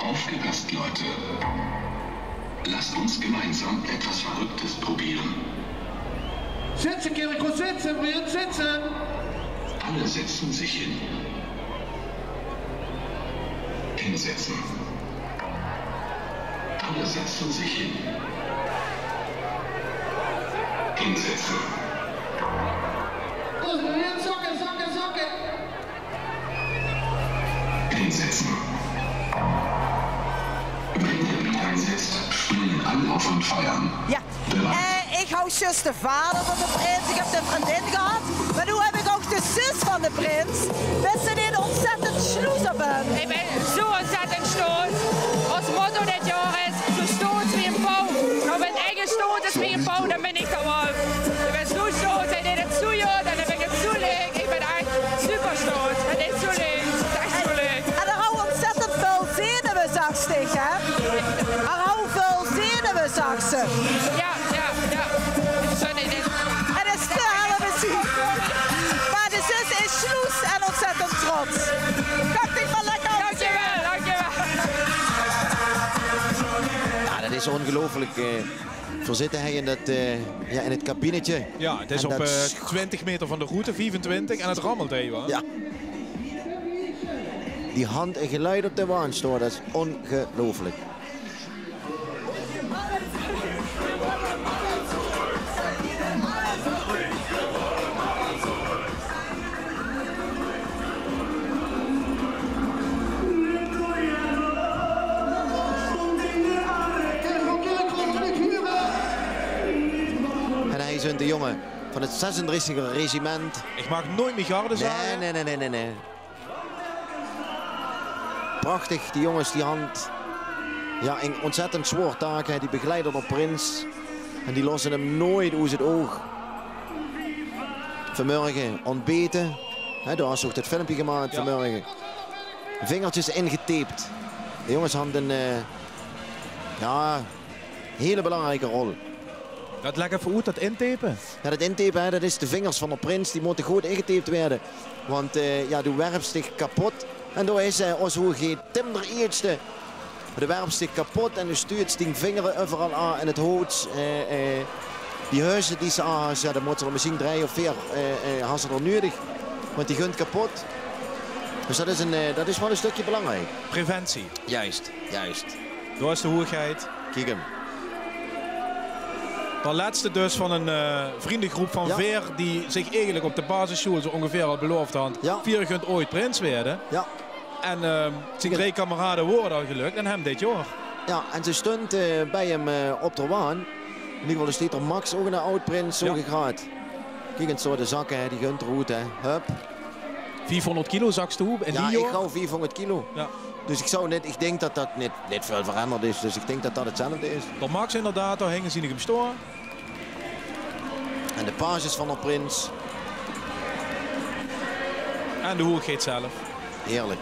Aufgepasst, Leute. Lasst uns gemeinsam etwas Verrücktes probieren. Zitse, Kirko, zitse, vriend, zitse. Alle setzen sich hin. Hinsetzen. Alle setzen sich hin. Hinsetzen. Los, vriend, zakke, zakke, zakke. Hinsetzen. Wenn der Beat einsetzt, springen alle auf und feiern. Jao. Bereit. Eh, ich haw zjus de vader van de prins, ich höb de vriendin gehad, mer noe höb ich ouch de zus van de prins. Bis se neet ontzettend sjloes op häöm? Ich bön zoe ontzettend sjloes. Ós motto dit jaor is: zoe sjloes wie 'ne pauw. Noe, mit eige sjloes wie 'ne pauw, dan bön ich d'r waal. Ich bön zoe sjloes, hae deit 't zoe good, dan höb ich 't zoe leuk. Ich bön ech super sjloes. 't Is zoe leuk. 't Is ech zoe leuk. En hae haw ontzettend väöl zenuwe, zag ich, hè? Hae haw väöl zenuwe, zag ze. Jao, jao, jao. Sorry, dit... 't Is te hel, mesjiens. Mer de zus is sjloes en ontzettend trots. Kan ich dich mer lekker... Dankjewel, dankjewel. Jao, det is óngeluifelik, eh. Veer zitte hie in det, eh, jao, in 't kabinetje. Jao, 't is op, eh, twintig meter van de route, viefentwintig, en 't rammelt hie waal. Jao. Die hant e geluid op de waan stoon, det is óngeluifelik. En hie zunt de jónge van 't zesendrieëntiger regiment. Ich maag noeats mie garde zage. Nae, nae, nae, nae. Prachtig, die jónges, die hant, jao, ein ontzettend zwaor taak, hè. Die begeleide d'r prins. En die losse 'm noeats oet 't oug. Vanmorge ontbete. Hè, doe has se ouch det filmpje gemaak vanmorge. Vingertjes ingeteep. De jónges hant ein, eh, jao, hiel belangrieke rol. Det, lègk effe oet, det intepe. Jao, det intepe, hè, det is de vingers van d'r prins. Die mótte good ingeteep waere. Want, eh, jao, doe werps dich kepot. En doe is, eh, ós hoegheid Tim d'r Ierste. Doe werps dich kepot en doe stuuts dien vingere euveral aan en 't hout. Eh, eh, die heuze die se aan has, jao, dan mótte d'r mesjiens drei of veer, eh, eh, has se d'r nuuedig. Want die gunt kepot. Dus det is ein, eh, det is waal ein stökske belangriek. Preventie. Juist, juist. Doe is de hoegheid. Kiek 'm. D'r lètste dus van ein, eh, vriendegroep van veer die zich eigelik op de basissjoel zoe óngeveer al belaof hant. Jao. Veer gunt oeats prins waere. Jao. En, ehm, zien drei kamerade waore 't al gelök en häöm dit jaor. Jao, en ze stunt, eh, bie häöm, eh, op d'r waan. In eder geval, d'r steit d'r Max, ouch eine aod-prins, zoe gegraad. Kiek ins, zoe de zakke, hè, die gunt d'r oet, hè. Hup. Viefhóngerd kilo, zags doe, in die jaor? Jao, ich haw viefhóngerd kilo. Jao. Dus ich zou neet, ich dink det det neet, neet väöl verangerd is. Dus ich dink det det 'tzelfde is. Det maag inderdaad, dao hinge zien ich 'm stoon. En de pages van d'r prins. En de hoegheid zelf. Heerlik.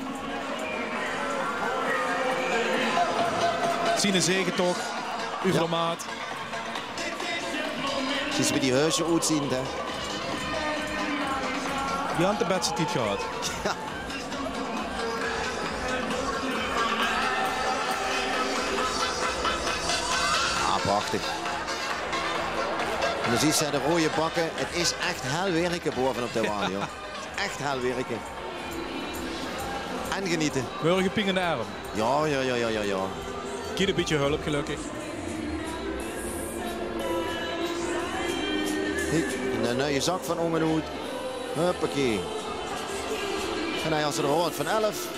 Zien zegetoch euver de maat. Zuus se wie die heuze oetzeen, hè? Die hant de bèste tied gehad. Jao. Ah, prachtig. En dan zuus se de roeje bakke. 't Is ech hel wirke baove op de waan, jao. Ech hel wirke. En genete. Morge pien in de erm. Jao, jao, jao. Krieg e bietje hulp, gelökkig. Kiek, 'ne nuie zak van óngenoet. Huppakee. En hie is de raod van elf.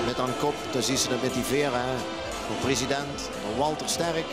Mit aan kop, dao zuus se 't mit die vere, hè. De president, de Walter Sterk.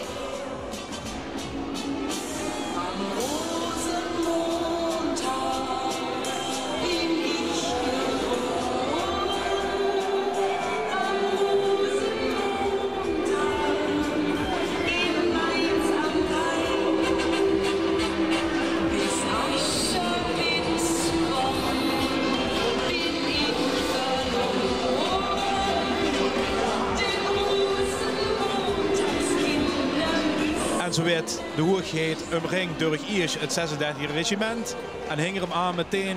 En zoe weurt de hoegheid umringd durch iers 't zesendertigste regiment. En hinger 'm aan metein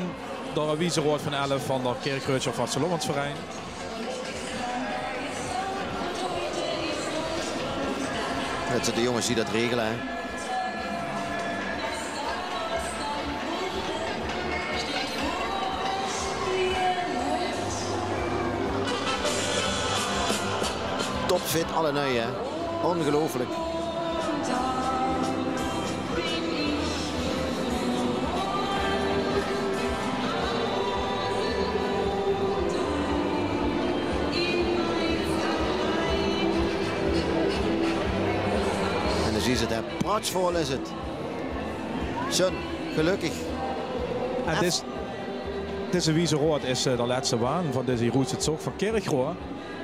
de wieze raod van elf van de Kirchröadsjer Vastelaovesverein. Det zeen de jónges die det regele, hè. Topfit, alle nuie, hè. Óngeluifelik. En dan zuus se 't, hè, pratsvol is 't. Sjun, gelökkig. En dis, dizze wieze raod is, eh, de lètste waan van dizze roetse zog van Kirchroa.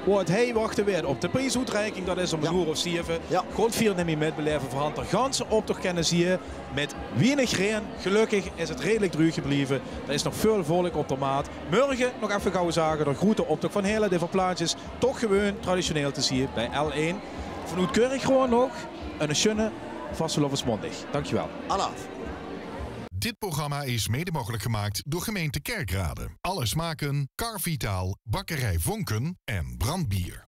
Wo 't hei wachte weurt op de priesoetreiking, det is óm ein oer of zeve. Jao. Kónt geer neet mie mitbelaeve, veer hant de ganse optoch kènne zieë. Mit wienig raen, gelökkig is 't redelik druug gebleve. D'r is nog väöl volk op de maat. Mörge nog effe gauw zage, de groete optoch van Heële, dae verplaats is, toch gewoon traditioneel te zieë bie L één. Vanoet Kirchroa nog eine sjunne vastelaovesmaondig. Dankjewel. Alaaf. Dit programma is mede mogelijk gemaakt door gemeente Kerkrade, Alle Smaken, Carvitaal, Bakkerij Vonken en Brandbier.